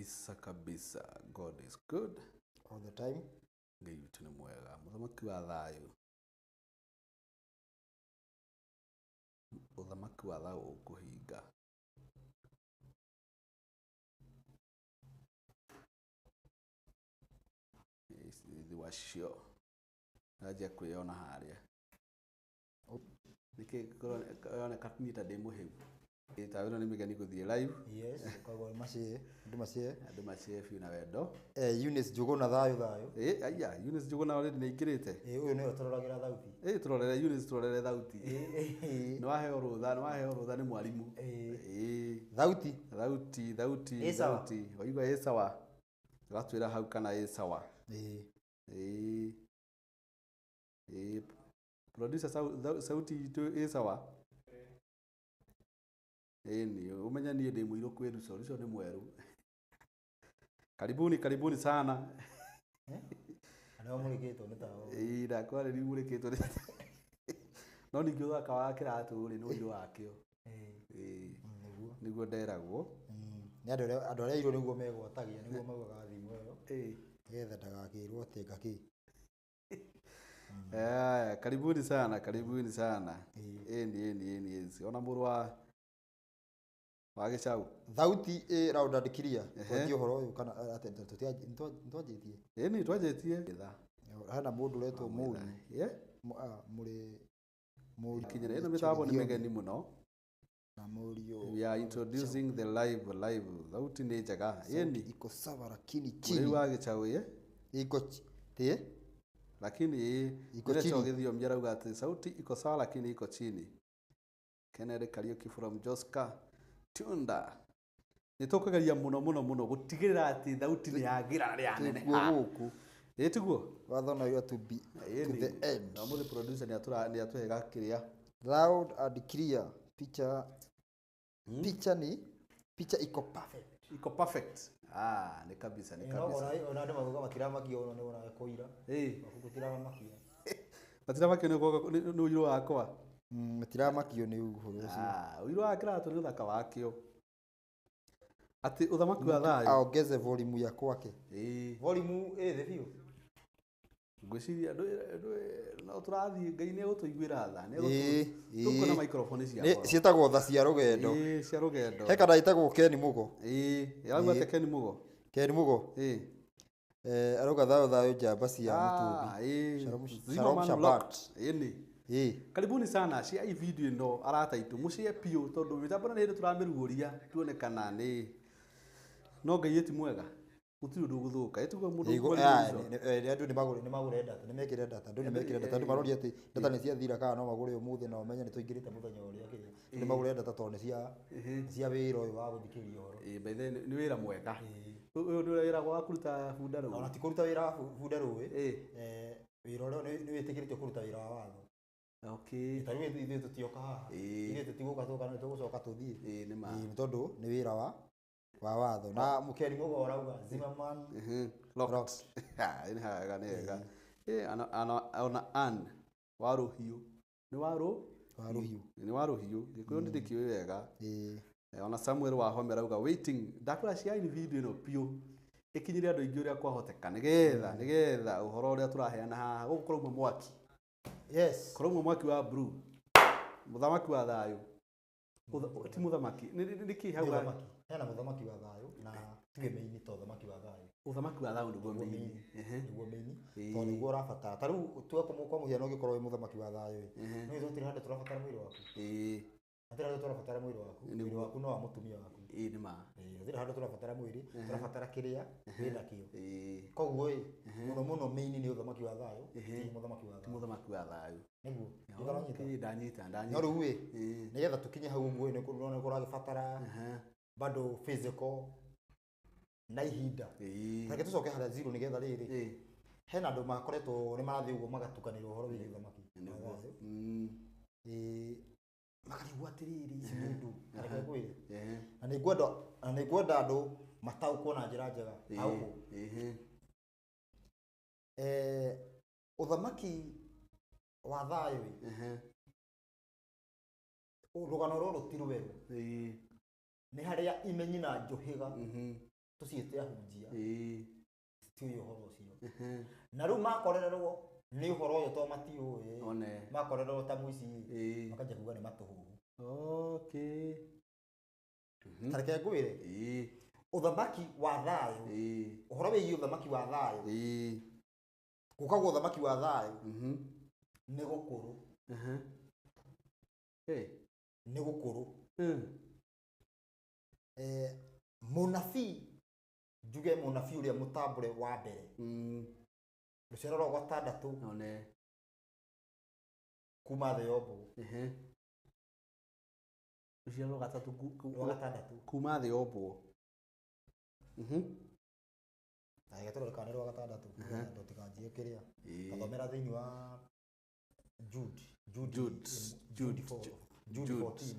Kabisa kabisa. God is good all the time. Ngai witũ nĩ mwega. Mũthamaki wa thayũ. Ũthamaki wa thayũ ũkũhinga. Thĩ wacio. Anjia kwĩyona harĩa. Nĩkĩ kũroneka niĩ ta ndĩ mũhĩu. Tawa ĩno nĩ mĩgeni gũthiĩ live. Yes, koguo macie, andũ macie. Andũ macie biũ na wendo. Eunice Njuguna thayũ thayũ. Ĩ aya, Eunice Njuguna already nĩ aingĩrĩte. Ĩ ũyũ nĩwe tũroragĩra thauti. Ĩ tũrorere Eunice, tũrorere thauti. Nĩ waheo rũtha, nĩ waheo rũtha nĩ mwarimũ. Ĩ. Thauti. Thauti, thauti, Ĩ sawa. thauti. Waigua ĩ sawa. Ũgatwĩra hau kana ĩ sawa. Ĩ. Ĩ. Ĩ. Producer sauti itũ ĩ sawa. Ĩni, ũmenye niĩ ndĩ mũirũ kwĩ Ruco, Ruco nĩ mwerũ. Karibuni, karibuni sana. Arĩa mũrĩkĩtwo nĩ tawa. Ĩĩ ndakwa rĩu mũrĩkĩtwo nĩ no ningĩ ũthaka wa kĩratũ rĩ nĩ ũirũ wakĩo. Ĩĩ. Nĩguo. Nĩguo nderagwo. Nĩ andũ arĩa airũ nĩguo megwatagia, nĩguo maugaga thimũ ĩyo. Ĩĩ. Nĩgetha ndagakĩrwo atĩ ngakĩ. Aya, karibuni sana, karibuni sana. Ĩni, ĩni, ĩni, ĩni. Ona mũrũ wa gĩcau. Thauti ĩ round and clear. Twanjie ũhoro ũyũ kana atĩ nĩtwanjĩtie? Ĩni, twanjĩtie. Hena mũndũ ũretwo Mũri. Ye? Mũrĩ Mũri. Kinyĩra ĩno mĩtambo nĩ mĩgeni mũno. Na mũriũ. We are introducing the live, live. Thauti nĩ njega. Ĩni. Iko sawa lakini Mũrĩ chini. wa gĩcau, ye? Iko tĩ? Lakini Iko ĩ, chini. gĩthiomi arauga atĩ sauti iko sawa lakini iko chini. Kennedy Kariuki from Joska Tunda. Nĩ tũkũgeria mũno mũno mũno gũtigĩrĩra atĩ thauti nĩ yagĩra na nĩ yaneneha. Tĩkuo gũkũ. Ĩ tiguo? Watho na to be to the end. Na ũmũthĩ producer nĩ atũhe gakĩrĩa. Loud and clear. Picha, picha ni picha iko perfect. Iko perfect. Ah, nĩ kabisa, nĩ kabisa. Ona andũ mauga matiramakio ũno nĩ wonaga kũira. Ĩ. Gũtiramakia. Matiramakio nĩ ũirũ wakwa. Matiramakio nĩ ũhoro ũcio. Ah, ũirũ wa kĩratũ nĩ ũthaka wakĩo. Atĩ ũthamaki wa thayũ. Aongeze volume ya kwake. Ĩ. Volume ĩ thĩ biũ. Ngwĩciria no tũrathiĩ Ngai nĩ egũtũiguĩra tha, nĩ Ĩ, tũkuona ĩ. microphone cia Nĩ goro. ciĩtagwo tha cia rũgendo. Ĩ, cia rũgendo. He kana ĩtagwo Ken Mugo. Ĩ, arauga atĩa Ken Mugo? Ken Mugo. Ĩ. Arauga thayũ thayũ njamba cia Ah, Mũtũmbi. ĩ. Shalom, Zero Shalom man Shabbat. locked. Ĩ nĩ. Ĩ. Karibuni sana cia i video ĩno arata aitũ mũcie biũ tondũ mĩtambo ĩno nĩ hĩndĩ tũramĩrugũria tuone kana nĩ no Ngai ĩti mwega gũtirĩ ũndũ ũgũthũka ĩtiguo mũndũ Andũ nĩ magũre data, nĩ mekĩre data, andũ nĩ mekĩre data, andũ maroria atĩ data nĩ ciathira kana no magũre ũmũthĩ na ũmenye nĩ tũingĩrĩte mũthenya ũrĩa kĩrĩa. Nĩ magũre data tondũ nĩ cia wĩra ũyũ wa gũthikĩrĩria ũhoro. Ĩ, by the way, nĩ wĩra mwega. Ũyũ nĩ wĩra wa kũruta bunda rũĩ. Ona ti kũruta wĩra wa bunda rũĩ. Ĩ. Wĩra ũrĩa nĩ wĩtĩkĩrĩtio kũruta wĩra wa watho. Okay. Ta rĩu ithuĩ tũtioka haha. Ĩ. Ithuĩ tũtigũka tũka nĩ tũgũcoka tũthiĩ. Ĩ, nĩ ma. Ĩ, nĩ tondũ nĩ wĩra wa watho. Na Mũkeni Mũgo arauga Zimmerman Locked. Ha, nĩ hega, nĩ hega. Ĩ, ona Ann wa Rũhiũ. Nĩ wa rũ? Wa Rũhiũ. Nĩ wa Rũhiũ. Gĩkũyũ nĩ ndĩkĩũĩ wega. Ĩ. Ona Samuel wa Home arauga waiting. Ndakwĩra cia ini video ĩno biũ. Ĩkinyĩre andũ aingĩ ũrĩa kwahoteka. Nĩgetha, nĩgetha ũhoro ũrĩa tũraheana haha gũkũ kũrauma mwaki. Yes. Kũrauma mwaki wa blue. Mũthamaki wa thayũ. Ti mũthamaki. Nĩ kĩ hau? Mũthamaki. Hena mũthamaki wa thayũ na tiwe meini to ũthamaki wa thayũ. Ũthamaki wa thayũ nĩguo meini. Nĩguo meini. Tondũ nĩguo ũrabatara. Ta rĩu tuge kwa mũhiano ũngĩkorwo wĩ mũthamaki wa thayũ ĩ. No ithuĩ tũtirĩ handũ tũrabatara mwĩrĩ waku. Ĩ. Hatirĩ handũ tũrabatara mwĩrĩ waku. Mwĩrĩ waku no wa mũtumia waku. Ĩ, nĩ ma. Ĩ, hatirĩ handũ tũrabatara mwĩrĩ, tũrabatara kĩrĩa wĩnakĩo. Ĩ. Koguo ĩ, mũno mũno meini nĩ ũthamaki wa thayũ, ti mũthamaki wa Ti thayũ. mũthamaki wa thayũ. Nĩguo. Ndũkaranyita. Okay, ndanyita, ndanyita. No rĩu ĩ, Ĩ. nĩgetha tũkinye hau ũguo ĩ, nĩ kũragĩbatara bado physical na ihinda. Ĩ. Reke tũcoke harĩa zero nĩgetha rĩrĩ. Ĩ. Hena andũ makoretwo nĩ marathiĩ ũguo magatukanĩra ũhoro wĩgiĩ ũthamaki wa Nĩguo. thayũ. Ĩ, makarigwo atĩrĩrĩ, ici nĩ ndũ. Reke ngwĩre. Na nĩ ngwenda andũ mataũkwo na njĩra njega. Taũkwo. Ũthamaki wa thayũ ĩ, rũgano rũrũ ti rwerũ. Nĩ harĩa imenyi na njũhĩga Tũciĩte ahunjia. Citiũĩ ũhoro ũcio. Na rĩu makorererwo nĩ ũhoro ũyũ to matiũĩ. Makorererwo ta mũici makanjia kuga nĩ matũhũhũ. Okay. Ta reke ngwĩre. Ũthamaki wa thayũ. Ũhoro wĩgiĩ ũthamaki wa thayũ. Gũkagwo ũthamaki wa thayũ. Nĩ gũkũrũ. Nĩ gũkũrũ. Mũnabii njuge mũnabii ũrĩa mũtambũre wa mbere. Rũciaro rwa gatandatũ. Kuma thĩ yombwo. Rũciaro rwa gatatũ rwa gatandatũ kuma thĩ yombwo. Na reke tũrore kana nĩ rwa gatandatũ. Tũtikanjie kĩrĩa. Gathomera thĩinĩ wa Jude. Jude 14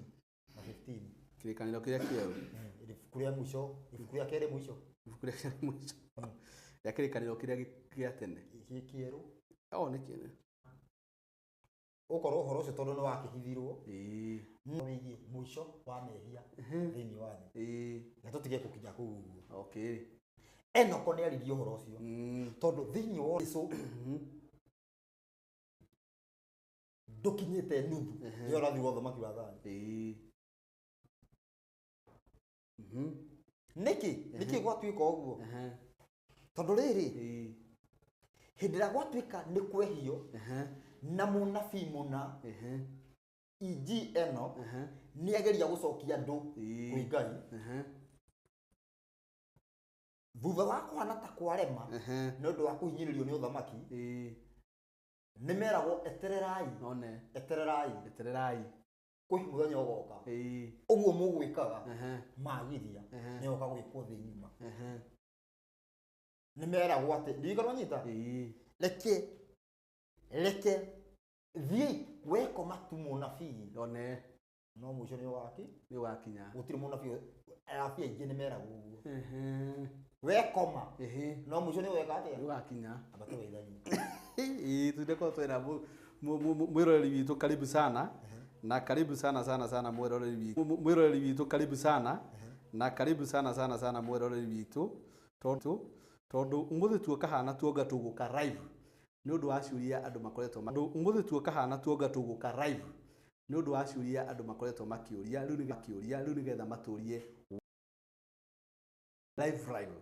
na 15. Kĩrĩkanĩro kĩrĩa kĩerũ. Ibuku rĩa mũico, ibuku rĩa kerĩ mũico. Ibuku rĩa kerĩ mũico. Rĩa kĩrĩkanĩro kĩrĩa gĩa tene. Gĩ kĩerũ. Oh, nĩ kĩerũ. Ũkorwo ũhoro ũcio tondũ nĩ wakĩhithirwo. Wĩgiĩ mũico wa mehia thĩinĩ wa thĩ. Na tũtige gũkinya kũu ũguo. Okay. Enoko nĩ aririe ũhoro ũcio. Tondũ thĩinĩ wa Jesũ ndũkinyĩte nuthu ya ũrathi wa ũthamaki wa thayũ. Nĩkĩ? Nĩkĩ gwatuĩka ũguo? Tondũ rĩrĩ hĩndĩ ĩrĩa gwatuĩka nĩ kwehio na mũnabii mũna EG Enoch nĩ ageria gũcokia andũ kwĩ Ngai. Thutha wa kũhana ta kwarema nĩ ũndũ wa kũhinyĩrĩrio nĩ ũthamaki nĩ meragwo etererai. Etererai. Etererai. Kwĩ mũthenya ũgoka. Ũguo mũgwĩkaga magiria nĩ ũgoka gwĩkwo thĩ ng'ima. Nĩ meragwo atĩ ndirikana wanyita. Reke thiĩ wekoma tu mũnabii. No mũico nĩ ũgaki? Nĩ ũgakinya. Gũtirĩ mũnabii arabii aingĩ nĩ meragwo ũguo. Wekoma no mũico nĩ ũgeka atĩa? Nĩ ũgakinya. Amba tũgeithanie. Tũindekorwo twĩna mwĩroreri witũ karibu sana. Na karibu sana sana sana mwĩroreri witũ. Mwĩroreri witũ karibu sana. Na karibu sana sana sana mwĩroreri witũ. Tondũ ũmũthĩ tuoka hana tuonga tũgũka live. Nĩ ũndũ wa ciũria andũ makoretwo ũmũthĩ tuoka hana tuonga tũgũka live. Nĩ ũndũ wa ciũria andũ makoretwo makĩũria rĩu nĩ makĩũria rĩu nĩgetha matũrie live live.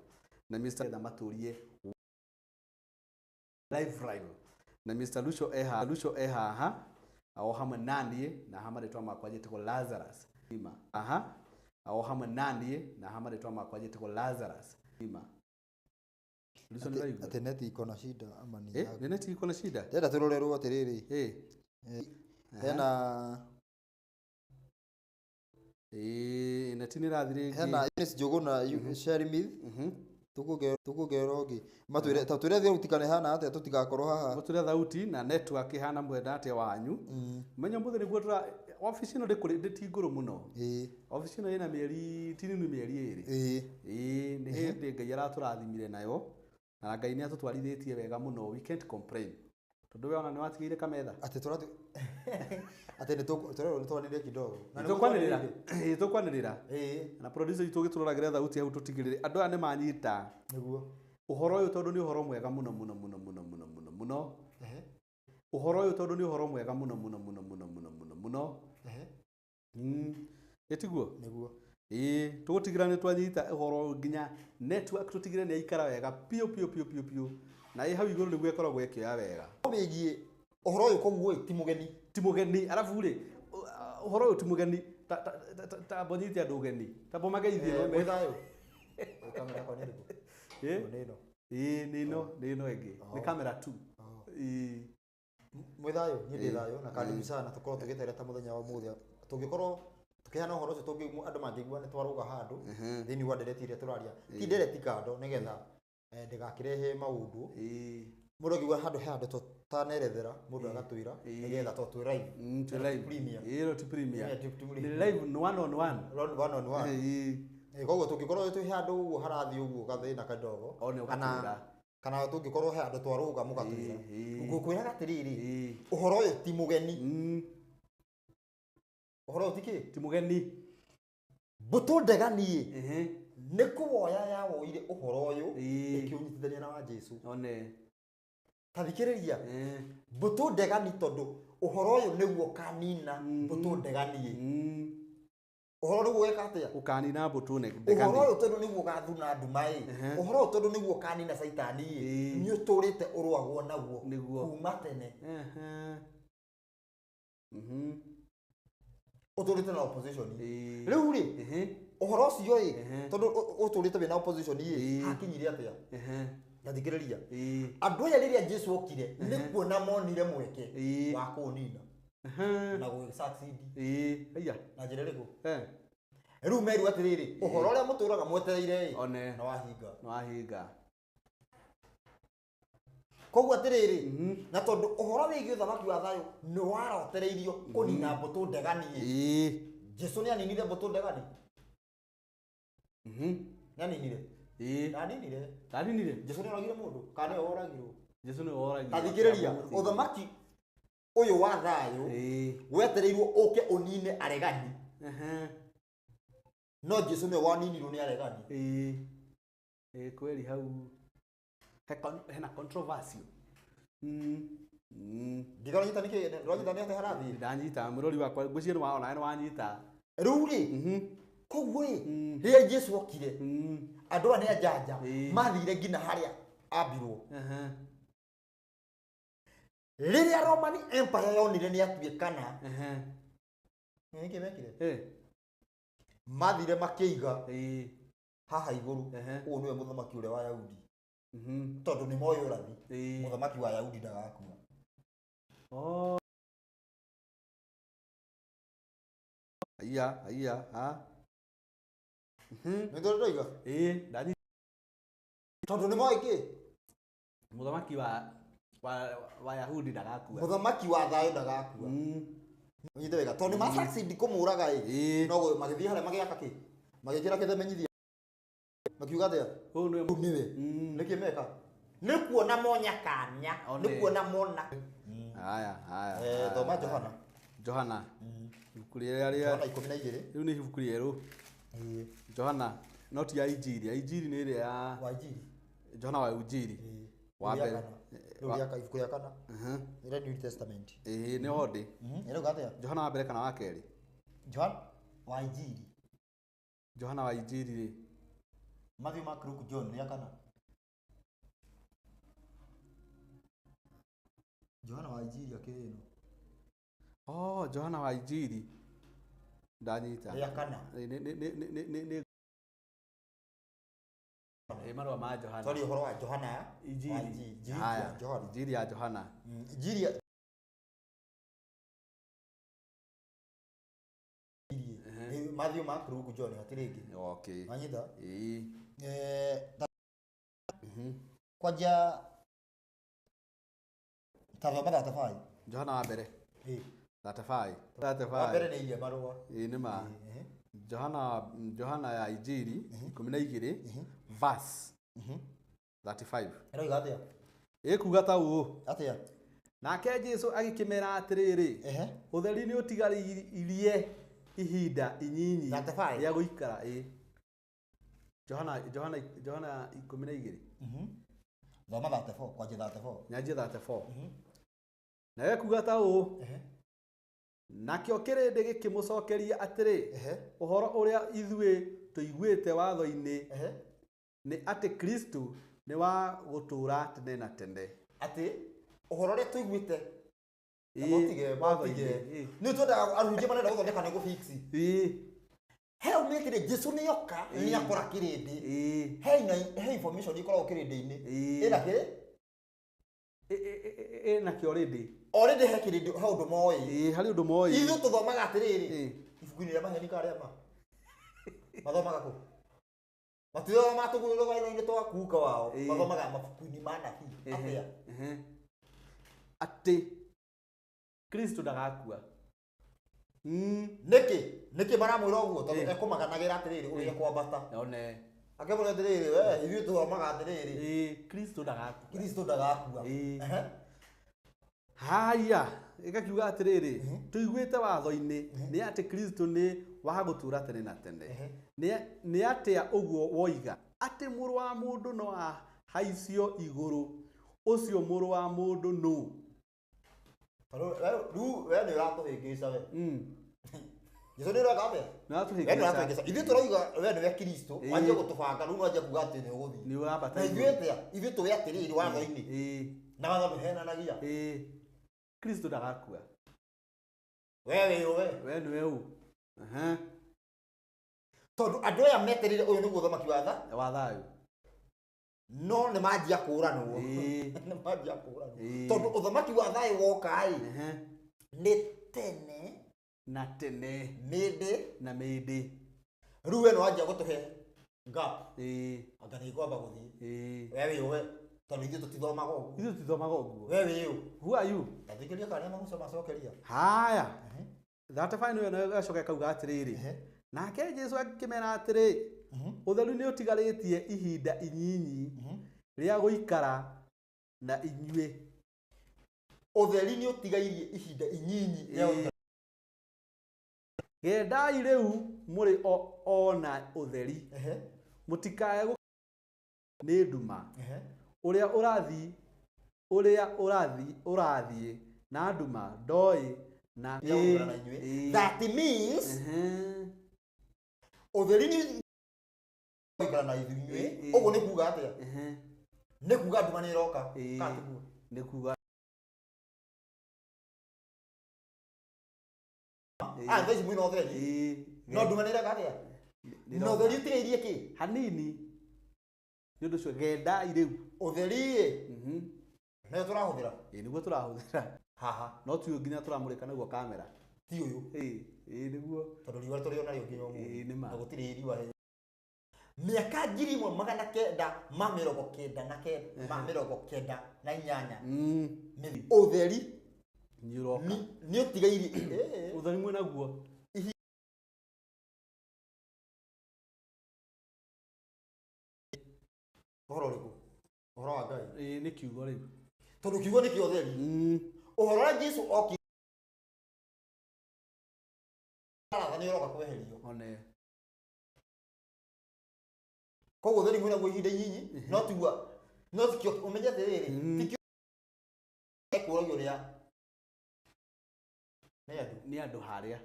Na Mr. getha matũrie live live. Na Mr. Lucio e haha o hamwe naniĩ na ha marĩtwa makwa njĩtagwo Lazarus. Aha. O hamwe naniĩ na ha marĩtwa makwa njĩtagwo Lazarus. Lucio nĩ raigua? Atĩ neti iko na shida ama ni Nĩ neti iko na shida? Ndĩrenda tũrorerwo atĩrĩrĩ. Hena neti nĩ ĩrathiĩ rĩngĩ. Hena Eunice Njũgũna Sherry Tũkũngerera ũngĩ. Matwĩre ta twĩre thauti kana ĩhana atĩa tũtigakorwo haha. Mũtwĩre thauti na network ĩhana mwenda atĩa wanyu. Menya mũthĩ nĩguo tũra ofici ĩno ndĩkũrĩ ti ngũrũ mũno. Ofici ĩno ĩna mĩeri tinini mĩeri ĩrĩ. Nĩ hĩndĩ Ngai aratũrathimire nayo. Na Ngai nĩ atũtwarithĩtie wega mũno. We can't complain. Tondũ we ona nĩ watigĩire kametha. Atĩ tũrathiĩ atĩ nĩ tũrerwo nĩ twanĩrĩre kidogo. Na tũkwanĩrĩra. Tũkwanĩrĩra. Na producer itũ gĩtũroragĩra thauti hau tũtigĩrĩre andũ aya nĩ manyita. Nĩguo. Ũhoro ũyũ tondũ nĩ ũhoro mwega mũno mũno mũno mũno mũno mũno mũno. Ũhoro ũyũ tondũ nĩ ũhoro mwega mũno mũno mũno mũno mũno mũno mũno. Ĩtiguo? Nĩguo. Tũgũtigĩra nĩ twanyita ũhoro nginya network tũtigĩre nĩ yaikara wega piũ piũ piũ piũ piũ. Na ĩ hau igũrũ nĩguo ĩkoragwo ĩkĩoya wega. Wĩgiĩ ũhoro ũyũ koguo ti mũgeni. Ti mũgeni arabu rĩ ũhoro ũyũ ti mũgeni ta mbonyite andũ ũgeni. Ta mbomageithie no Mwĩ thayũ. Kamera yakwa nĩ ĩrĩkũ? Nĩ ĩno. Nĩ ĩno, nĩ ĩno ĩngĩ. Nĩ kamera 2. Mwĩ thayũ, niĩ ndĩ thayũ na karibu sana tũkorwo tũgĩtereta mũthenya wa ũmũthĩ. Tũngĩkorwo tũkĩheana ũhoro ũcio andũ mangĩigua nĩ twarũga handũ thĩinĩ wa ndereti ĩrĩa tũraria. Ti ndereti kando nĩgetha ndĩgakĩrehe maũndũ. Mũndũ angĩigua handũ he handũ tũtanerethera mũndũ agatwĩra nĩgetha to twĩ live. Twĩ live. Premier. Ĩno ti premier. Nĩ live one on one. One on one. Koguo tũngĩkorwo twĩ handũ ũguo harathiĩ ũguo gathĩna kadogo. Kana tũngĩkorwo he handũ twarũga mũgatwĩra. Ngũkwĩraga atĩrĩrĩ, ũhoro ũyũ ti mũgeni. Ũhoro ũyũ ti kĩ? Ti mũgeni. Mbũtũ ndeganie Nĩ kũwoya yawoire ũhoro ũyũ ĩkĩũnyitithania na wa Jesu. One. Ta thikĩrĩria. Mbũtũ ndegani tondũ ũhoro ũyũ nĩguo kanina mbũtũ ndegani. Ũhoro nĩguo weka atĩa? Ũkanina mbũtũ ndegani. Ũhoro ũyũ tondũ nĩguo ũgathuna nduma ĩ. Ũhoro ũyũ tondũ nĩguo ũkanina caitani ĩ. Nĩ ũtũrĩte ũrũagwo naguo kuma tene. Ũtũrĩte na opposition. Rĩu rĩ, ũhoro ũcio ĩ, tondũ ũtũrĩte wĩna opposition ĩ, hakinyire atĩa? Ndathikĩrĩria. Andũ aya rĩrĩa Jesu okire, nĩ kuona monire mweke wa kũũnina. Na gũ succeed. Aya. Na njĩra ĩrĩkũ? Rĩu merirwo atĩrĩrĩ, ũhoro ũrĩa mũtũraga mwetereire ĩ, One. nĩ wahinga. Nĩ wahinga. Koguo atĩrĩrĩ, na tondũ ũhoro wĩgiĩ ũthamaki wa thayũ nĩ warotereirio kũnina mbũtũ ndegani ĩ. Jesu nĩ aninire mbũtũ ndegani? Nĩ aninire? Ndaninire. Ndaninire? Jesu nĩ oragire mũndũ? Kana nĩwe woragirwo? Jesu nĩwe woragirwo. Ta thikĩrĩria, ũthamaki ũyũ wa thayũ wetereirwo ũke ũnine aregani. No Jesu nĩwe waninirwo nĩ aregani. Kweli hau hena controversy. Ndikanyita nĩkĩ? Ndwanyita nĩ atĩa harathiĩ? Ndanyita mũrori wakwa ngwĩciria nĩ waona nĩ wanyita. Rĩu rĩ, koguo ĩ, rĩrĩa Jesu okire, andũ aya nĩ anjanja, mathire nginya harĩa ambirwo. Rĩrĩa Roman Empire yonire nĩ atuĩkana, nĩkĩ mekire? Mathire makĩiga haha igũrũ, ũyũ nĩwe mũthamaki ũrĩa wa Ayahudi. Tondũ nĩ moĩ ũrathi, mũthamaki wa Ayahudi ndagakua. Aya, aya, ha. Nĩ tondũ ndoiga? Ndani. Tondũ nĩ moĩ kĩ? Mũthamaki wa Yahudi ndagakua. Mũthamaki wa thayũ ndagakua. Ũnyite wega, tondũ nĩ ma succeed kũmũraga ĩ. No magĩthiĩ harĩa magĩaka kĩ? Magĩkĩra kĩthemenyithia. Makiuga atĩa? Ũyũ nĩwe. Nĩkĩ meka? Nĩ kuona monya kanya, nĩ kuona mona. Haya, haya. Thoma Johana. Johana. Ibuku rĩrĩa rĩa Johana 12. Rĩu nĩ ibuku rĩerũ. Johana, no ti ya Injiri. Ya Injiri nĩ ĩrĩa ya wa Injiri. Johana wa Injiri. Wa mbere. Rĩu rĩa ibuku rĩa kana. Rĩa New Testament. Nĩ ho ndĩ. Ĩrauga atĩa? Johana wa mbere kana wa kerĩ? Johana wa Injiri. Johana wa Injiri rĩ. Matthew, Mark, Luke, John rĩa kana. Johana wa Injiri akĩrĩ ĩno. Oh, Johana wa Injiri. Ndanyita. Rĩa kana. Nĩ marũa ma Johana. Sorry, ũhoro wa Johana. Injiri. Haya, Johana. Injiri ya Johana. Injiri ya Matthew, Mark, Luke, John hatirĩ ĩngĩ. Okay. Wanyita? Kwanjia Tathoma 35. Johana wa mbere. 35. 35. Wa mbere nĩ iria marũa. Nĩ ma. Johana ya Injiri 12 verse 35. Ĩroiga atĩa? Ĩkuga ta ũũ. Atĩa? Nake Jesu agĩkĩmera atĩrĩrĩ, ũtheri nĩ ũtigarĩirie ihinda inyinyi rĩa gũikara. Johana 12. Thoma 34, kwanjia 34. Nyanjie 34. Nawe kuga ta ũũ. Nakĩo kĩrĩndĩ gĩkĩmũcokeria atĩrĩ, ũhoro ũrĩa ithuĩ tũiguĩte watho-inĩ nĩ atĩ Kristo nĩ wa gũtũũra tene na tene. Atĩ ũhoro ũrĩa tũiguĩte nĩ twendaga arunjia marenda gũthondeka nĩ gũ fix. He umĩtire Jesu nĩ oka nĩ akora kĩrĩndĩ. He information ikoragwo kĩrĩndĩ-inĩ. Ĩna kĩ? Ĩna kĩ already? Already he kĩrĩndĩ he ũndũ moĩ. Harĩ ũndũ moĩ. Ithuĩ tũthomaga atĩrĩrĩ, ibuku-inĩ rĩa maheni ka rĩa ma. Mathomaga kũ? Matithomaga tũgũrũ-inĩ twa kuka wao. Mathomaga mabuku-inĩ ma nabii. Atĩa? Atĩ Kristo ndagakua. Nĩkĩ? Nĩkĩ maramwĩra ũguo? Tondũ ekũmaganagĩra atĩrĩrĩ ũrĩa kwambata. One. Akĩmwĩra atĩrĩrĩ, we ithuĩ tũthomaga atĩrĩrĩ. Kristo ndagakua. Kristo ndagakua. Haya, ĩgakiuga atĩrĩrĩ, tũiguĩte watho-inĩ nĩ atĩ Kristo nĩ wa gũtũũra tene na tene. Nĩ atĩa ũguo woiga atĩ mũrũ wa mũndũ no ahaicio igũrũ, ũcio mũrũ wa mũndũ nũ? Rĩu we nĩ ũratũhĩngĩca we. Jesu nĩ ũreka atĩa? Nĩ We nĩ ũratũhĩngĩca. ũratũhĩngĩca. Ithuĩ tũrauga we nĩwe Kristo, wanjia gũtũbanga rĩu wanjia kuga atĩ nĩ ũgũthiĩ. Nĩ ũrambata Na ithuĩ atĩa? Ithuĩ tũĩ atĩrĩrĩ watho-inĩ. Na watho ndũhenanagia. Kristo ndagakua. We wĩ ũ we? We nĩwe ũ? Tondũ andũ aya metereire ũyũ nĩguo ũthamaki wa tha? Wa thayũ. No nĩ manjia kũũranwo. Nĩ manjia kũũranwo. Tondũ ũthamaki wa thayũ woka-ĩ, nĩ tene na tene mĩndĩ na mĩndĩ. Rĩu we nĩ wanjia gũtũhe gap. Anga nĩ ngwamba gũthiĩ. We wĩ ũ we? Tondũ ithuĩ tũtithomaga ũguo. Ithuĩ tũtithomaga ũguo. We wĩ ũ? Who are you? Ta thikĩrĩria kana nĩ macokeria. Haya. 35 nĩyo nayo ĩgacoka ĩkauga atĩrĩrĩ. Nake Jesu akĩmera atĩrĩ, ũtheru nĩ ũtigarĩtie ihinda inyinyi rĩa gũikara na inyuĩ. Ũtheri nĩ ũtigairie ihinda inyinyi rĩa gũikara. Gendai rĩu mũrĩ o na ũtheri. Mũtikae nĩ nduma. Ũrĩa ũrathiĩ na nduma ndoĩ na inyuĩ. That means ũtheri nĩ gũikara na ithuĩ. Ũguo nĩ kuga atĩa? Nĩ kuga nduma nĩ ĩroka. Kana tiguo? Nĩ kuga. Thaa ici mwĩna ũtheri. No nduma nĩ ĩreka atĩa? Na ũtheri ũtigairie kĩ? Hanini. Nĩ ũndũ ũcio gendai rĩu. Ũtheri-ĩ nĩyo tũrahũthĩra. Nĩguo tũrahũthĩra. Haha. No ti ũyũ nginya tũramũrĩka naguo kamera. Ti ũyũ. Nĩguo. Tondũ riũa tũrĩ o narĩo nginya ũmũthĩ. Nĩ ma. Na gũtirĩ riũa he. Mĩaka 1998. Ũtheri nĩ ũroka. Nĩ ũtigairie. Ũtheri mwĩ naguo. Ũhoro ũrĩkũ? Ũhoro wa Ngai. Nĩ kiugo rĩu. Tondũ kiugo nĩkĩo ũtheri. Ũhoro ũrĩa Jesu okire nĩ ũroka kweherio. One. Koguo ũtheri mwĩnaguo ihinda inyinyi, no tiguo, no tikĩo ũmenye atĩrĩrĩ, tikĩo ekũragio nĩ andũ. Nĩ andũ harĩa.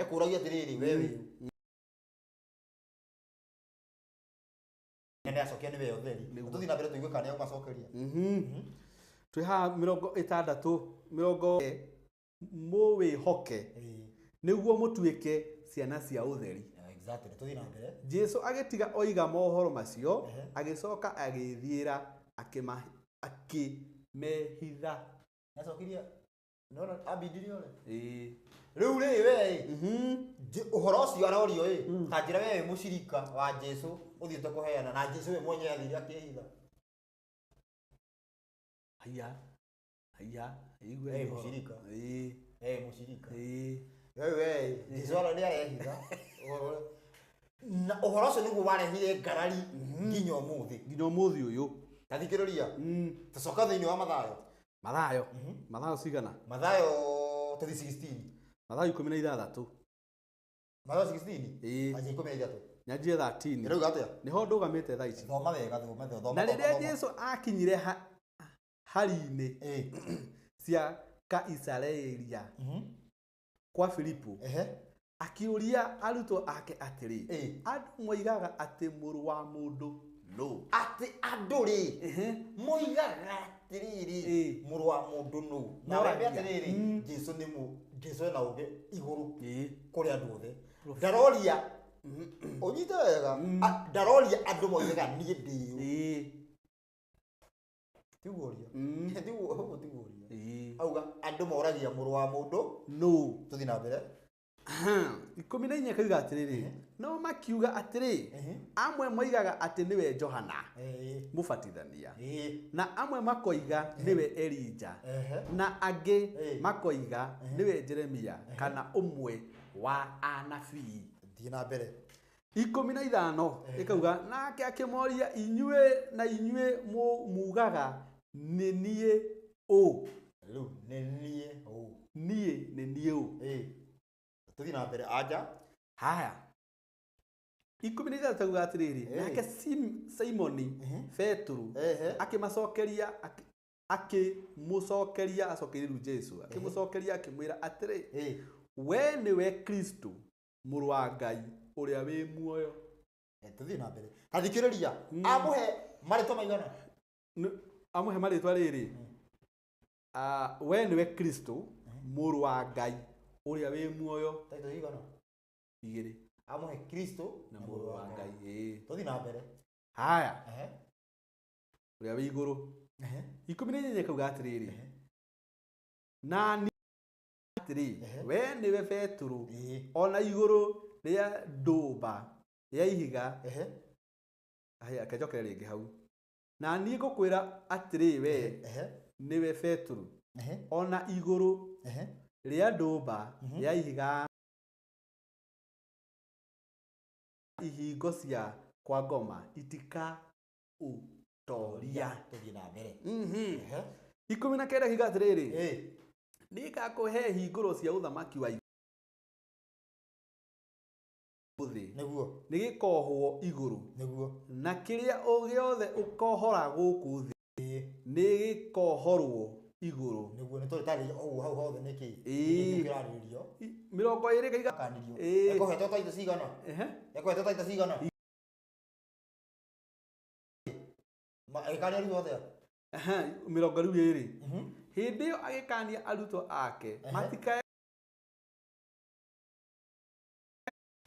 Ekũragio atĩrĩrĩ, we wĩ ũ? Nĩ acokia nĩ we ũtheri. Tũthiĩ na mbere tũigue kana nĩ egũmacokeria. Twĩ haha 60 mĩrongo mũwĩhoke nĩguo mũtuĩke ciana cia ũtheri. Exactly. Tũthiĩ na mbere. Jesu agĩtiga oiga mohoro macio, agĩcoka agĩthiĩra akĩmehitha. Nĩacokirie, nĩwona ambindirie ũrĩa? Rĩu rĩ we ũhoro ũcio arorio ĩ, ta njĩra we wĩ mũcirika wa Jesu ũthiĩte kũheana na Jesu we mwenyewe athire akĩhitha. Haiya. Haiya, igue mũcirika. Mũcirika. We Jesu nĩ arehitha. Na ũhoro ũcio nĩguo warehire ngarari nginya ũmũthĩ. Nginya ũmũthĩ ũyũ. Ta thikĩrĩria. Tũcoka thĩinĩ wa Mathayo. Mathayo. Mathayo cigana? Mathayo tũthiĩ 16. Mathayo 16. Mathayo 16? Anjia 13. Nyanjie 13. Ĩrauga atĩa? Nĩho ndũgamĩte thaa ici. Thoma wega, thoma, thoma. Na rĩrĩa Jesu akinyire hari-inĩ cia Kaisareia kwa Filipo, akĩũria arutwo ake atĩrĩ, andũ moigaga atĩ mũrũ wa mũndũ nũ? Atĩ andũ rĩ, moigaga atĩrĩrĩ, mũrũ wa mũndũ nũ? Na wambe atĩrĩrĩ, Jesu nĩ Jesu ena ũũgĩ igũrũ kũrĩ andũ othe. Ndaroria, ũnyite wega, ndaroria andũ moigaga niĩ ndĩ ũ. Tiguo ũria. Tiguo ũria. Auga andũ moragia mũrũ wa mũndũ nũ? Tũthiĩ na mbere. 14 kauga atĩrĩrĩ, no makiuga atĩrĩ, amwe moigaga atĩ nĩwe Johana mũbatithania, na amwe makoiga nĩwe Elija, na angĩ makoiga nĩwe Jeremia kana ũmwe wa anabii. Thiĩ na mbere. 15 ĩkauga, nake akĩmoria, inyuĩ na inyuĩ mugaga nĩ niĩ ũ? Rĩu nĩ niĩ ũ. Niĩ nĩ niĩ ũ. Tũthiĩ na mbere anja. Haya. 16 auga atĩrĩrĩ, nake Simoni Petero akĩmacokeria akĩmũcokeria acokeirie rĩu Jesu akĩmũcokeria akĩmwĩra atĩrĩ, we nĩwe Kristo mũrũ wa Ngai ũrĩa wĩ muoyo. Tũthiĩ na mbere. Tathikĩrĩria, amũhe marĩtwa maigana? Amũhe marĩtwa rĩrĩ. We nĩwe Kristo mũrũ wa Ngai ũrĩa wĩ muoyo. Taitũ igana? 2. Amũhe Kristo na mũrũ wa Ngai. Tũthiĩ na mbere. Haya. Ũrĩa wĩ igũrũ. 14 kauga atĩrĩrĩ, na niĩ atĩrĩ, we nĩwe Petero, ona igũrũ rĩa ndũmba ya ihiga. Haya, kajokere rĩngĩ hau. Na niĩ ngũkwĩra atĩrĩ, we nĩwe Petero, ona igũrũ rĩa ndũmba ya ihiga ihingo cia kwa ngoma itikaũtoria. Tũthiĩ na mbere. 19 kiuga atĩrĩrĩ, nĩngakũhe hingũro cia ũthamaki wa thĩ. Nĩguo. Nĩgĩkohwo igũrũ. Nĩguo. Na kĩrĩa gĩothe ũkohora gũkũ thĩ nĩgĩkohorwo igũrũ. Nĩguo, nĩ tũrĩ ũguo hau hothe nĩkĩ? Nĩkĩrarĩrĩrio. 20 kaiga. Kanirio. Ekũhetwo taitũ cigana? Ekũhetwo taitũ cigana? Agĩkania arutwo atĩa? 22. Hĩndĩ ĩyo agĩkania arutwo ake matikae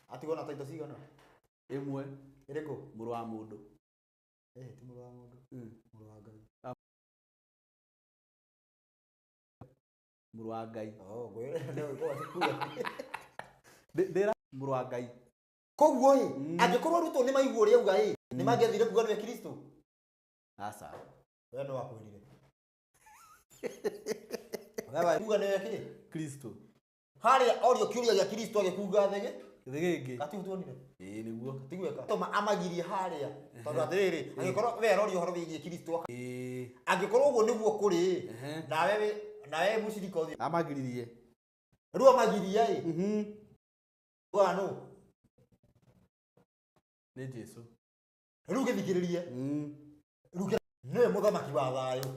atigwo na taitũ cigana? 1. Ĩrĩkũ? Mũrũ wa mũndũ. Ti mũrũ wa mũndũ. Mũrũ wa Ngai. Mũrũ wa Ngai. Oh, Ndĩra mũrũ wa Ngai. Koguo ĩ, angĩkorwo arutwo nĩ maigua ũrĩa auga ĩ, nĩ mangĩathire kuga nĩwe Kristo? Aca. We nĩ wakwĩrire. We wakuga nĩwe kĩ? Kristo. Harĩa orio kĩũria gĩa Kristo agĩkuga thege? Thegenge. Gatigu tuonire. Ĩĩ nĩguo. Tigueka. Toma amagirie harĩa. Tondũ atĩrĩrĩ, angĩkorwo we arorio ũhoro wĩgiĩ Kristo. Angĩkorwo ũguo nĩguo kũrĩ, nawe mũcirika ũthiĩ. Amagiririe. Rĩu amagiria ĩ. Ugaga nũ? Nĩ Jesu. Rĩu gĩthikĩrĩrie. Rĩu nĩwe mũthamaki wa thayũ.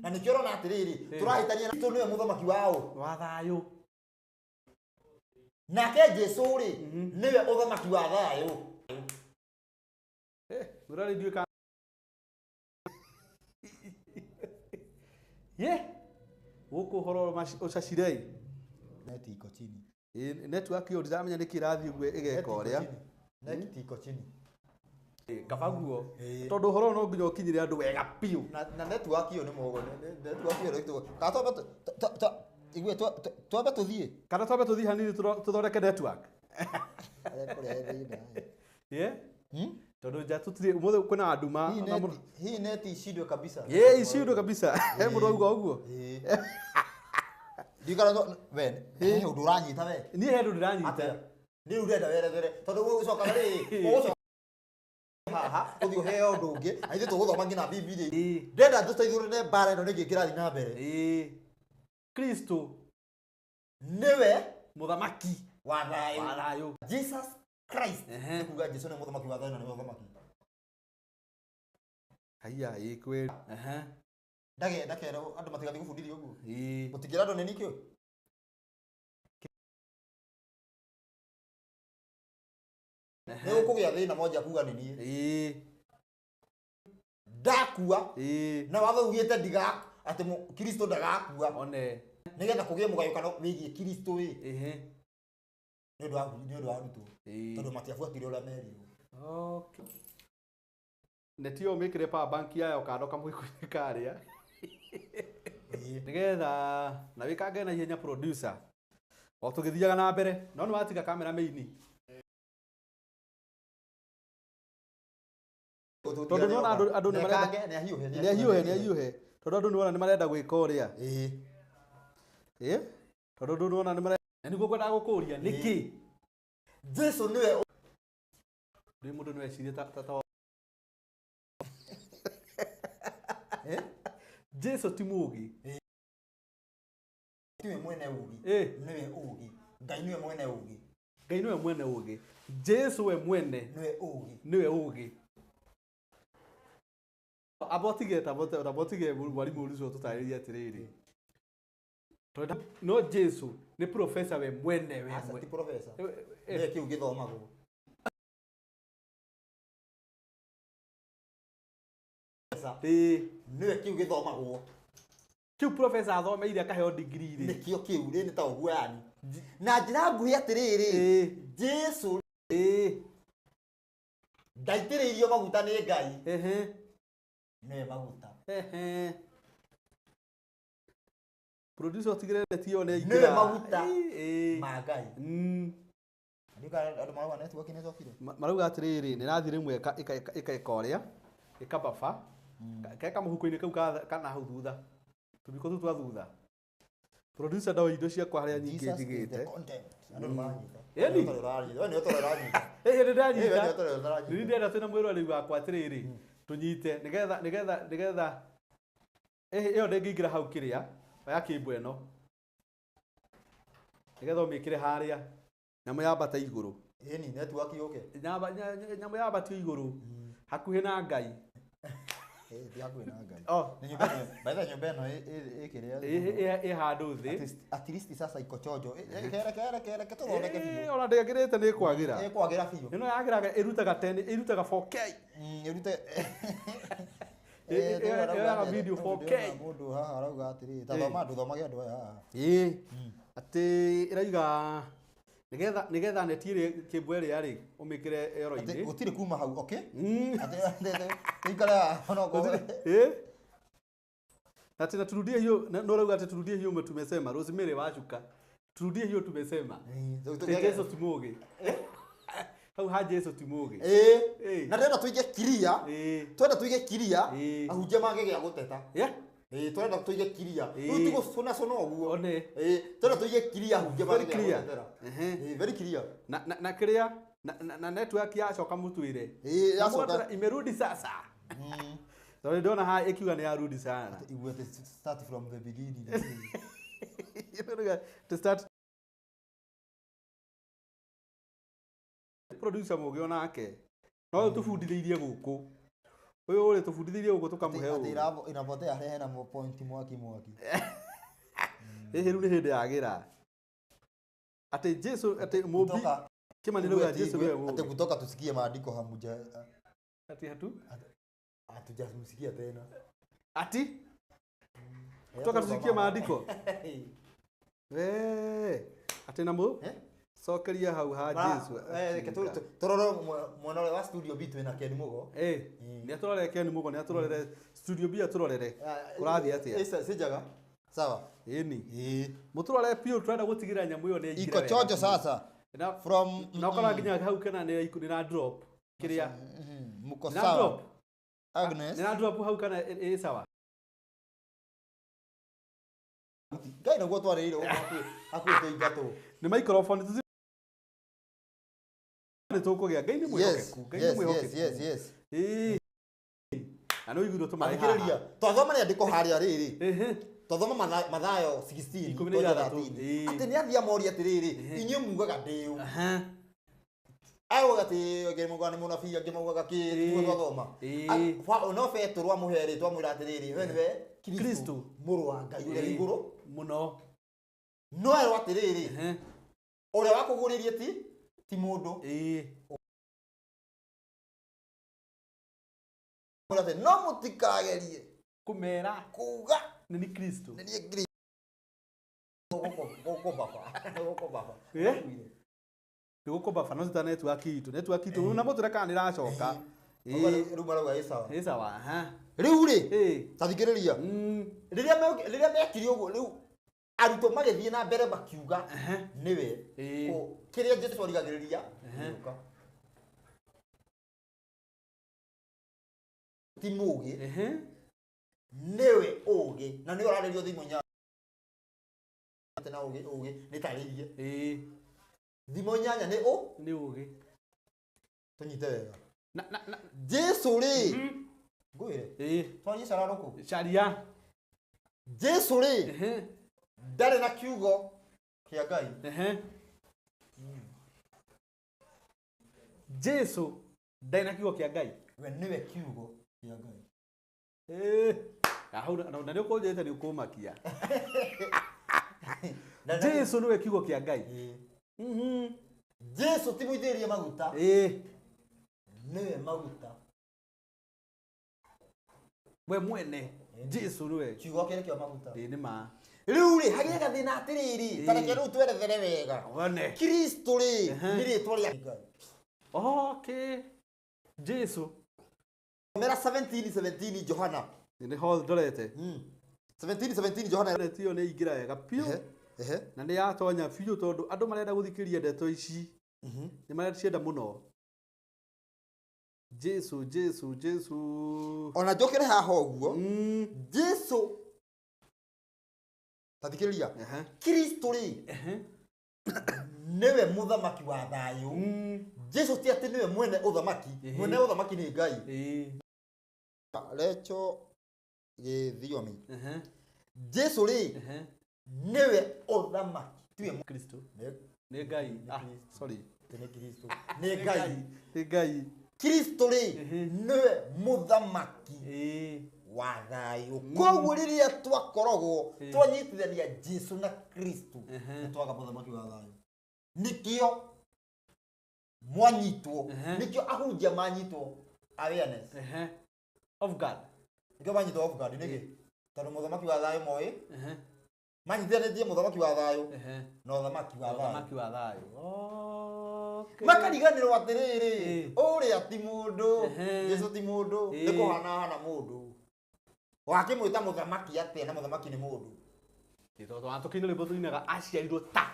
Na nĩkĩo ũrona atĩrĩrĩ, tũrahĩtania na Kristo nĩwe mũthamaki wa ũ? Wa thayũ. Nake Jesu rĩ, nĩwe ũthamaki wa thayũ. Mũrarĩ ndiũĩ kana ye gũkũ ũhoro ũcacire. Neti iko chini. Network ĩyo ndiramenya nĩkĩ ĩrathiĩ ũguo ĩgeka ũrĩa. Neti iko chini. Kaba guo. Tondũ ũhoro no nginya ũkinyĩre andũ wega biũ. Na network ĩyo nĩ mogo. Network ĩyo nĩ kana twambe twambe tũthiĩ. Kana twambe tũthiĩ hanini tũthondeke network. Ye? Tondũ nja tũtirĩ ũmũthĩ kwĩna nduma. Hii neti icindwe kabisa. Ye, icindwe kabisa. He mũndũ auga ũguo. Ndikara we, he ũndũ ũranyita we. Niĩ he ũndũ ndĩranyita. Nĩ ũrenda werethere tondũ ũgũcoka rĩ, ũgũcoka haha ũthiĩ ũheo ũndũ ũngĩ, na ithuĩ tũgũthoma nginya Bibilia. Ndĩrenda tũteithũrane mbara ĩno nĩkĩ kĩrathiĩ na mbere. Kristo nĩwe mũthamaki wa thayũ. Wa thayũ. Jesus Christ. Nĩ kuga Jesu nĩ mũthamaki wa thayũ na nĩwe mũthamaki. Haiya, ĩ kweli. Ndakera andũ matigathiĩ gũbundithio ũguo. Mũtingĩra andũ nĩ nĩkĩo. Nĩ ũkũgĩa thĩna moja kuga nĩ niĩ. Ndakua. Na watho ugĩte ndiga atĩ Kristo ndagakua. One. Nĩgetha kũgĩe mũgayũkano wĩgiĩ Kristo ĩ. Nĩ ũndũ wa arutwo. Tondũ matiabuatire ũrĩa merirwo. Okay. Neti ĩyo mĩkĩre power bank yayo kando kamũiko-inĩ karĩa. Nĩgetha na wĩkange na ihenya producer. O tũgĩthiaga na mbere, no nĩ watiga kamera maini. Tondũ nĩwona andũ nĩ marenda nĩ ahiũhe. Tondũ andũ nĩwona nĩ marenda gwĩka ũrĩa. Tondũ andũ nĩwona nĩ marenda. Na nĩguo ngwendaga gũkũria nĩkĩ? Jesu nĩwe Rĩu mũndũ no ecirie ta Jesu ti mũũgĩ. Tiwe mwene ũgĩ. Nĩwe ũgĩ. Ngai nĩwe mwene ũgĩ. Ngai nĩwe mwene ũgĩ. Jesu we mwene nĩwe ũgĩ. Nĩwe ũgĩ. Abotige tabotige mwarimu ũcio tũtarĩrie atĩrĩrĩ. Tondũ no Jesu nĩ professor we mwene we Aca mwene. ti professor. Nĩwe kĩu gĩthomagwo. Nĩwe kĩu gĩthomagwo. Kĩu professor athomeire akaheo degree rĩ. Nĩkĩo kĩu rĩ nĩ ta ũguo yani. Na njĩra nguhĩ atĩrĩrĩ, Jesu ndaitĩrĩirio maguta nĩ Ngai. Nĩwe maguta. Producer ũtigĩrĩre neti ĩyo nĩ Nĩwe yaingĩra. maguta ma Ngai. Andũ marauga network nĩ ĩcokire. Marauga atĩrĩrĩ, nĩ ĩrathiĩ rĩmwe ĩka ũrĩa, ĩkababa, ke kamũhuko-inĩ kau kana hau thutha. Tũmĩko tũu twa thutha. Producer ndoĩ indo ciakwa harĩa nyingĩ Jesus is the njigĩte. content. Andũ nĩ maranyita. Ĩni. Nĩ ũtarĩ we nĩ ũtarĩ ũranyita. Ĩĩ nĩ ndanyita. Ĩĩ, we nĩ ũtarĩ ũranyita. Nĩ ndĩrenda twĩna mwĩroreri wakwa atĩrĩrĩ, tũnyite nĩgetha nĩgetha nĩgetha ĩyo ndĩngĩingĩra hau kĩrĩa oya kĩmbo ĩno nĩgetha ũmĩkĩre harĩa nyamũ yambate igũrũ. Ĩni network yũke. Nyamũ yambatio igũrũ hakuhĩ na Ngai. Ti hakuhĩ na Ngai. Oh. Nĩ nyũmba ĩno, by the way, nyũmba ĩno ĩ kĩrĩa. Ĩ handũ thĩ. At least sasa iko chonjo. Kere kere kere kere tũthondeke biũ. Ona ndĩagĩrĩte nĩ ĩkwagĩra. Ĩkwagĩra biũ. Ĩno yagĩraga ĩrutaga 10, ĩrutaga 4K. Ĩrute Ĩyoyaga video 4K. Mũndũ haha arauga atĩrĩrĩ, ta thoma ndũthomage andũ aya haha. Atĩ ĩrauga nĩgetha nĩgetha neti ĩrĩa kĩmbo ĩrĩa rĩ ũmĩkĩre Atĩ ĩoro-inĩ. gũtirĩ kuma hau, okay? Atĩ tũikare haha onokorwo. Na tena turudie hiyo na ũrauga atĩ turudie hiyo tumesema Rosemary wacuka. Turudie hiyo tumesema. Jesu ti mũũgĩ. Hau ha Jesu ti mũũgĩ. Na ndĩrenda tũige kiria. Twenda tũige kiria. Ahunjia mangĩgĩa gũteta. Twenda tũige kiria. Rĩu ti gũcũna cũna ũguo. One. Twenda tũige kiria ahunjia Very mangĩgĩa clear. gũtetera. Very clear. Na kĩrĩa na network yacoka mũtwĩre. Yacoka. Mũtwĩre imerudi sasa. Tondũ ndona haha ĩkiuga nĩ yarudi sana. Igwe to start from the beginning. To start producer mũgĩ onake no tũbundithĩirie gũkũ ũyũ ũrĩ tũbundithĩirie gũkũ tũkamũhe Atĩ ũgĩ. inapotea harĩa hena point mwaki mwaki. Ĩhĩ rĩu nĩ hĩndĩ yagĩra atĩ Jesu atĩ mũmbi Kutoka Kĩmani rauga Jesu nĩwe atĩ mũũgĩ. kutoka tusikie maandiko hamuja Atĩ hatu hatujamsikia tena. Ati kutoka tusikie maandiko. Atĩ na mũ cokeria hau ha Jesu. Tũrore mwena ũrĩa wa studio B twĩna Ken Mugo. Nĩ atũrorere Ken Mugo, nĩ atũrorere studio B atũrorere. Kũrathiĩ atĩa? Si njega. Sawa. Ĩni. Mũtũrore biũ tũrenda gũtigĩrĩra nyamũ ĩyo nĩ yaingĩra Iko wega. chonjo sasa. From Na ũkora nginya hau kana nĩ na drop kĩrĩa. Muko Nĩ na sawa. drop. Agnes. Nĩ na drop hau kana ĩ sawa. Ngai nĩguo twarĩrĩire gũkũ hakuhĩ tũingatwo. Nĩ microphone nĩ tũkũgĩa. Ngai nĩ mwĩhokeku. Ngai nĩ mwĩhokeku. Yes, yes. Na nĩ ũiguirwo tũmarĩ haha. Thikĩrĩria, twathoma rĩandĩko harĩa rĩrĩ. Twathoma Mathayo 16, 16. 13. Atĩ nĩ athiĩ amoria atĩrĩrĩ, inyuĩ mugaga ndĩ ũ? Auga atĩ angĩ maugaga nĩ mũnabii, angĩ maugaga kĩ, tiguo twathoma. No Petero amũhe rĩtwa amwĩra atĩrĩrĩ, we nĩwe Kristo, mũrũ wa Ngai ũrĩa wĩ igũrũ mũno. No erwo atĩrĩrĩ, ũrĩa wakũgũrĩrie ti mũndũ. Mwĩra atĩ no mũtikagerie kũmera kuga nĩ ni Kristo. Nĩ niĩ Kristo. Gũkũ baba. Gũkũ baba. Nĩ gũkũ baba no ti ta network itũ. Network itũ na mũtũre kana nĩ ĩracoka. Rĩu marauga ĩ sawa. Ĩ sawa, aha. Rĩu rĩ, ta thikĩrĩria. Rĩrĩa mekire ũguo rĩu arutwo magĩthiĩ na mbere makiuga nĩwe. Kĩrĩa Jesũ arigagĩrĩria gĩũka. Ti mũũgĩ. Nĩwe ũũgĩ na nĩwe ũrarĩrio thimũ inya. Na ũũgĩ, ũũgĩ nĩ tarĩrie. Thimũ inyanya nĩ ũ? Nĩ ũũgĩ. Tũnyite wega. Na Jesũ rĩ, ngwĩre. Twarie cara rũkũ. Caria. Jesũ rĩ, Ndarĩ na kiugo kĩa Ngai. Ehe. Jesu ndarĩ na kiugo kĩa Ngai. We nĩwe kiugo kĩa Ngai. Eh. Hau na nĩ ũkũnjĩte nĩ ũkũmakia. Jesu nĩwe kiugo kĩa Ngai. Mhm. Jesu ti mũitĩrĩrie maguta. Eh. Nĩwe maguta. We mwene Jesu nĩwe kiugo kĩrĩa kĩa maguta. Ĩĩ nĩ ma. Rĩu rĩ hagĩe gathĩna atĩrĩrĩ, ta reke rĩu twerethere wega. Wone. Kristo rĩ nĩ rĩtwa rĩa Ngai. Okay. Jesu. Mera 17:17 Johana. Nĩ ho ndorete. 17:17 Johana. Ndeto ĩyo nĩ ingĩra wega biũ. Ehe. Na nĩ yatonya biũ tondũ andũ marenda gũthikĩrĩria ndeto ici. Nĩ maracienda mũno. Jesu, Jesu, Jesu. Ona njokere haha ũguo. Jesu. Ta thikĩrĩria. Kristo rĩ. Nĩwe mũthamaki wa thayũ. Jesu ti atĩ nĩwe mwene ũthamaki. Mwene ũthamaki nĩ Ngai. Recho gĩthiomi. Jesu rĩ nĩwe ũthamaki. Tiwe Kristo. Nĩ Ngai. Ah, sorry. Nĩ Kristo. Nĩ Ngai. Nĩ Ngai. Kristo rĩ nĩwe mũthamaki wa thayũ. Koguo rĩrĩa twakoragwo twanyitithania Jesu na Kristo nĩ twaga mũthamaki wa thayũ. Nĩkĩo mwanyitwo, nĩkĩo ahunjia manyitwo awareness of God. Nĩkĩo manyitwo of God nĩkĩ? Tondũ mũthamaki wa thayũ moĩ manyitithanĩtie mũthamaki wa thayũ na ũthamaki wa thayũ. Ũthamaki wa thayũ. Makariganĩrwo atĩrĩrĩ, ũrĩa ti mũndũ, Jesu ti mũndũ, nĩ kũhana hana mũndũ. Wakĩmwĩta mũthamaki atĩa na mũthamaki nĩ mũndũ? Tondũ tũkĩina rwĩmbo tũinaga aciarirwo ta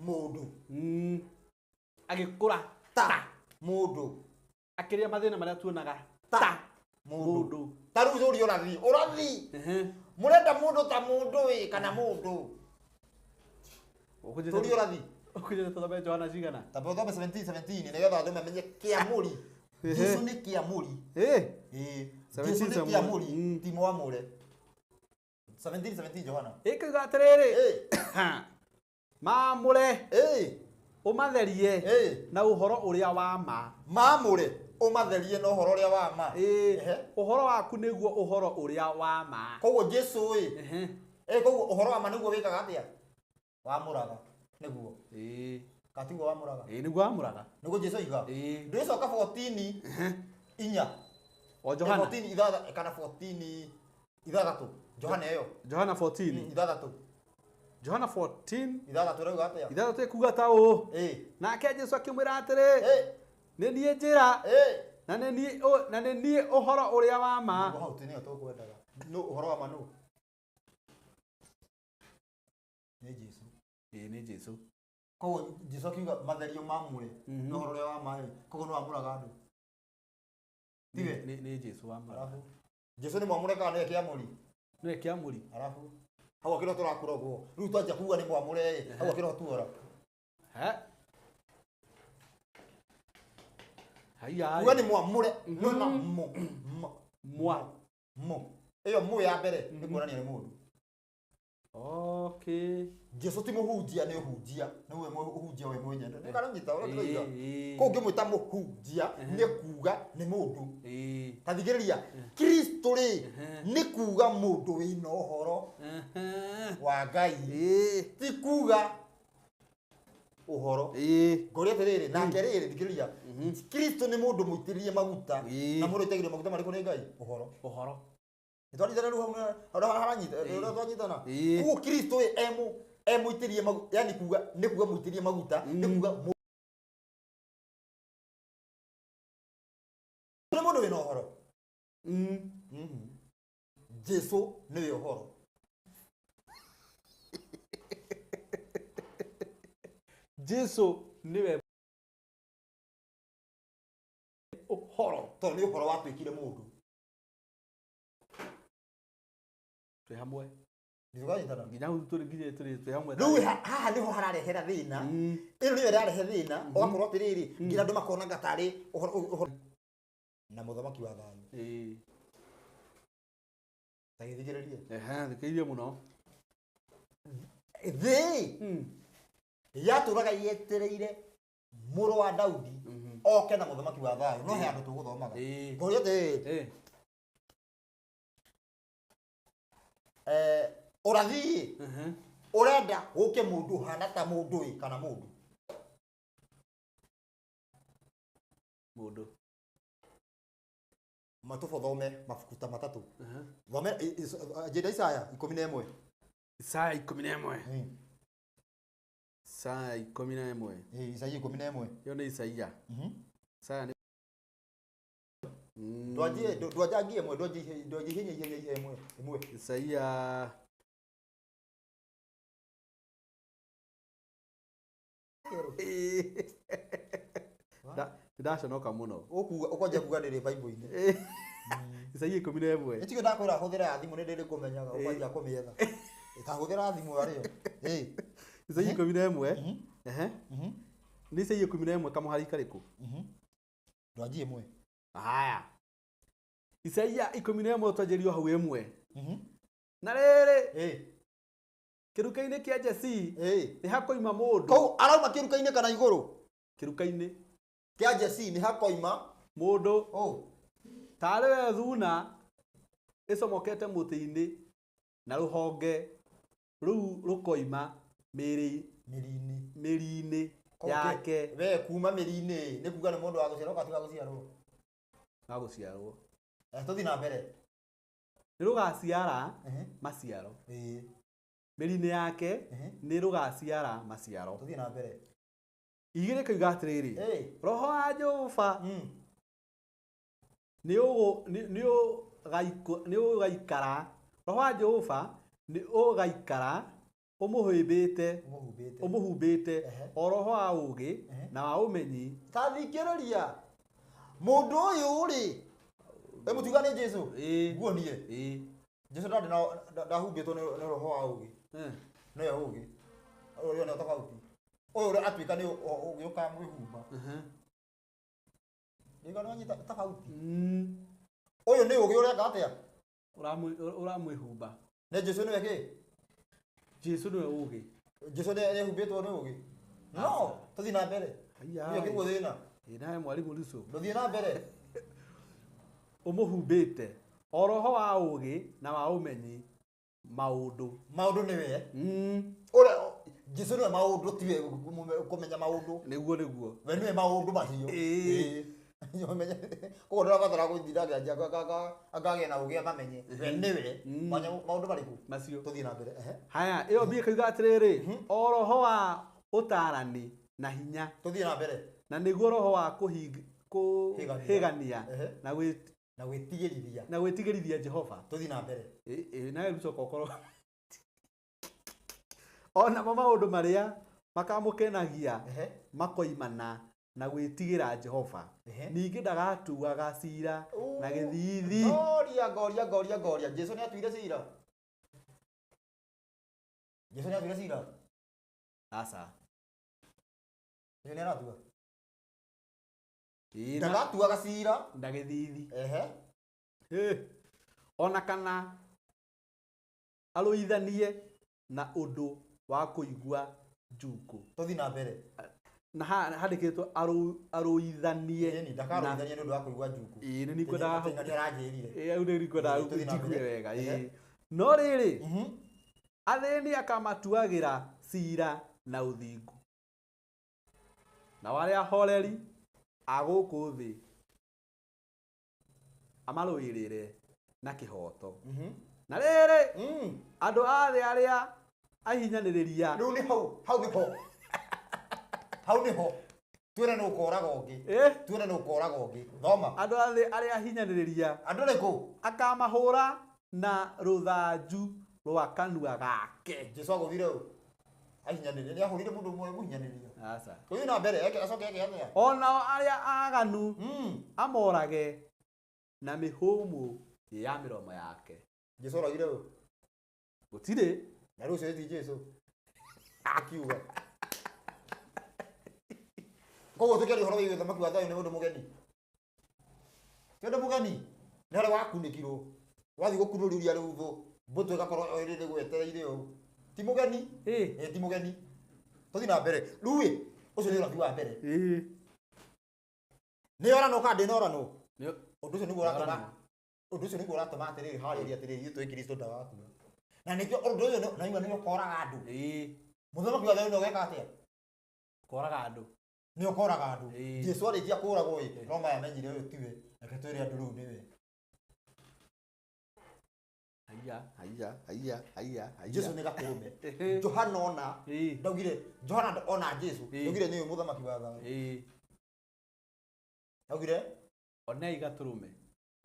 mũndũ. Agĩkũra ta mũndũ. Akĩrĩa mathĩna marĩa tuonaga ta mũndũ. Ta rĩu ũria ũrathi, ũrathi. Mũrenda mũndũ ta mũndũ ĩ kana mũndũ? Tũria ũrathi. Ũkũnjĩte tũthome Johana cigana? Ta tũthome 17:17 nĩgetha andũ mamenye kĩamũri. Jesu nĩ kĩamũri. Jesu nĩ kĩamũri, ti mwamũre. 17:17 Johana. Ĩkiuga atĩrĩrĩ. Maamũre. Ũmatherie na ũhoro ũrĩa wa ma. Maamũre ũmatherie na ũhoro ũrĩa wa ma. Ũhoro waku nĩguo ũhoro ũrĩa wa ma. Koguo Jesu ĩ. Koguo ũhoro wa ma nĩguo wĩkaga atĩa? Wamũraga. Nĩguo. Katiguo wamũraga. Nĩguo wamũraga. Nĩguo Jesu oiga. Ndĩcoka 14 inya. O Johana. 14 ithathatũ kana 14 ithathatũ. Johana ĩyo. Johana 14 ithathatũ. Johana 14 ithathatũ rĩu atĩa? Ithathatũ ĩkuga ta ũũ. Nake Jesu akĩmwĩra atĩrĩ. Nĩ niĩ njĩra. Na nĩ niĩ ũhoro ũrĩa wa ma. Hau ti nĩyo tũkwendaga. Nũ ũhoro wa ma nũ? Nĩ Jesu. Nĩ Jesu. Koguo Jesu akiuga matherio mamũre na ũhoro ũrĩa wa ma ĩ, koguo nĩ wamũraga andũ. Tiwe? Nĩ Jesu wamũraga. Jesu nĩ mwamũre kana nĩwe kĩamũri? Nĩwe kĩamũri. Arabu hau akĩrwo tũrakũrogwo. Rĩu twanjia kuga nĩ mwamũre ĩ, hau akĩrwo tuora. Haiya. Kuga nĩ mwamũre, no na mũ. Mwa. Mũ. Ĩyo mũ ya mbere nĩ kuonania nĩ mũndũ. Okay. Jesu ti mũhunjia nĩ ũhunjia, nĩwe ũhunjia we mwenyewe. Nĩ karanyita ũrĩa ndĩroiga. Koguo ũngĩmwĩta mũhunjia nĩ kuga nĩ mũndũ. Ta thikĩrĩria, Kristo rĩ nĩ kuga mũndũ wĩna ũhoro wa Ngai. Ti kuga ũhoro. Ngũria atĩrĩrĩ, nake rĩrĩ thikĩrĩria, Kristo nĩ mũndũ mũitĩrĩrie maguta. Na mũndũ aitagĩrĩrio maguta marĩkũ nĩ Ngai? Ũhoro. Ũhoro. Nĩtwanyitana rĩu hau haranyita, twanyitana. Koguo Kristo ĩ emũitĩrĩrie maguta, yani kuga nĩ kuga mũitĩrĩrie maguta, nĩ kuga nĩ mũndũ wĩna ũhoro. Jesu nĩwe ũhoro. Jesu nĩwe ũhoro. Tondũ nĩ ũhoro watuĩkire mũndũ. Twĩ hamwe. Nĩtũkanyitana. Nginya hau tũrĩ twĩ hamwe. Rĩu haha nĩho hararehera thĩna. Ĩno nĩyo ĩrarehe thĩna, ũgakorwo atĩrĩrĩ, nginya andũ makonaga tarĩ ũhoro na mũthamaki wa thayũ. Ta gĩthikĩrĩrie. Thikĩrĩrie mũno. Thĩ yatũraga yetereire mũrũ wa Daudi oke na mũthamaki wa thayũ no he andũ tũgũthomaga. Ngũria atĩrĩrĩ, ũrathi ũrenda gũke mũndũ ũhana ta mũndũ ĩ kana mũndũ? Mũndũ. Matũbothome mabuku ta matatũ. Thome njĩra Isaya 11. Isaya 11. Isaya 11. Isaya 11. Ĩyo nĩ Isaia. Isaya nĩ Ndwanjie ndwanjangie ĩmwe ndwanjie ihenya ihenya ihenya ĩmwe. Isaia ndaconoka mũno. Ũkuga ũkwanjia kuga nĩrĩ Bible-inĩ. Isaia 11. Nĩtikĩo ndakwĩra hũthĩra ya thimũ nĩ ndĩrĩkũmenyaga ũkwanjia kũmĩetha. Ĩtahũthĩra thimũ arĩo. Isaia 11. Ehe. Nĩ Isaia 11 kamũhari karĩkũ? Ndwanjie ĩmwe. Haya. Isaia 11 twanjĩrio hau ĩmwe. Na rĩrĩ kĩruka-inĩ kĩa Jesii nĩ hakoima mũndũ. Kũu arauma kĩruka-inĩ kana igũrũ? Kĩruka-inĩ kĩa Jesii nĩ hakoima mũndũ tarĩ we thuna ĩcomokete mũtĩ-inĩ na rũhonge rũu rũkoima mĩri-inĩ yake. We kuma mĩri-inĩ nĩ kuga nĩ mũndũ wa gũciarwo kana ti wa gũciarwo? Wa gũciarwo. Tũthiĩ na mbere. Nĩ rũgaciara maciaro. Mĩri-inĩ yake nĩ rũgaciara maciaro. Tũthiĩ na mbere. Igĩrĩ koiga atĩrĩrĩ, roho wa Jehova nĩ ũgaikara, roho wa Jehova nĩ ũgaikara ũmũhumbĩte o roho wa ũũgĩ na wa ũmenyi. Ta thikĩrĩria mũndũ ũyũ rĩ, mũtiuga nĩ Jesũ? Nguonie. Jesũ ndarĩ ndahumbĩtwo nĩ roho wa ũũgĩ. Nĩwe ũũgĩ. Ũyũ nĩ tofauti. Ũyũ ũrĩa atuĩka nĩ ũũgĩ ũkamwĩhumba. Nĩguo nĩwanyita tofauti. Ũyũ nĩ ũũgĩ ũreka atĩa? Ũramwĩhumba. Nĩ Jesũ nĩwe kĩ? Jesũ nĩwe ũũgĩ. Jesũ nĩehumbĩtwo nĩ ũũgĩ. No, tũthiĩ na mbere. Nĩyo kĩguo thĩna. Nawe mwarimũ Lucu. Ndũthiĩ na mbere. Ũmũhumbĩte o roho wa ũũgĩ na wa ũmenyi maũndũ. Maũndũ nĩwe? Ũrĩa Jesũ nĩwe maũndũ tiwe kũmenya maũndũ. Nĩguo nĩguo. We nĩwe maũndũ macio. Koguo ndũrabatara gũthinda akĩanjia akagĩa na ũũgĩ amamenye. We nĩwe maũndũ marĩkũ? Macio. Tũthiĩ na mbere. Haya, ĩyo mbia ĩkoiga atĩrĩrĩ, o roho wa ũtaarani na hinya. Tũthiĩ na mbere. Na nĩguo roho wa kũhĩgania na gwĩtigĩrithia. Na gwĩtigĩrithia Jehova. Tũthiĩ na mbere. Nawe gũcoka ũkorwo onamo maũndũ marĩa makamũkenagia makoimana na gwĩtigĩra Jehova. Ningĩ ndagatuaga cira na gĩthiithi. Ngoria ngoria ngoria ngoria. Jesũ nĩatuire cira? Jesũ nĩatuire cira? Aca. Jesũ nĩaratua? Ndagatuaga cira na gĩthiithi. Ona kana arũithanie na ũndũ wa kũigua njukũ. Tũthiĩ na mbere. Na handĩkĩtwo arũithanie. Ndakarũithanie nĩ ũndũ wa kũigua njukũ. Ĩĩ nĩ nikwendaga. Nĩaranjĩrire. Ĩĩ nĩ nikwendaga njigue wega. No rĩrĩ, athĩni akamatuagĩra cira na ũthingu. Na arĩa ahoreri a gũkũ thĩ amarũĩrĩre na kĩhooto. Na rĩrĩ, andũ a thĩ arĩa ahinyanĩrĩria. Rĩu nĩ hau, hau nĩho. Hau nĩho. Twĩre nĩ ũkoraga ũngĩ. Twĩre nĩ ũkoraga ũngĩ. Thoma. Andũ a thĩ arĩa ahinyanĩrĩria. Andũ arĩkũ? Akamahũra na rũthanju rwa kanua gake. Jesũ agũthire ũ? Ahinyanĩrĩria. Nĩahũrire mũndũ ũmwe mũhinyanĩrĩria. Aca. Tũthiĩ na mbere, acoke eke atĩa? Onao arĩa aganu amorage na mĩhũmũ ya mĩromo yake. Jesũ oragire ũ? Gũtirĩ. Na rĩu ũcio ti Jesũ. Akiuga. Koguo tũkĩaria ũhoro wĩgiĩ ũthamaki wa thayũ nĩ ũndũ mũgeni. Ti ũndũ mũgeni. Nĩ harĩa wakunĩkirwo. Wathiĩ gũkunũrĩria rĩu thũ, mbũtũ ĩgakorwo ĩrĩ gwetereire ũũ. Ti mũgeni. Ĩ ti mũgeni. Tũthiĩ na mbere. Rĩu ĩ ũcio nĩ ũrathi wa mbere. Nĩ oranwo kana ndĩnoranwo? Ũndũ ũcio nĩguo ũratũma. Ũndũ ũcio nĩguo ũratũma atĩrĩrĩ harĩria atĩrĩrĩ ithuĩ twĩ Kristo ndagakua. Na nĩkĩo ũndũ ũyũ naigua nĩ ũkoraga andũ. Mũthamaki wa thayũ nĩ ũgeka atĩa? Koraga andũ. Nĩ ũkoraga andũ. Jesu arĩkia kũragwo ĩ no maya menyire ũyũ tiwe. Reke twĩre andũ rĩu nĩwe. Haiya haiya haiya haiya haiya. Jesu nĩ gatũrũme. Johana ona ndaugire Johana ona Jesu ndaugire nĩwe mũthamaki wa thayũ. Ndaugire onei gatũrũme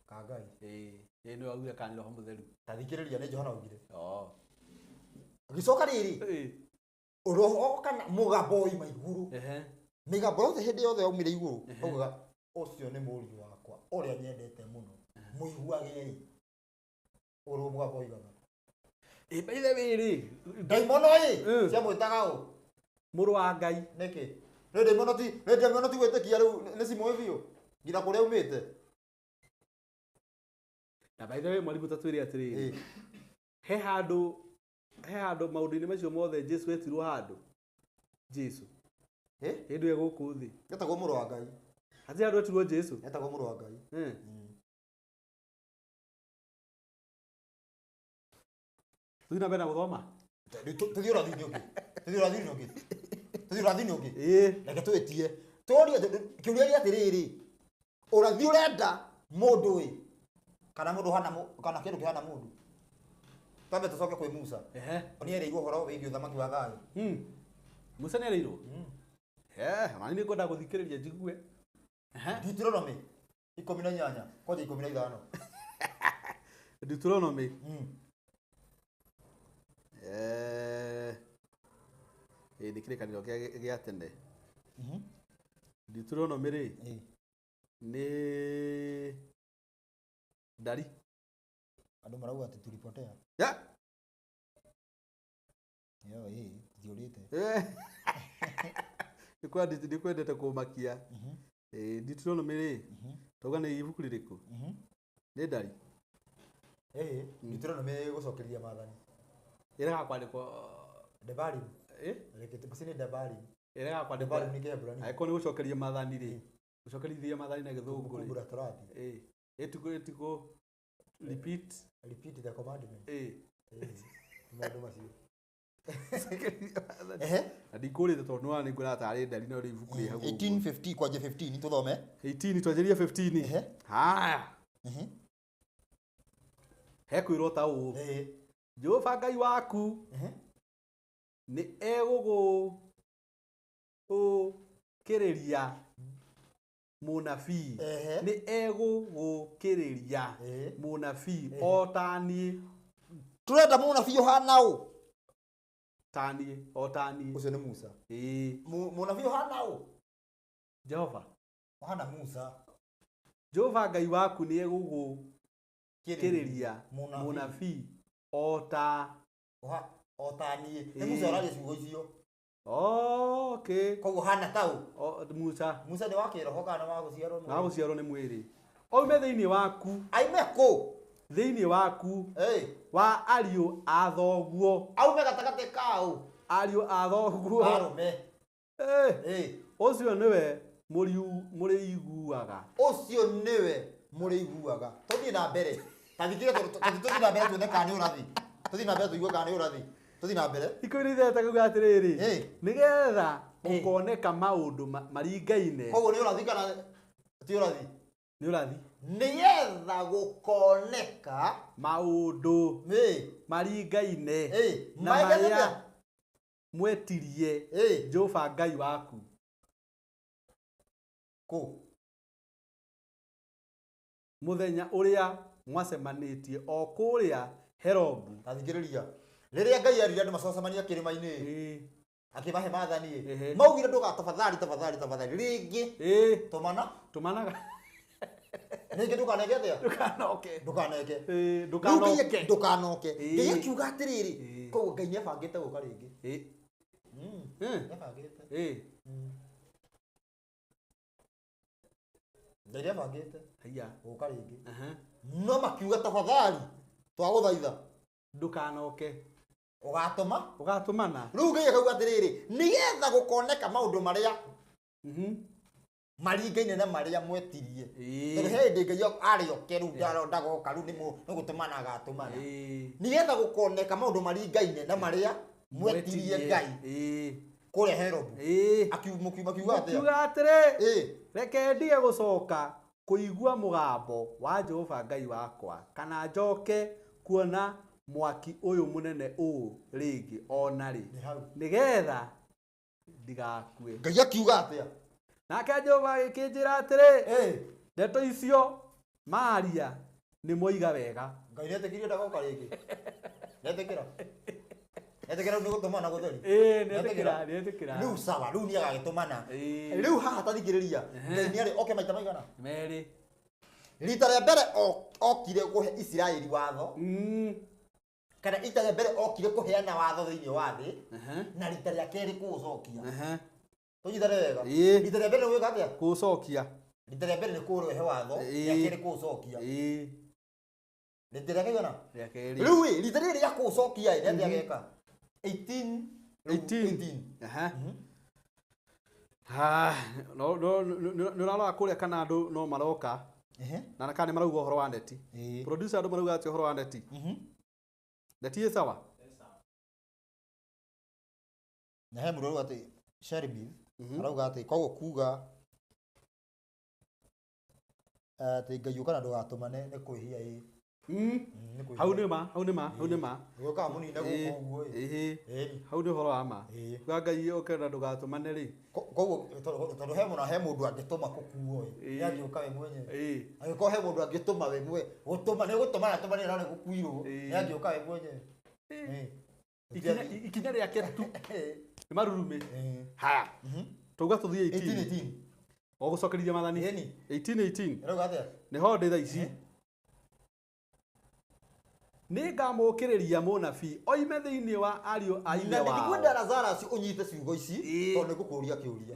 ka Ngai. Ĩ nĩwe augire kana nĩ Roho Mũtheru. Ta thikĩrĩria nĩ Johana augire. Agĩcoka rĩrĩ roho kana mũgambo oima igũrũ. Mĩgambo yothe hĩndĩ yothe yaumire igũrũ augaga ũcio nĩ mũriũ wakwa ũrĩa nyendete mũno mũiguagei. Ũrũ mũgambo oigaga. Ĩ by the way rĩ ndaimono ĩ ciamwĩtaga ũ? Mũrũ wa Ngai. Nĩkĩ? Rĩu ndaimono ti gwĩtĩkia rĩu nĩ cimũĩ biũ nginya kũrĩa aumĩte. Na by the way mwarimu ta twĩre atĩrĩrĩ he handũ maũndũ-inĩ macio mothe Jesu etirwo handũ. Jesu hĩndĩ ĩyo gũkũ thĩ etagwo mũrũ wa Ngai. Hatirĩ handũ etirwo Jesu. Etagwo mũrũ wa Ngai. Tũthiĩ na mbere na gũthoma. Tũthiĩ ũrathi-inĩ ũngĩ. Tũthiĩ ũrathi-inĩ ũngĩ. Tũthiĩ ũrathi-inĩ ũngĩ. Reke twĩtie. Tũrie kĩũria gĩa atĩrĩrĩ ũrathi ũrenda mũndũ ĩ kana mũndũ hana kana kĩndũ kĩhana mũndũ. Twambe tũcoke kwĩ Musa. Nĩ erĩirwo ũhoro wĩgiĩ ũthamaki wa thayũ. Musa nĩ erĩirwo? Ona niĩ nĩngwenda gũthikĩrĩria njigue. Deuteronomy 18 kwanja 15. Deuteronomy. Nĩ kĩrĩkanĩro gĩa tene. Deuteronomy rĩ nĩ ndari. Andũ marauga atĩ tulipotea. Yo ĩ tũtiũrĩte. Nĩkwendete kũmakia. Deuteronomy rĩ tauga nĩ ibuku rĩrĩkũ? Nĩ ndari. Deuteronomy gũcokeria maathani. Ĩrega kwandĩkwo Devarim. Reke basi nĩ Devarim. Ĩrega kwandĩkwo Devarim nĩ Kĩhebrania. Angĩkorwo nĩ gũcokeria maathani rĩ gũcokerithia maathani na gĩthũngũ rĩ. Kumbura Torati. Ĩtikũ repeat. Repeat the commandment. Maũndũ macio. Na ndikũrĩte tondũ nĩwona nĩnguona tarĩ ndari no rĩu ibuku rĩ hau ũguo. 1850 kwanja 15 tũthome. 18 twanjĩrie 15. Haya. Hekwĩrwo ta ũũ. Jehova Ngai waku nĩ egũgũkĩrĩria mũnabii. Nĩ egũgũkĩrĩria mũnabii o ta niĩ. Tũrenda mũnabii ũhana ũ? Taniĩ o taniĩ. Ũcio nĩ Musa. Mũnabii ũhana ũ? Jehova. Ũhana Musa. Jehova Ngai waku nĩ egũgũkĩrĩria mũnabii o ta o ta niĩ. Nĩ Musa ũraria ciugo icio. Okay. Koguo hana ta ũ? Musa. Musa nĩ wa kĩroho kana wa gũciarwo nĩ mwĩrĩ? Wa gũciarwo nĩ mwĩrĩ. Aume thĩinĩ waku. Aime kũ? Thĩinĩ waku. Wa ariũ a thoguo. Aume gatagatĩ ka ũ? Ariũ a thoguo. Arũme. Ũcio nĩwe mũrĩiguaga. Ũcio nĩwe mũrĩiguaga. Tũthiĩ na mbere. Ta thikĩrĩria tũthiĩ na mbere tuone kana nĩ ũrathi. Tũthiĩ na mbere tũigue kana nĩ ũrathi. Tũthiĩ na mbere. 13 kuga atĩrĩrĩ nĩgetha gũkoneka maũndũ maringaine. Koguo nĩ ũrathi kana ti ũrathi? Nĩ ũrathi. Nĩgetha gũkoneka maũndũ maringaine na marĩa mwetirie Jehova Ngai waku. Kũ? Mũthenya ũrĩa mwacemanĩtie o kũrĩa Herobu. Ta thikĩrĩria. Rĩrĩa Ngai erire andũ macocemania kĩrĩma-inĩ akĩmahe maathani maugire ndũgatafadhali tafadhali tafadhali rĩngĩ tũmana tũmanaga rĩngĩ ndũkaneke atĩa ndũkanoke ndũkaneke ndũkanoke ndũkanoke Ngai akiuga atĩrĩrĩ koguo Ngai nĩebangĩte gũka rĩngĩ nĩebangĩte Ngai nĩebangĩte gũka rĩngĩ no makiuga tafadhali twagũthaitha ndũkanoke Ũgatũma Ũgatũmana. Rĩu Ngai akauga atĩrĩrĩ, nĩgetha gũkoneka maũndũ marĩa maringaine na marĩa mwetirie. Tondũ he hĩndĩ Ngai arĩ oke rĩu ndagoka rĩu nĩ gũtũmana agatũmana. Nĩgetha gũkoneka maũndũ maringaine na marĩa mwetirie Ngai. Kũrĩa Herobu. Akiuga atĩa? Akiuga atĩrĩ, reke ndige gũcoka kũigua mũgambo wa Jehova Ngai wakwa, kana njoke kuona mwaki ũyũ mũnene ũũ rĩngĩ ona rĩ, nĩgetha ndigakue. Ngai akiuga atĩa? Nake Jehova agĩkĩnjĩra atĩrĩ, ndeto icio maria nĩ moiga wega. Ngai nĩetĩkirie ndagoka rĩngĩ. Nĩetĩkĩra. Nĩetĩkĩra nĩ gũtũmana gũtheri. Nĩetĩkĩra, nĩetĩkĩra. Rĩu sawa, rĩu nĩagagĩtũmana. Rĩu haha ta thikĩrĩria, Ngai nĩarĩ oke maita maigana? Merĩ. Rita rĩa mbere okire kũhe Isiraeli watho. Kana rita rĩa mbere okire kũheana watho thĩinĩ wa thĩ, na rita rĩa kerĩ kũũcokia. Tũnyitane wega. Rita rĩa mbere nĩ gwĩka atĩa? Kũũcokia. Rita rĩa mbere nĩ kũrehe watho, rĩa kerĩ kũũcokia. Rita rĩa kaigana? Rĩa kerĩ. Rĩu ĩ, rita rĩrĩ rĩa kũũcokia ĩ, nĩ atĩa geka? 18. No nĩ ũrarora kũrĩa kana andũ no maroka. Na kana nĩ marauga ũhoro wa neti. Producer andũ marauga atĩa ũhoro wa neti? Neti ĩ sawa? Na he mũndũ arauga atĩ Sherby arauga atĩ koguo kuga atĩ Ngai ũka na ndũgatũmane nĩ kwĩhia ĩ. Hau nĩ ma, hau nĩ ma, hau nĩ ma. Ũgĩũkaga mũnine gũkũ ũguo ĩ. Hau nĩ ũhoro wa ma. Kuga Ngai ũke na ndũgatũmane rĩ. Koguo tondũ he mũna he mũndũ angĩtũma gũkuo ĩ. Nĩ angĩũka we mwenyewe. Angĩkorwo he mũndũ angĩtũma we mwenyewe, gũtũma nĩ gũtũmana tũmane no nĩ gũkuirwo. Nĩ angĩũka we mwenyewe. Ikinya rĩake tu. Nĩ marurumĩ. Haya. Tauga tũthiĩ 18. O gũcokeria mathani. 18. Ĩrauga atĩa? Nĩho ndĩ thaa ici. Nĩngamũũkĩrĩria mũnabii oime thĩinĩ wa ariũ a ithe wao. Na ndikwenda Lazarus ũnyite ciugo ici tondũ nĩngũkũũria kĩũria.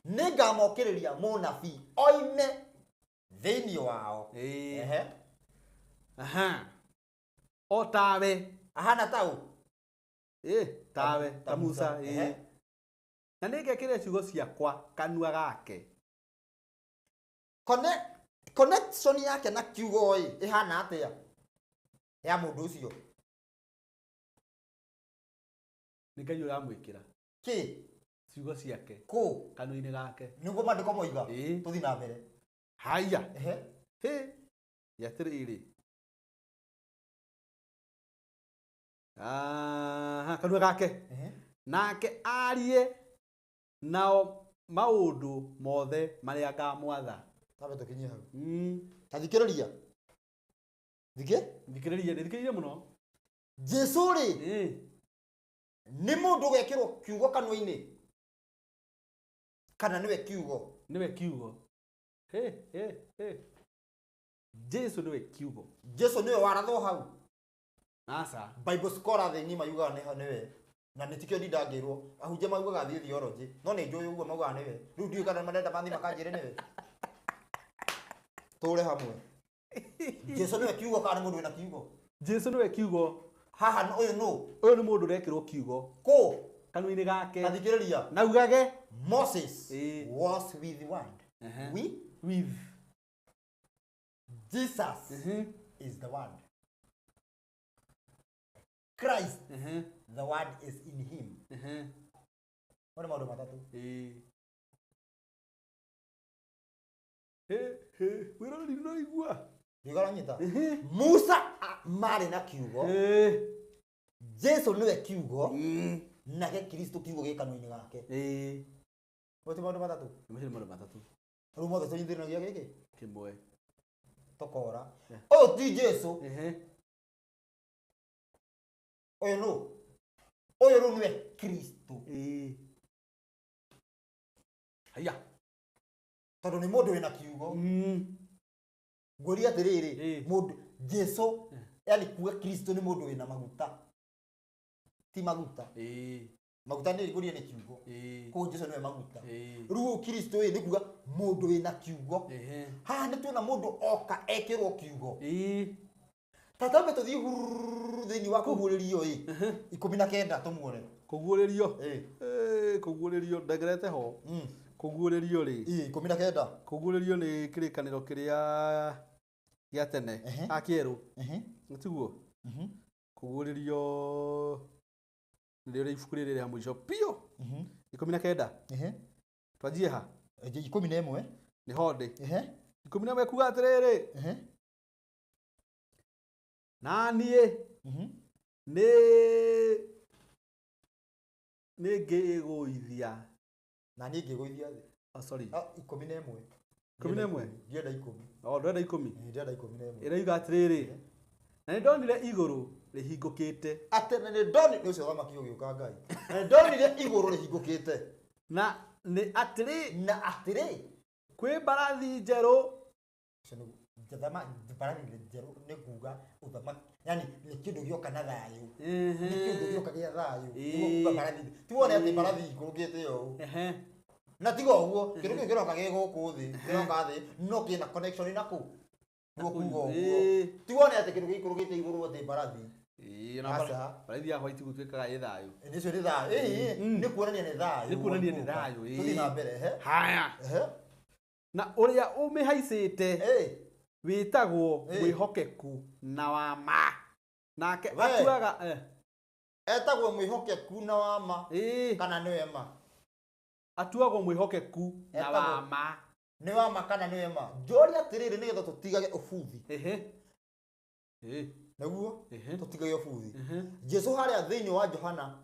Nĩngamokĩrĩria mũnabii oime thĩinĩ wao. O tawe. Ahana ta ũ? Tawe, ta Musa. Na nĩngekĩra ciugo ciakwa kanua gake. Connection yake na kiugo ĩ ĩhana atĩa? Ya mũndũ ũcio. Nĩ Ngai ũramwĩkĩra. Kĩ? Ciugo ciake. Kũ? Kanua-inĩ gake. Nĩguo maandĩko moiga. Tũthiĩ na mbere. Haya. Atĩrĩrĩ. Kanua gake. Nake arie nao maũndũ mothe marĩa ngamwatha. Tambe tũkinyie hau. Ta thikĩrĩria. Thikĩrĩria, thikĩrĩria mũno. Jesu rĩ, nĩ mũndũ ũgekĩrwo kiugo kanua-inĩ kana nĩwe kiugo? Nĩwe kiugo. Jesu nĩwe kiugo. Jesu nĩwe warathwo hau. Aca. Bible scholar thĩ ng'ima yugaga nĩwe. Na nĩ tikĩo ndindangĩrwo. Ahunjia maugaga thiĩ theology, no nĩ njũĩ ũguo maugaga nĩwe. Rĩu ndiũĩ kana marenda mathiĩ makanjĩre nĩwe. Tũre hamwe. Jesu nĩwe kiugo kana nĩ mũndũ wĩna kiugo? Jesu nĩwe kiugo. Haha ũyũ nũ? Ũyũ nĩ mũndũ ũrekĩrwo kiugo. Kũ? Kanua-inĩ gake. Ta thikĩrĩria. Na ugage Moses was with word. We? With. Jesus is the word. Christ, the word is in him. What maũndũ matatũ? Wĩroreri nĩũraigua? Nĩũranyita? Musa marĩ na kiugo. Jesu nĩwe kiugo. Nake Kristo kiugo gĩ kanua-inĩ gake. Macio maũndũ matatũ? Macio nĩ maũndũ matatũ. Rĩu mothe tũnyitithanagia gĩkĩ? Kĩmwe. Tũkora. Ũyũ ti Jesu. Ũyũ nũ? Ũyũ rĩu nĩwe Kristo. Haya. Tondũ nĩ mũndũ wĩna kiugo. Ngũria atĩrĩrĩ, mũndũ Jesu, yani kuga Kristo nĩ mũndũ wĩna maguta. Ti maguta. Maguta nĩ ngũria nĩ kiugo. Koguo Jesu nĩwe maguta. Rĩu Kristo ĩ nĩ kuga mũndũ wĩna kiugo. Haha nĩ tuona mũndũ oka ekĩrwo kiugo. Tatambe tũthiĩ hururu thĩinĩ wa kũguũrĩrio ĩ 19 tũmuone. Kũguũrĩrio. Kũguũrĩrio ndengerete ho. Kũguũrĩrio rĩ. 19. Kũguũrĩrio nĩ kĩrĩkanĩro kĩrĩa gĩa tene. A kĩerũ. Tiguo? Kũguũrĩrio nĩrĩo ibuku rĩrĩ rĩa mũico biũ. 19. Twanjie ha? 11. Nĩ ho ndĩ. 11 kuga atĩrĩrĩ. Na niĩ nĩ ngĩgũithia. Na niĩ ngĩgũithia thĩ. Oh, sorry. 11. 11? Ndienda 10. Oh, ndwenda 10. Ndienda 11. Ĩroiga atĩrĩrĩ. Na nĩ ndonire igũrũ rĩhingũkĩte. Atĩ na nĩ ndonire ũcio thamaki ũgĩũka Ngai. Na nĩ ndonire igũrũ rĩhingũkĩte. Na nĩ atĩrĩ. Na atĩrĩ. Kwĩ mbarathi njerũ. Mbarathi njerũ nĩ kuga ũthamaki. Yani nĩ kĩndũ gĩoka na thayũ. Nĩ kĩndũ gĩoka gĩa thayũ. Nĩguo kuga mbarathi. Ti wone atĩ mbarathi ikũrũkĩte ũũ. Na tiga ũguo, kĩndũ kĩu kĩroka gĩ gũkũ thĩ, kĩroka thĩ, no kĩna connection na kũ. Nĩguo kuga ũguo. Ti wone atĩ kĩndũ gĩikũrũkĩte igũrũ atĩ mbarathi. Mbarathi ya white gũtuĩkaga ĩ thayũ. Nĩcio nĩ thayũ. Nĩ kuonania nĩ thayũ. Nĩ kuonania nĩ thayũ. Tũthiĩ na mbere. Haya. Na ũrĩa ũmĩhaicĩte wĩtagwo mwĩhokeku na wa ma. Nake atuaga etagwo mwĩhokeku na wa ma kana nĩwe ma. Atuagwo mwĩhokeku na wa ma. Nĩ wa ma kana nĩwe ma. Njũria atĩrĩrĩ nĩgetha tũtigage ũbuthi. Nĩguo tũtigage ũbuthi. Jesu harĩa thĩinĩ wa Johana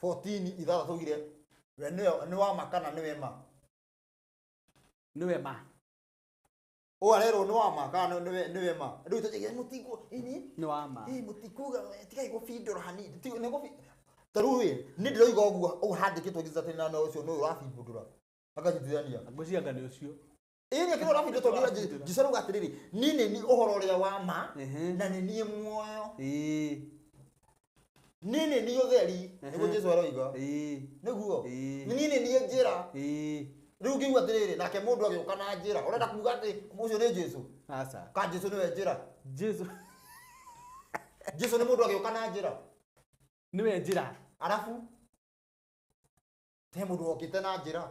14:6 augire we nĩ wa ma kana nĩwe ma. Nĩwe ma. Ũũ arerwo nĩ wa ma kana nĩwe ma. Rĩu tũtige mũtigwo ini nĩ wa ma. Mũtikuga tigai gũbindũra hanini. Nĩ gũbi ta rĩu ĩ nĩ ndĩroiga ũguo ũguo handĩkĩtwo gĩcatĩ na ũcio nĩ ũrabindũra. Akanyitithania. Ngwĩciria nĩ ũcio. Nĩ kĩrĩa ũrabindũra tondũ Jesũ arauga atĩrĩrĩ niĩ nĩ niĩ ũhoro ũrĩa wa ma na nĩ niĩ muoyo. Niĩ nĩ niĩ ũtheri nĩguo Jesũ aroiga. Nĩguo. Niĩ nĩ niĩ njĩra. Rĩu ngĩigua atĩrĩrĩ nake mũndũ agĩũka na njĩra ũrenda kuga atĩ ũcio nĩ Jesũ. Aca. Ka Jesũ nĩwe njĩra. Jesũ. Jesũ nĩ mũndũ agĩũka na njĩra. Nĩwe njĩra. Arabu he mũndũ wokĩte na njĩra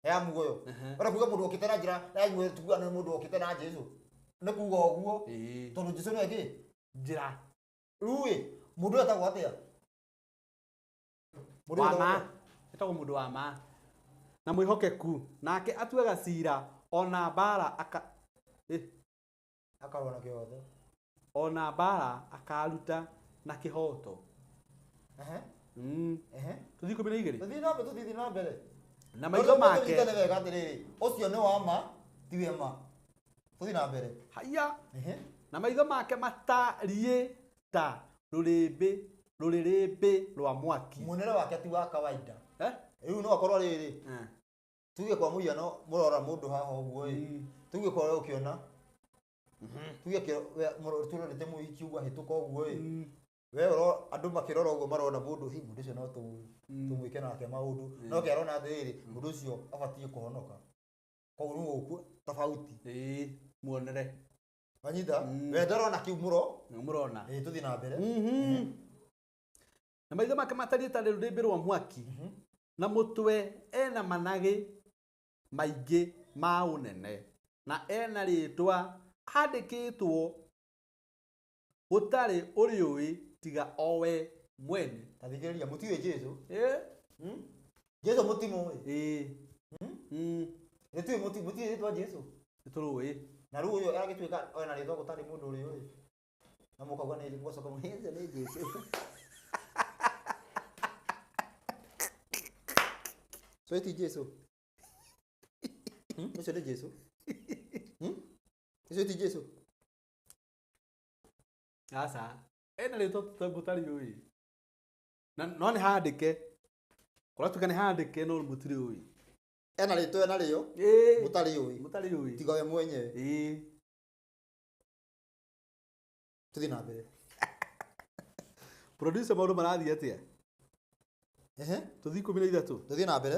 ya muoyo. Ũrenda kuga mũndũ wokĩte na njĩra ya muoyo tuga nĩ mũndũ wokĩte na Jesũ. Nĩ kuga ũguo. Tondũ Jesũ nĩwe kĩ? Njĩra. Rĩu ĩ mũndũ ũyũ etagwo atĩa? Mũndũ wa ma. Etagwo mũndũ wa ma. Na mwĩhokeku nake atuaga cira ona mbara aka akarũa na kĩhoto. Ona mbara akaruta na kĩhoto. Tũthiĩ 12. Tũthiĩ na mbere, tũthiĩ na mbere. Na maitho make. Tũnyitane wega atĩrĩrĩ ũcio nĩ wa ma tiwe ma. Tũthiĩ na mbere. Haya. Na maitho make matariĩ ta rũrĩrĩmbĩ rwa mwaki. Muonere wake ti wa kawaida. Rĩu no akorwo rĩrĩ. Tuge kwa mũhiano mũrora mũndũ haha ũguo ĩ. Tuge kwa ũkĩona. Tuge tũrorete mũhiki ũguo ahĩtũka ũguo ĩ. We oro andũ makĩrora ũguo marona mũndũ hi mũndũ ũcio no tũmwĩke nake maũndũ. No ke arona atĩrĩrĩ mũndũ ũcio abatiĩ kũhonoka. Koguo nĩ gũkũ tofauti. Muonere. Wanyita? We ndarona kĩu mũro. Mũrona. Tũthiĩ na mbere. Na maitho make matariĩ ta rũrĩrĩmbĩ rwa mwaki. Na mũtwe ena managĩ maingĩ ma ũnene na ena rĩtwa handĩkĩtwo gũtarĩ ũrĩũĩ tiga owe mwene. Ta thikĩrĩria mũtiũĩ Jesũ. Jesũ mũtimũĩ. Nĩtũĩ mũtiũĩ rĩtwa Jesũ. Nĩtũrũĩ. Na rĩu ũyũ agĩtuĩka ena rĩtwa gũtarĩ mũndũ ũrĩũĩ. Na mũkauga nĩ mũgacoka mũhĩnja nĩ Jesũ. So ti Jesũ. Ũcio nĩ Jesũ. Ũcio ti Jesũ. Aca. Ena rĩtwa mũtarĩ ũĩ. Na no nĩ handĩke. Kũratuĩka nĩ handĩke no mũtirĩ ũĩ. Ena rĩtwa ena rĩo. Mũtarĩ ũĩ. Mũtarĩ ũĩ. Tiga we mwenyewe. Tũthiĩ na mbere. Producer maũndũ marathiĩ atĩa? Tũthiĩ 13. Tũthiĩ na mbere.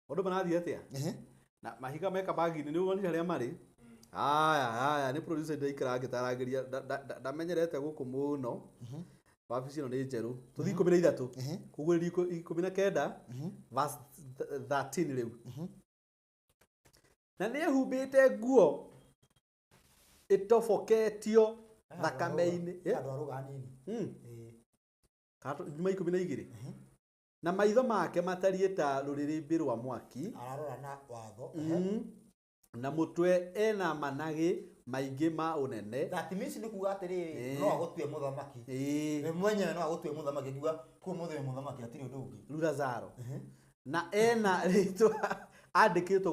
Maũndũ marathiĩ atĩa? Na mahiga meka bagi-inĩ nĩ wonire harĩa marĩ. Aya, aya, nĩ producer ndaikara ngĩtaragĩria ndamenyerete gũkũ mũno. Wabici ĩno nĩ njerũ. Tũthiĩ 13. Kũguũrĩrio 19 verse 13 rĩu. Na nĩ ehumbĩte nguo ĩtoboketio thakame-inĩ. Andũ arũga hanini. Nyuma 12. Na maitho make matariĩ ta rũrĩrĩmbĩ rwa mwaki. Ararora na watho. Na mũtwe ena managĩ maingĩ ma ũnene. That means nĩ kuga atĩrĩrĩ, no agũtue mũthamaki. We mwenyewe no agũtue mũthamaki, akiuga kũu mũthĩ wĩ mũthamaki hatirĩ ũndũ ũngĩ. Lazaro. Na ena rĩtwa andĩkĩtwo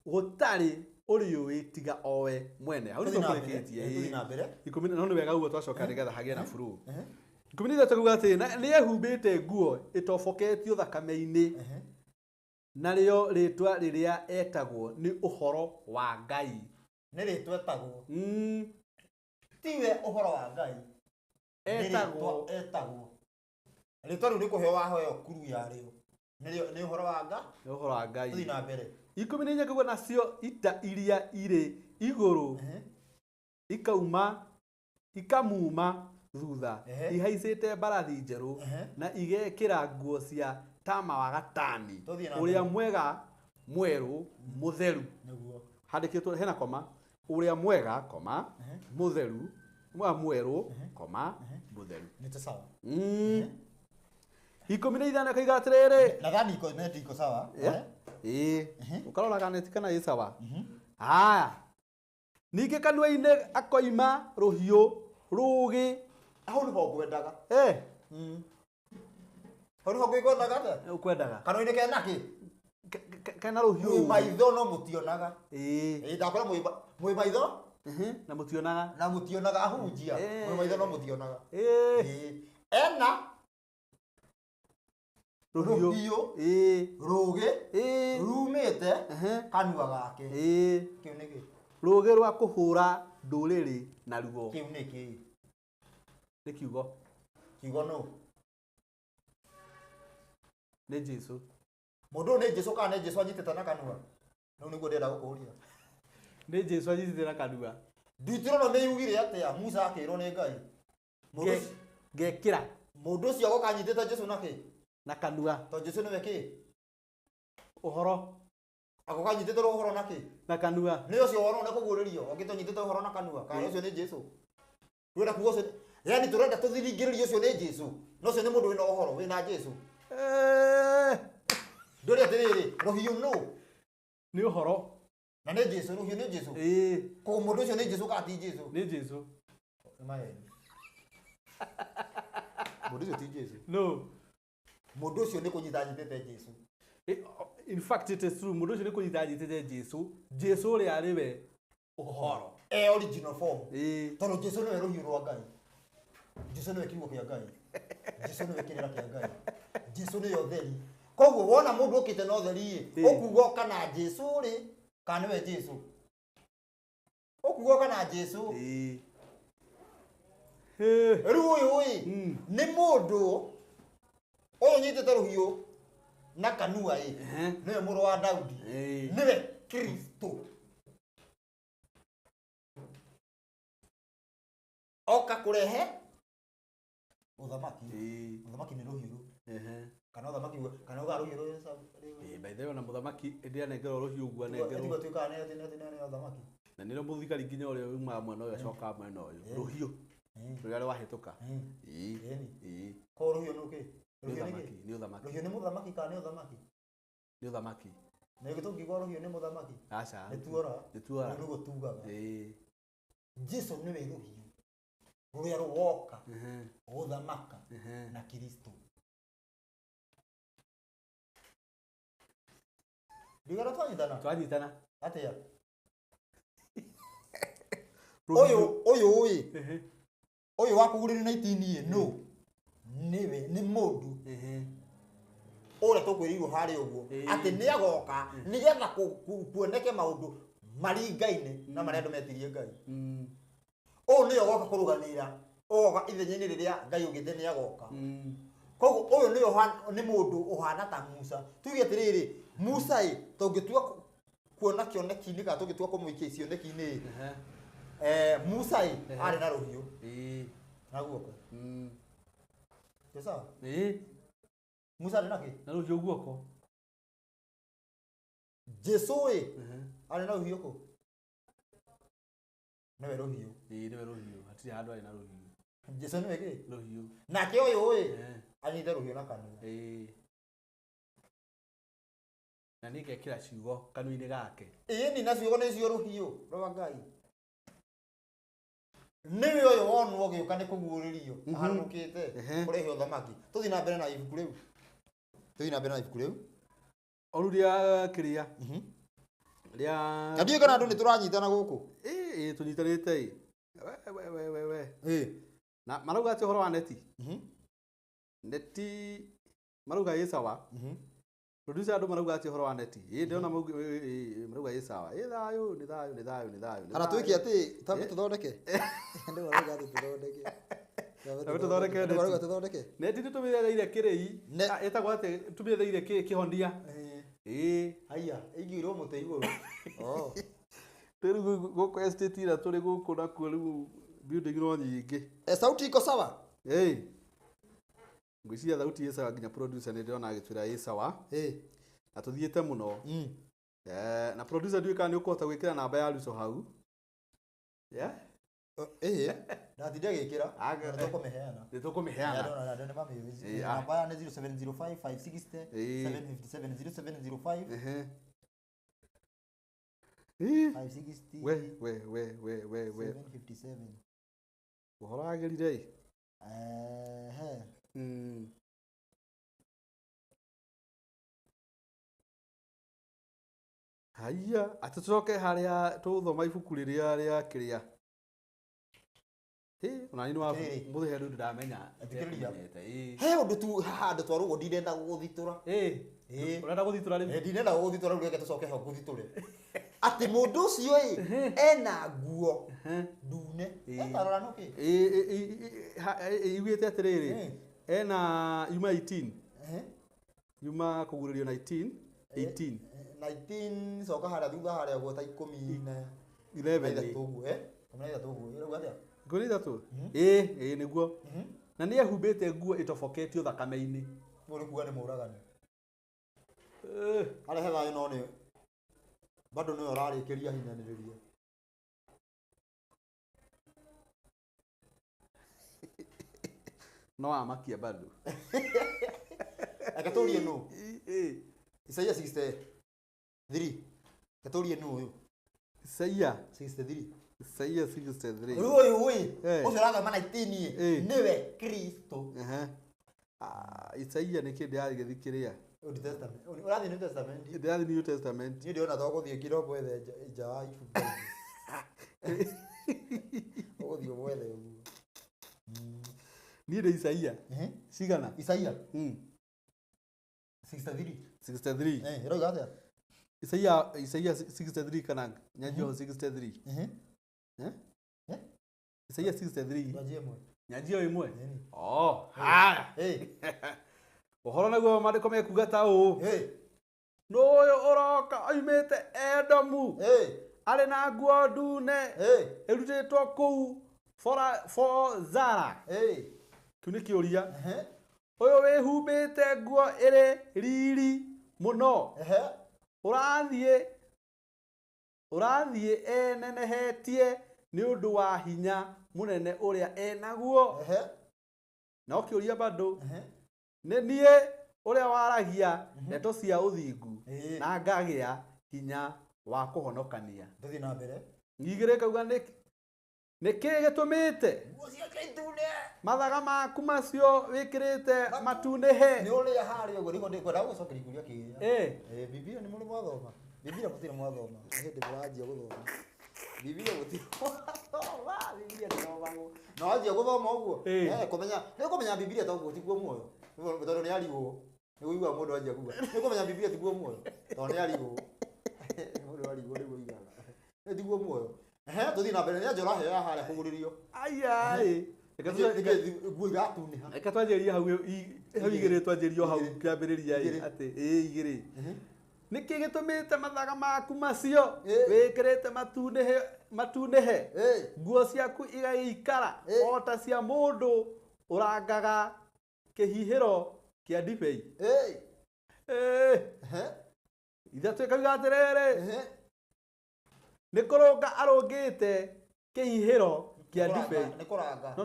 gũtarĩ ũrĩũĩ tiga owe mwene. Hau nĩho tũrĩkĩtie. Tũthiĩ na mbere. Ikũmi no nĩ wega ũguo twacoka nĩgetha hagĩe na flow. 13 kuga atĩ nĩ ehumbĩte nguo ĩtoboketio thakame-inĩ. Narĩo rĩtwa rĩrĩa etagwo nĩ ũhoro wa Ngai. Nĩ rĩtwa etagwo. Tiwe ũhoro wa Ngai. Etagwo. Etagwo. Rĩtwa rĩu nĩ kũheo waheo kuru yarĩo. Nĩ ũhoro wa Ngai. Nĩ ũhoro wa Ngai. Tũthiĩ na mbere. 14 kuga nacio ita iria irĩ igũrũ ikamuma thutha ihaicĩte mbarathi njerũ na igekĩra nguo cia tama wa gatani ũrĩa mwega mwerũ mũtheru. Handĩkĩtwo hena koma ũrĩa mwega koma mũtheru mwerũ koma mũtheru. Nĩ sawa. 15 kaiga atĩrĩrĩ. Nadhani iko neti iko sawa. Ũkarora kana neti kana ĩ sawa. Haya. Ningĩ kanua-inĩ akoima rũhiũ rũũgĩ. Hau nĩho ngwendaga. Hau nĩho ngwendaga atĩa? Ũkwendaga. Kanua-inĩ kena kĩ? Kena rũhiũ. Mwĩ maitho no mũtionaga. Ndakora mwĩ maitho na mũtionaga. Na mũtionaga ahunjia. Mwĩ maitho no mũtionaga. Ena rũhiũ rũũgĩ rumĩte kanua gake. Kĩu nĩ kĩ? Rũũgĩ rwa kũhũra ndũrĩrĩ naruo. Kĩu nĩ kĩ? Nĩ kiugo. Kiugo nũ? Nĩ Jesũ. Mũndũ ũyũ nĩ Jesũ kana nĩ Jesũ anyitĩte na kanua? Rĩu nĩguo ndĩrenda gũkũria. Nĩ Jesũ anyitĩte na kanua. Deuteronomy yugire atĩa? Musa akĩrwo nĩ Ngai. Ngekĩra. Mũndũ ũcio agoka anyitĩte Jesũ na kĩ? Na kanua. Tondũ Jesũ nĩwe kĩ? Ũhoro. Agoka anyitĩte ũhoro na kĩ? Na kanua. Nĩ ũcio ũhoro nĩ kũguũrĩrio. Okĩte anyitĩte ũhoro na kanua. Kana ũcio nĩ Jesũ? Tũrenda kuga ũcio. Yaani tũrenda tũthiringĩrĩrie ũcio nĩ Jesũ. No ũcio nĩ mũndũ wĩna ũhoro, wĩna Jesũ. Ndũrĩ atĩrĩrĩ, rũhiũ nũ? Nĩ ũhoro. Na nĩ Jesũ, rũhiũ nĩ Jesũ. Koguo mũndũ ũcio nĩ Jesũ kana ti Jesũ? Nĩ Jesũ. Nĩ maheni. Mũndũ ũcio ti Jesũ. No. Mũndũ ũcio nĩ kũnyita anyitĩte Jesũ. In fact it is true, mũndũ ũcio nĩ kũnyita anyitĩte Jesũ. Jesũ ũrĩa arĩ we ũhoro. Original form. Tondũ Jesũ nĩwe rũhiũ rwa Ngai. Jesũ nĩwe kiugo kĩa Ngai. Jesũ nĩwe kĩrĩra kĩa Ngai. Jesũ nĩwe ũtheri. Koguo wona mũndũ ũkĩte na ũtheri ĩ, ũkuga kana Jesũ rĩ, kana nĩwe Jesũ. Ũkuga kana Jesũ. Rĩu ũyũ ĩ, nĩ mũndũ ũyũ ũnyitĩte rũhiũ na kanua ĩ, nĩwe mũrũ wa Daudi, nĩwe Kristo. Oka kũrehe ũthamaki. Ũthamaki nĩ rũhiũ rũu. Kana ũthamaki kana uga rũhiũ rũu. By the way, ona mũthamaki ĩndĩ anengerwo rũhiũ ũguo anengerwo. Tiga tuĩkaga nĩ atĩ nĩ ũthamaki. Na nĩrĩo mũthigari nginya ũrĩa umaga mwena ũyũ acokaga mwena ũyũ. Rũhiũ. Rũrĩa rwahĩtũka. Koguo rũhiũ nĩ kĩ? Nĩ ũthamaki. Rũhiũ nĩ mũthamaki kana nĩ ũthamaki? Nĩ ũthamaki. Na githĩ tũngiuga rũhiũ nĩ mũthamaki? Aca. Nĩ tuora. Nĩ tuora. Rũu nĩguo tugaga. Jesũ nĩwe rũhiũ rũrĩa rũgoka gũthamaka na Kristo. Ndigara twanyitana? Twanyitana. Atĩa? Ũyũ ũyũ ĩ. Ũyũ wa kũgũrĩrwo 19 ĩ, no. Nĩwe nĩ mũndũ. Ũrĩa tũkwĩrĩirwo harĩa ũguo atĩ nĩ agoka nĩgetha kuoneke maũndũ maringaine na marĩa andũ metirie Ngai. Ũyũ nĩwe ũgoka kũrũgamĩrĩra, ũgoka ithenya-inĩ rĩrĩa Ngai augĩte nĩ agoka. Koguo ũyũ nĩwe nĩ mũndũ ũhana ta Musa. Tuge atĩrĩrĩ, Musa ĩ, tũngĩtua Kuona kĩoneki-inĩ kana tũngĩtua kũmũikia cioneki-inĩ Musa ĩ arĩ na rũhiũ na guoko. Nĩ sawa? Musa arĩ na kĩ? Na rũhiũ guoko. Jesu ĩ arĩ na rũhiũ kũ? Nĩwe rũhiũ. Nĩwe rũhiũ. Hatirĩ handũ arĩ na rũhiũ. Jesu nĩwe kĩ? Rũhiũ. Nake ũyũ ĩ anyite rũhiũ na kanua. Na nĩ ngekĩra ciugo kanua-inĩ gake. Ĩni na ciugo nĩcio rũhiũ rwa Ngai. Nĩwe ũyũ wonwo ũgĩũka nĩ kũguũrĩrio aharũrũkĩte kũrehe ũthamaki. Tũthiĩ na mbere na ibuku rĩu. Tũthiĩ na mbere na ibuku rĩu. O rĩu rĩa kĩrĩa. Rĩa Na ndiũĩ kana andũ nĩ tũranyitana gũkũ. Ĩĩ tũnyitanĩte ĩ. We we. Na marauga atĩ ũhoro wa neti. Neti marauga ĩ sawa. Producer andũ marauga atĩ ũhoro wa neti. Ĩ ndĩrona marauga ĩ sawa. Ĩ thayũ, nĩ thayũ, nĩ thayũ, nĩ thayũ. Kana twĩke atĩ tambe tũthondeke. Andũ marauga atĩ tũthondeke. Tambe tũthondeke neti. Marauga tũthondeke. Neti nĩ tũmĩetheire kĩrĩi. Ĩtagwo atĩ tũmĩetheire kĩhonia. Ĩ. Haiya, ĩigĩirwo mũtĩ igũrũ. Oh. Rĩu gũkũ estate ĩrĩa tũrĩ gũkũ nakuo rĩu building no nyingĩ. Sauti iko sawa? Ĩ. Ngwĩciria thauti ĩ sawa nginya producer nĩ ndĩrona agĩtwĩra ĩ sawa. Na tũthiĩte mũno. Na producer ndiũĩ kana nĩ ũkũhota gwĩkĩra namba ya Ruto hau. Yeah? Ĩĩ, ndatinda gĩkĩra. Nĩ tũkũmĩheana. Nĩ tũkũmĩheana. Andũ nĩ mamĩũĩ. Namba ya nĩ 0705 560 757 0705. 560. We we we we we we. 757. Ũhoro wagĩrire ĩ? Haiya, atĩ tũcoke harĩa tũthoma ibuku rĩrĩa rĩa kĩrĩa. Ona niĩ nĩ mũthenya rĩu ndĩramenya. He ũndũ tu haha twarũgwo ndinenda gũgũthitũra. Ũrenda gũthitũra rĩu? Ndinenda gũgũthitũra rĩu reke tũcoke ho ngũthitũre. Atĩ mũndũ ũcio ĩ ena nguo ndune. Etarora nũkĩ? Ĩugĩte atĩrĩrĩ, ena yuma 18. Yuma kũgurĩrio 19, 18. 19 coka harĩa thutha harĩa ũguo ta 10 na 11. 13 ũguo, 13 ũguo. Ĩrauga atĩa? 13? Ĩĩ nĩguo. Na nĩ ehumbĩte nguo ĩtoboketio thakame-inĩ. Ũguo nĩ kuga nĩ mũũragani. Arehe thayũ no nĩ bado nĩwe ũrarĩkĩria hinyanĩrĩria. No amakia bado. Reke tũrie nũ? Isaia 63. Reke tũrie nũ ũyũ? Isaia 63. Isaia 63. Rĩu ũyũ ĩ, ũcio ũrathoma 19 ĩ, nĩwe Kristo. Isaia nĩ kĩ ndĩragĩthikĩrĩria? Old Testament. Ũrathiĩ New Testament? Ndĩrathiĩ New Testament. Niĩ ndĩrona to gũthiĩ kĩroko wethe nja wa ibuku. Ũgũthiĩ ũmwethe ũguo. Niĩ ndĩ Isaia. Cigana? Isaia? 63. 63. Ĩrauga atĩa? Isaia 63 kana nyanjio 63. Isaia 63. Nyanjio ĩmwe. Nyanjio ĩmwe? Oh, haya. Ũhoro naguo maandĩko mekuga ta ũũ. Nũ ũyũ ũroka oimĩte Edomu arĩ na nguo ndune ĩrutĩtwo kũu Bozara. Kĩu nĩ kĩũria. Ũyũ wĩhumbĩte nguo ĩrĩ riri mũno. Ũrathiĩ enenehetie nĩ ũndũ wa hinya mũnene ũrĩa enaguo. No kĩũria bado. Nĩ niĩ ũrĩa waragia ndeto cia ũthingu na ngagĩa hinya wa kũhonokania. Tũthiĩ na mbere. Igĩrĩ kauga nĩ kĩ gĩtũmĩte mathaga maku macio wĩkĩrĩte matunĩhe? Nĩ ũrĩa harĩa ũguo nĩguo ndĩkwenda gũcokeria kĩũria kĩrĩa. Bibilia nĩ mũrĩ mwathoma? Bibilia mũtirĩ mwathoma. Nĩ hĩndĩ mũranjia gũthoma. Bibilia mũtirĩ mwathoma. Bibilia ndĩthomagwo. Na wanjia gũthoma ũguo. Kũmenya nĩ kũmenya Bibilia ta ũguo tiguo muoyo. Tondũ nĩ arigwo. Nĩ ũiguaga mũndũ anjia kuga. Nĩ kũmenya Bibilia tiguo muoyo. Tondũ nĩ arigwo. Mũndũ arigwo nĩguo oigaga. Nĩ tiguo muoyo. Tũthiĩ na mbere. Nĩ anjia ũraheo ya harĩa kũgũrĩrio. Aya ĩ. Nguo iratunĩha. Reke twanjĩrĩrie hau igĩrĩ twanjĩrĩrio hau kĩambĩrĩria ĩ atĩ ĩ igĩrĩ. Nĩkĩ gĩtũmĩte mathaga maku macio wĩkĩrĩte matunĩhe nguo ciaku igagĩikara o ta cia mũndũ ũrangaga kĩhihĩro kĩa ndibei. Ithatũ ĩkauga atĩrĩrĩ, nĩ kũrũnga arũngĩte kĩhihĩro kĩa ndibei. Nĩ kũranga. No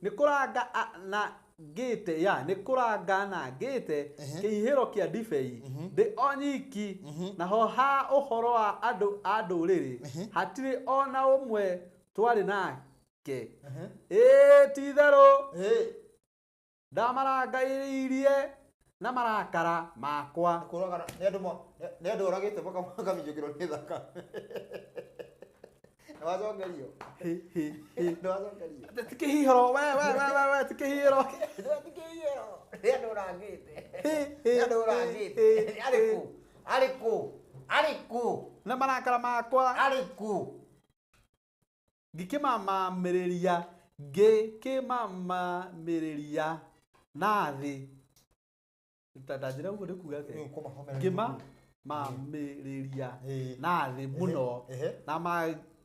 nĩ kũranga na ngĩte ya nĩ kũranga na ngĩte kĩhihĩro kĩa ndibei ndĩ o nyiki, naho ha ũhoro wa andũ a ndũrĩrĩ hatirĩ ona ũmwe twarĩ nake. Ĩĩ ti-itherũ ndamarangaĩrĩirie na marakara makwa. Nĩ andũ oragĩte makamijũkĩrwo nĩ thakame. Nĩwacokerio. Nĩwacokerio. Ti kĩhihĩro, we we we we we ti kĩhihĩro. Ti kĩhihĩro. Nĩ andũ ũrangĩte. Nĩ andũ ũrangĩte. Arĩ kũ? Arĩ kũ? Arĩ kũ? Na marakara makwa. Arĩ kũ? Ngĩkĩmamamĩrĩria na thĩ. Ndanjĩra ũguo nĩ kuga atĩa? Ngĩmamamĩrĩria na thĩ mũno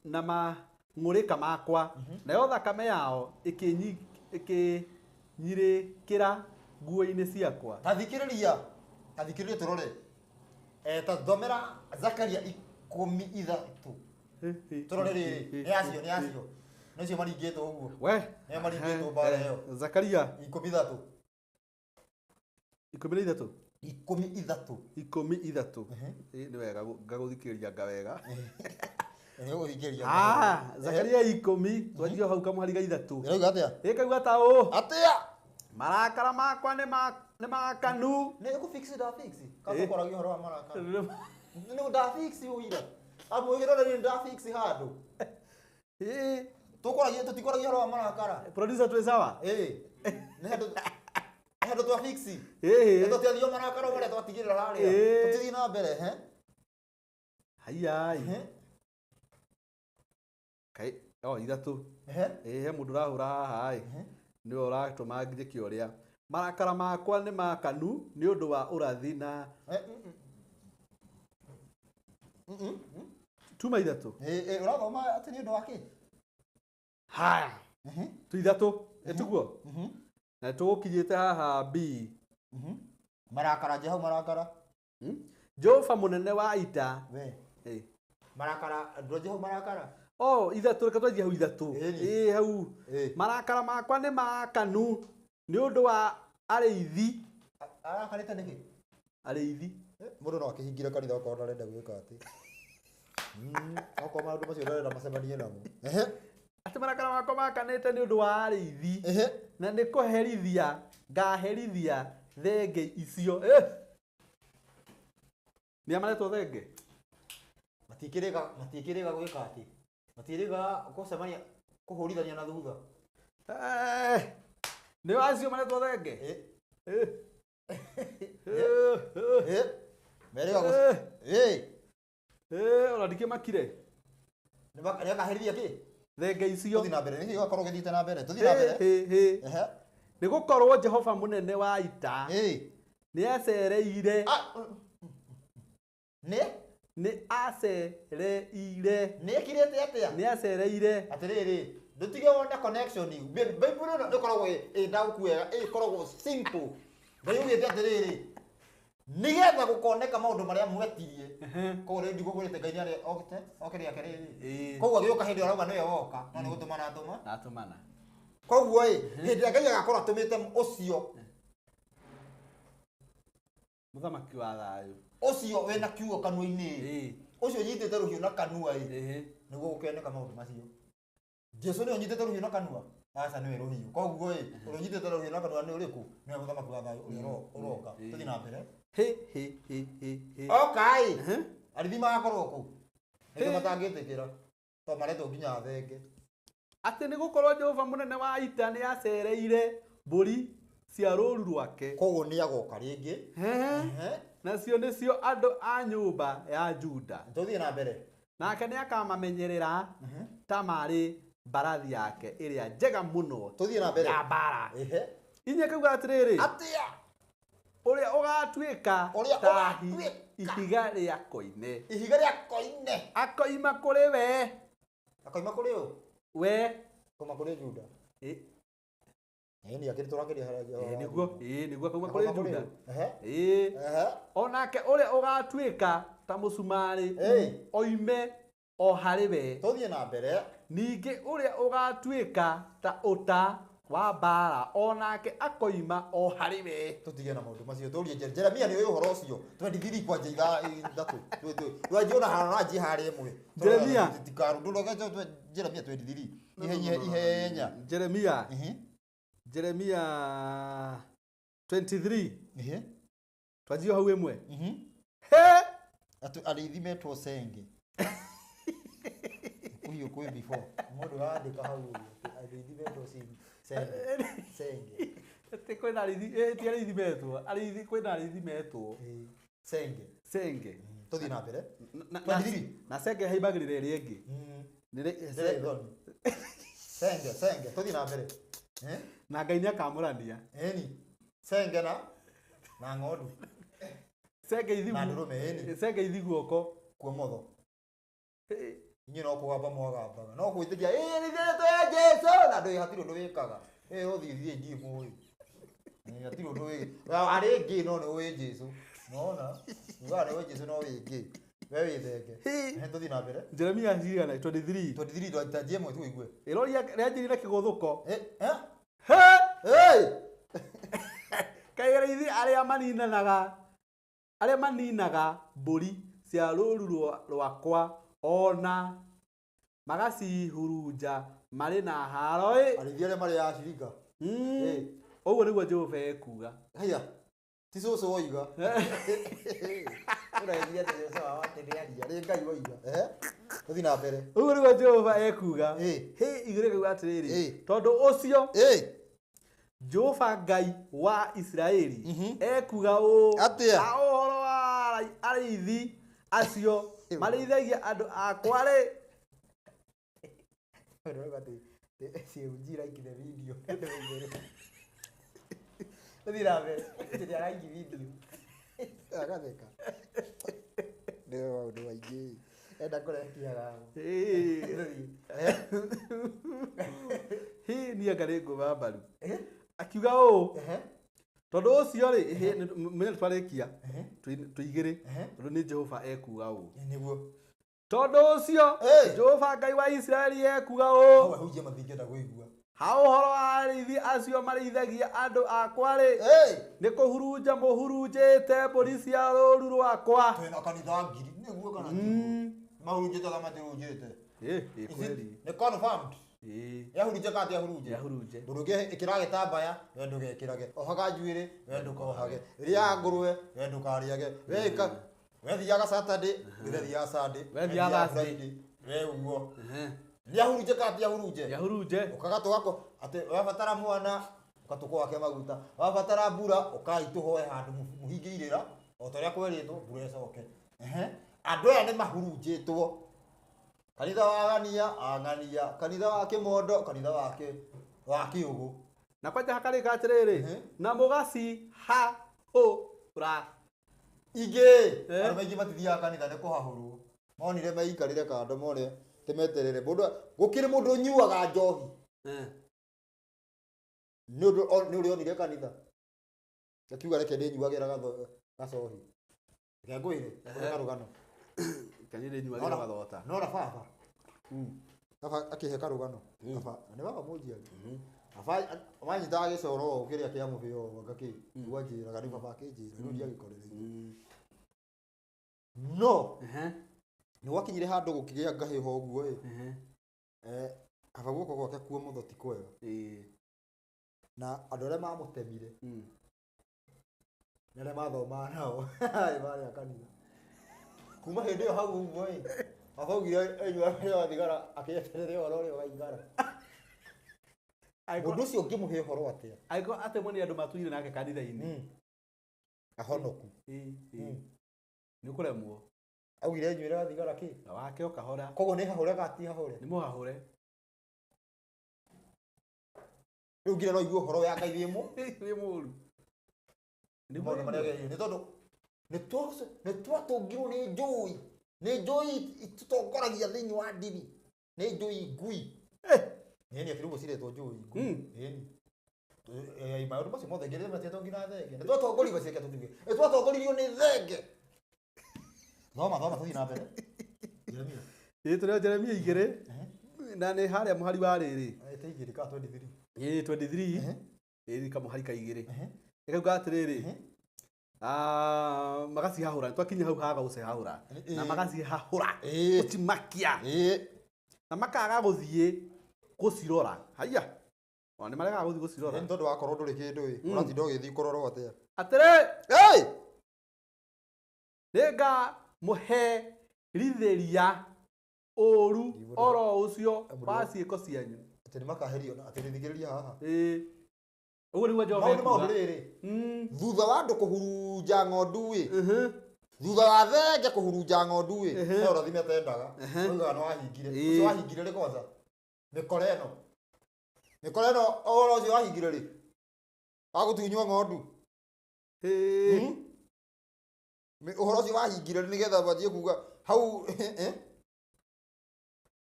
na mang'ũrĩka makwa, nayo thakame yao ĩkĩnyirĩkĩra nguo-inĩ ciakwa. Ta thikĩrĩria tũrore. Ta thomera Zakaria 13. Tũrore rĩrĩ, nĩ acio nĩ acio. Nĩ acio maringĩtwo ũguo. We nĩ maringĩtwo mbara ĩyo. Zakaria 13. 13. 13. 13. Nĩ wega ngagũthikĩrĩria nga wega. Nĩũgũthikĩrĩria. Zakaria 10 twanjia hau kamũhari ga 3. Ĩrauga atĩa? Ĩkauga ta ũũ. Atĩa? Marakara makwa nĩ makanu. Nĩ gũfix ndafix. Kana tũkwaragia ũhoro wa marakara. Nĩ ndafix ũira. Amũgĩrora nĩ ndafix handũ. Tũkwaragia tũtikwaragia ũhoro wa marakara. Producer twĩ sawa? Nĩ handũ twafix. Nĩ tũtiathio marakara marĩa twatigĩrĩra harĩa. Tũtithiĩ na mbere. Haiya. Kai o ithatũ. He mũndũ ũrahũra haha ĩ. Nĩwe ũratũma njĩke ũrĩa. Marakara makwa nĩ makanu nĩ ũndũ wa ũrathi na tuma ithatũ. Ũrathoma atĩ nĩ ũndũ wa kĩ? Haya. Tu ithatũ. Ĩtiguo? Na tũgũkinyĩte haha B. Marakara nje hau marakara. Jehova mũnene wa ita. We. Marakara ndũnje hau marakara. Oh, ithatũ reke twanjie hau ithatũ. Ĩ hau. Marakara makwa nĩ makanu nĩ ũndũ wa arĩithi. Arakarĩte nĩkĩ? Arĩithi. Mũndũ no akĩhingire kanitha okorwo ndarenda gwĩka atĩ. Okorwo maũndũ macio ndarenda macemanie namo. Atĩ marakara makwa makanĩte nĩ ũndũ wa arĩithi. Na nĩ kũherithia ngaherithia thenge icio. Nĩa maretwo thenge? Matikĩrĩga gwĩka atĩ. Matirĩga gũcemania kũhũrithania na thutha. Nĩ acio maretwo thenge? Merĩga Ona ndikĩmakire. Nĩakaherithia kĩ? Thenge icio. Tũthiĩ na mbere, nĩkĩ gĩgakorwo gĩthiĩte na mbere? Tũthiĩ na mbere. Nĩ gũkorwo Jehova mũnene wa ita nĩ acereire. Nĩ? Nĩ acereire. Nĩ ekirĩte atĩa? Nĩ acereire. Atĩrĩrĩ, ndũtige wone connection. Bible ĩno ĩkoragwo ĩ ndaũku wega, ĩkoragwo simple. Ngai augĩte atĩrĩrĩ, nĩgetha gũkoneka maũndũ marĩa mwetirie. Koguo rĩu ndigũkwĩrĩte Ngai nĩarĩ okĩte, oke rĩake rĩrĩ. Koguo agĩũka hĩndĩ ĩyo arauga nĩwe woka, no nĩ gũtũmana atũma. Atũmana. Koguo ĩ, hĩndĩ ĩrĩa Ngai agakorwo atũmĩte ũcio mũthamaki wa thayũ. Ũcio wĩna kiugo kanua-inĩ. Ũcio ũnyitĩte rũhiũ na kanua ĩ. Nĩguo gũkĩoneka maũndũ macio. Jesu nĩwe ũnyitĩte rũhiũ na kanua? Aca nĩwe rũhiũ. Koguo ĩ, ũrĩa ũnyitĩte rũhiũ na kanua nĩ ũrĩkũ? Nĩwe mũthamaki wa thayũ ũrĩa ũroka. Tũthiĩ na mbere. Oka ĩ, arĩithi magakorwo kũ? Nĩkĩo matangĩtĩkĩra. Tondũ maretwo nginya thenge. Atĩ nĩ gũkorwo Jehova mũnene wa ita nĩ acereire mbũri cia rũũru rwake. Koguo nĩ agoka rĩngĩ. Nacio nĩcio andũ a nyũmba ya Juda. Tũthiĩ na mbere. Nake nĩ akamamenyerera ta marĩ mbarathi yake ĩrĩa njega mũno. Tũthiĩ na mbere. Ya mbara. Inya kauga atĩrĩrĩ. Atĩa? Ũrĩa ũgatuĩka Ũrĩa ta ũgatuĩka. ihiga rĩa koine. Ihiga rĩa koine. Akoima kũrĩ we. Akoima kũrĩ ũ? We. Akoima kũrĩ Juda. Ĩ. Ĩ, akĩrĩ tũrakĩria haragia. Ĩ, nĩguo. Ĩ, nĩguo akauma kũrĩ Juda. Ehe. Ĩ. Ehe. Onake ũrĩa ũgatuĩka ta mũcumarĩ Ĩ. oime o harĩ we. Tũthiĩ na mbere. Ningĩ ũrĩa ũgatuĩka ta ũta wa mbaara onake akoima o harĩ we. Tũtige na maũndũ macio tũrie Jeremia nĩ ũĩ ũhoro ũcio 23 kwanja ithatũ twanjie ona hana nanjie harĩa ĩmwe Jeremia. tikarundũroge Jeremia 23 ihenya ihenya. Jeremia. Ehe. Jeremia 23. Ehe. Twanjie hau ĩmwe. Mhm. He. Atu arĩithi metwo senge. Kuhiũ kwĩ before mũndũ arandĩka hau ũguo arĩithi metwo senge senge. Atĩ kwĩna arĩithi, ti arĩithi metwo, arĩithi kwĩna arĩithi metwo Ĩ, senge. senge. Tũthiĩ na mbere. Na- 23. Na senge haimbagĩrĩra ĩrĩa ĩngĩ. Ndĩrĩ thoni. Senge senge tũthiĩ na mbere. Eh? Na Ngai nĩakamũrania. Ĩni. Senge na ng'ondu. Senge ithi Na ndũrũme, ĩni. Senge ithi guoko. Kuomotho. Inyuĩ no kũgamba mwagambaga. No gwĩtĩkia ĩ nĩ ithuĩ ya Jesũ na ndũĩ hatirĩ ũndũ wĩkaga. Ĩ ũthiĩ thiĩ ndiĩ mũĩ. Hatirĩ ũndũ wĩ. Arĩ ngĩ no nĩ ũĩ Jesũ. Nona? Ugaga nĩ ũĩ Jesũ no wĩ ngĩ. We wĩ thenge. Ehe, tũthiĩ na mbere. Jeremia cigana 23. 23 twanjie ĩmwe tũigue. Ĩroria rĩanjĩrĩire na kĩgũthũko. Eh, eh? He! Hey! Kaĩ arĩithi arĩa maninanaga arĩa maninaga mbũri cia rũũru rwakwa ona magacihurunja marĩ na haro ĩ. Arĩithi arĩa marĩ acirika. Mm. Ũguo nĩguo Jehova ekuuga. Haya. Ti cũcũ woiga. Ũraigua atĩ cũcũ wao atĩ nĩaria. Nĩ Ngai woiga. Ehe. Tũthiĩ na mbere. Ũguo nĩguo Jehova ekuuga. Ĩ. Hĩ igũrũ rĩu atĩrĩrĩ. Ĩ. Tondũ ũcio Ĩ. Jehova Ngai wa Isiraeli Mhm. ekuuga ũũ Atĩa? ha ũhoro wa arĩithi acio marĩithagia andũ akwa rĩ. Ũrauga atĩ CMG like the video. Tũthiĩ na mbere. Atĩ nĩarike video. Agatheka. Nĩ maũndũ maingĩ. Enda kũrekia gago. Ĩ. Hĩ niĩ anga nĩ ngũma mbaru. Ehe. Akiuga ũũ Ehe. tondũ ũcio rĩ menya nĩtwarĩkia Ehe. twĩ igĩrĩ Ehe. tondũ nĩ Jehova ekuuga ũũ. Nĩguo. Tondũ ũcio Ĩ. Jehova Ngai wa Isiraeli ekuuga ũũ Hau ahunjia matingĩenda kũigua. ha ũhoro wa arĩithi acio marĩithagia andũ akwa rĩ Ĩ. nĩ kũhurunja mũhurunjĩte mbũri cia rũũru rwakwa. Twĩna kanitha ngiri. Nĩguo kana tiguo? Mahurunjĩte kana matihurunjĩte? Ĩ, ĩ kweli. Nĩ confirmed. Ĩ. Yahurunje kana ti yahurunje? Yahurunje. Mũndũ ũngĩ ĩkĩra gĩtambaya, we ndũgekĩrage. Ohaga njuĩrĩ, we ndũkohage. Rĩaga ngũrwe, we ndũkarĩage. We ĩka, we thiaga Saturday, we thiaga Sunday. We thiaga Thursday. Friday, we ũguo. Ehe. Nĩ ahurunje kana ti ahurunje? Yahurunje. Ũkaga tũgako atĩ wabatara mwana ũgatũkũ wake maguta. Wabatara mbura ũkai tũhoe handũ mũhinge irĩra o ta ũrĩa kwerĩtwo mbura ĩcoke. Ehe. Andũ aya nĩ mahurunjĩtwo. Kanitha wa Ng'ania, Ang'ania, kanitha wa Kĩmondo, kanitha wa Kĩũgũ. Na kwanja hakarĩka atĩrĩrĩ Ehe. na mũgacihahũra. Ingĩ Eh. arũme aingĩ matithiaga kanitha nĩ kũhahũrwo. Monire maikarĩre kando mone tĩmeterere. Mũndũ gũkĩrĩ mũndũ ũnyuaga njohi. Nĩ ũndũ nĩ ũrĩa onire kanitha. Akiuga reke ndĩnyuagĩra gacohi. Reke ngwĩre, ngwĩre karũgano. Kanitha ndĩnyuagĩra gathota. Nona baba. Baba akĩhe karũgano. Baba, nĩ baba mũnjiari. Baba wanyitaga gĩcoro ũũ kĩrĩa kĩa mũbĩa ũũ anga kĩ. Nĩguo anjĩraga rĩu baba akĩnjĩra rĩu ndiagĩkorereire. No Ehe. nĩ gwakinyire handũ gũkĩgĩa ngahĩha ũguo ĩ. Ehe. Baba guoko gwake kuomotho ti kwega. Ĩ. Na andũ arĩa mamũtemire na arĩa mathomaga nao marĩ a kanitha. Kuma hĩndĩ ĩyo hau ũguo ĩ, baba augire enyuaga thigara akĩeterere ũhoro ũrĩa ũgaikara. Mũndũ ũcio ũngĩmũhe ũhoro atĩa? Angĩkorwo atemwo nĩ andũ matũire nake kanitha-inĩ. Ahonoku. Ĩ, ĩ. Nĩ ũkũremwo. Augire enyuĩraga thigara kĩ? Na wake o kahora. Koguo nĩ hahũre kana ti hahũre? Nĩ mũhahũre. Rĩu nginya no igue ũhoro ya Ngai wĩ Wĩ mũũru. Maũndũ marĩa agĩrĩire nĩ tondũ nĩ twatũngirwo nĩ njũi, nĩ njũi itũtongoragia thĩinĩ wa ndini, nĩ njũi ngui. Ĩni akĩrugwo ciretwo njũi ngui. Ĩni maũndũ macio mothe ngĩrĩte matietwo nginya thenge. Nĩ twatongoririo ciake tũtuge. Nĩ twatongoririo nĩ thenge. Thoma thoma tũthiĩ na mbere. Jeremia. Ĩĩ tũrĩ o Jeremia 2 na nĩ harĩa mũhari wa rĩrĩ. Ĩte 2 ka 23. Ĩĩ 23. Ĩĩ kamũhari ka 2. Ĩkauga atĩrĩrĩ. Magacihahũra twakinya hau haga gũcihahũra na magacihahũra gũcimakia na makaga gũthiĩ gũcirora. Haiya, ona nĩ maregaga gũthiĩ gũcirora nĩ tondũ wakorwo ndũrĩ kĩndũ ĩ ũratinda ũgĩthiĩ kũrorwo atĩa atĩrĩ nĩngamũherithĩria ũũru oro ũcio wa ciĩko cianyu. Atĩ nĩ makaherio atĩ nĩthikĩrĩria haha. Ũguo nĩguo Jehova ekuuga. Maũndũ rĩrĩ thutha wa andũ kũhurunja ng'ondu ĩ, thutha wa thenge kũhurunja ng'ondu ĩ, he ũrathi metendaga oigaga nĩ wahingire. Ũcio wahingire rĩ kwanza mĩkora ĩno, mĩkora ĩno ũhoro ũcio wahingire rĩ wa gũtunywo ng'ondu, ũhoro ũcio wahingire rĩ nĩgetha manjie kuga hau.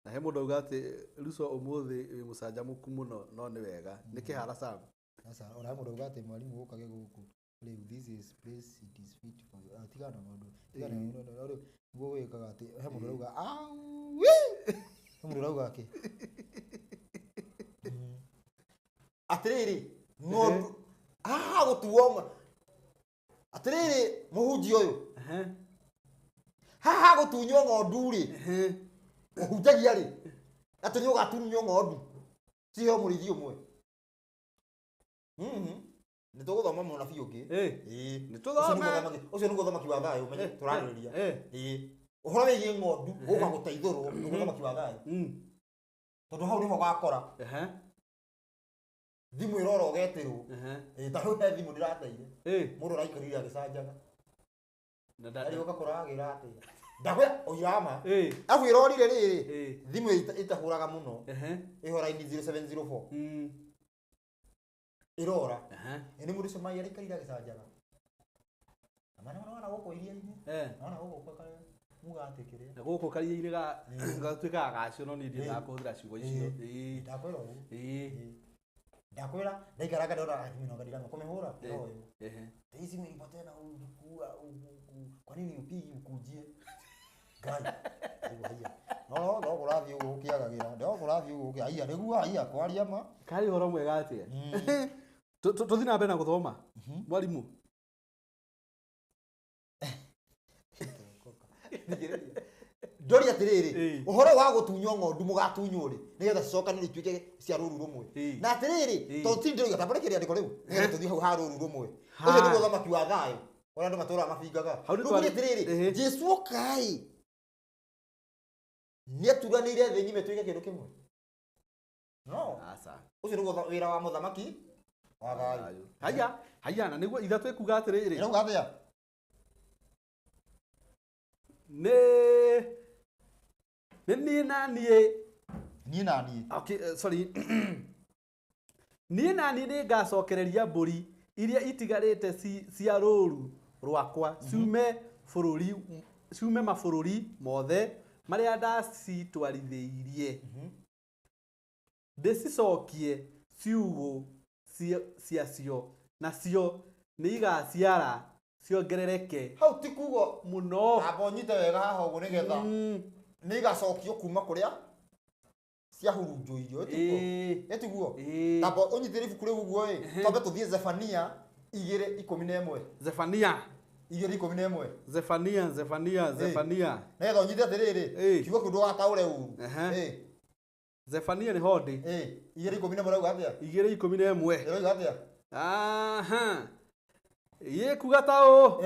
Na he mũndũ auga atĩ Ruco ũmũthĩ wĩ mũcanjamũku mũno no nĩ wega nĩ kĩhara Sam. Sasa ona mũndũ auga atĩ mwarimũ ũkage gũkũ rĩu this is place it is fit for you. Tigana maũndũ, tigana rĩu nĩguo gwĩkaga atĩ he mũndũ ũrauga aui, he mũndũ ũrauga akĩ atĩrĩrĩ ng'ondu haha gũtuo atĩrĩrĩ mũhunjia ũyũ haha gũtunywo ng'ondu rĩ ũhunjagia rĩ atĩ nĩ ũgatunywo ng'ondu ciheo mũrĩithi ũmwe. Nĩ tũgũthoma mũnabii ũngĩ. Nĩ tũthome. Ũcio nĩguo ũthamaki wa thayũ ũmenye tũrarĩrĩria. Ũhoro wĩgiĩ ng'ondu gũka gũteithũrwo nĩguo ũthamaki wa thayũ. Tondũ hau nĩho ũgakora thimũ ĩrora ũgetĩrwo. Ta rĩu he thimũ ndĩrateire mũndũ ũraikarire agĩcanjaga arĩ ũgakora agĩra atĩa ndakwĩra ũirama arabu ĩrorire rĩrĩ thimũ ĩtahũraga mũno ĩho raini 0704 ĩrora nĩ mũndũ ũcio mai araikarire agĩcanjaga mana nona gũkũ iria-inĩ nona gũkũ muga atĩ kĩrĩa na gũkũ karia-inĩ gatuĩkaga gacio no niĩ ndiendaga kũhũthĩra ciugo icio. Ndakwĩra ũguo ndakwĩra ndaikaranga ndona thimũ ĩno ndirama kũmĩhũra ĩroywo hii simu ilipotea na kwa nini upigi ukujie ngai haiya no no kũrathiĩ ũguo ũkĩagagĩra no kũrathiĩ ũguo ũkĩ haiya nĩguo haiya kwaria ma karĩ ũhoro mwega atĩa. Tũthiĩ na mbere na gũthoma mwarimũ. Ndori atĩrĩrĩ ũhoro wa gũtunywo ng'ondu mũgatunywo rĩ nĩgetha cicokanĩre ituĩke cia rũru rũmwe na atĩrĩrĩ tondũ ti ndĩroiga tambara kĩrĩa rĩandĩko rĩu nĩgetha tũthiĩ hau ha rũru rũmwe ũcio nĩguo ũthamaki wa thayũ ũrĩa andũ matũraga mabingaga. Rĩu atĩrĩrĩ Jesũ oka-ĩ nĩaturanĩire thĩ ng'ima ĩtuĩke kĩndũ kĩmwe no ũcio nĩguo wĩra wa mũthamaki wa thayũ. Haiya haiya na nĩguo ithatũ ĩkuga atĩrĩrĩ ĩrauga atĩa nĩ niĩ na niĩ niĩ na niĩ okay sorry niĩ na niĩ nĩngacokereria mbũri iria itigarĩte cia rũũru rwakwa ciume bũrũri ciume mabũrũri mothe marĩa ndacitwarithĩirie ndĩcicokie ciugũ ciacio nacio nĩigaciara ciongerereke hau ti kuga mũno. Amba ũnyite wega haha ũguo nĩgetha nĩigacokio kuma kũrĩa ciahurunjũirio ĩtiguo tamba ũnyitĩre ibuku rĩu ũguo ĩ twambe tũthiĩ Zefania 2:11. Zefania 2:11. Zefania Zefania Zefania nĩgetha ũnyite atĩrĩrĩ kiugo kĩu ndũgataũre ũru. Zefania nĩ hondĩ 2:11 ĩrauga atĩa 2:11 ĩrauga atĩa aha ĩkuga ta ũũ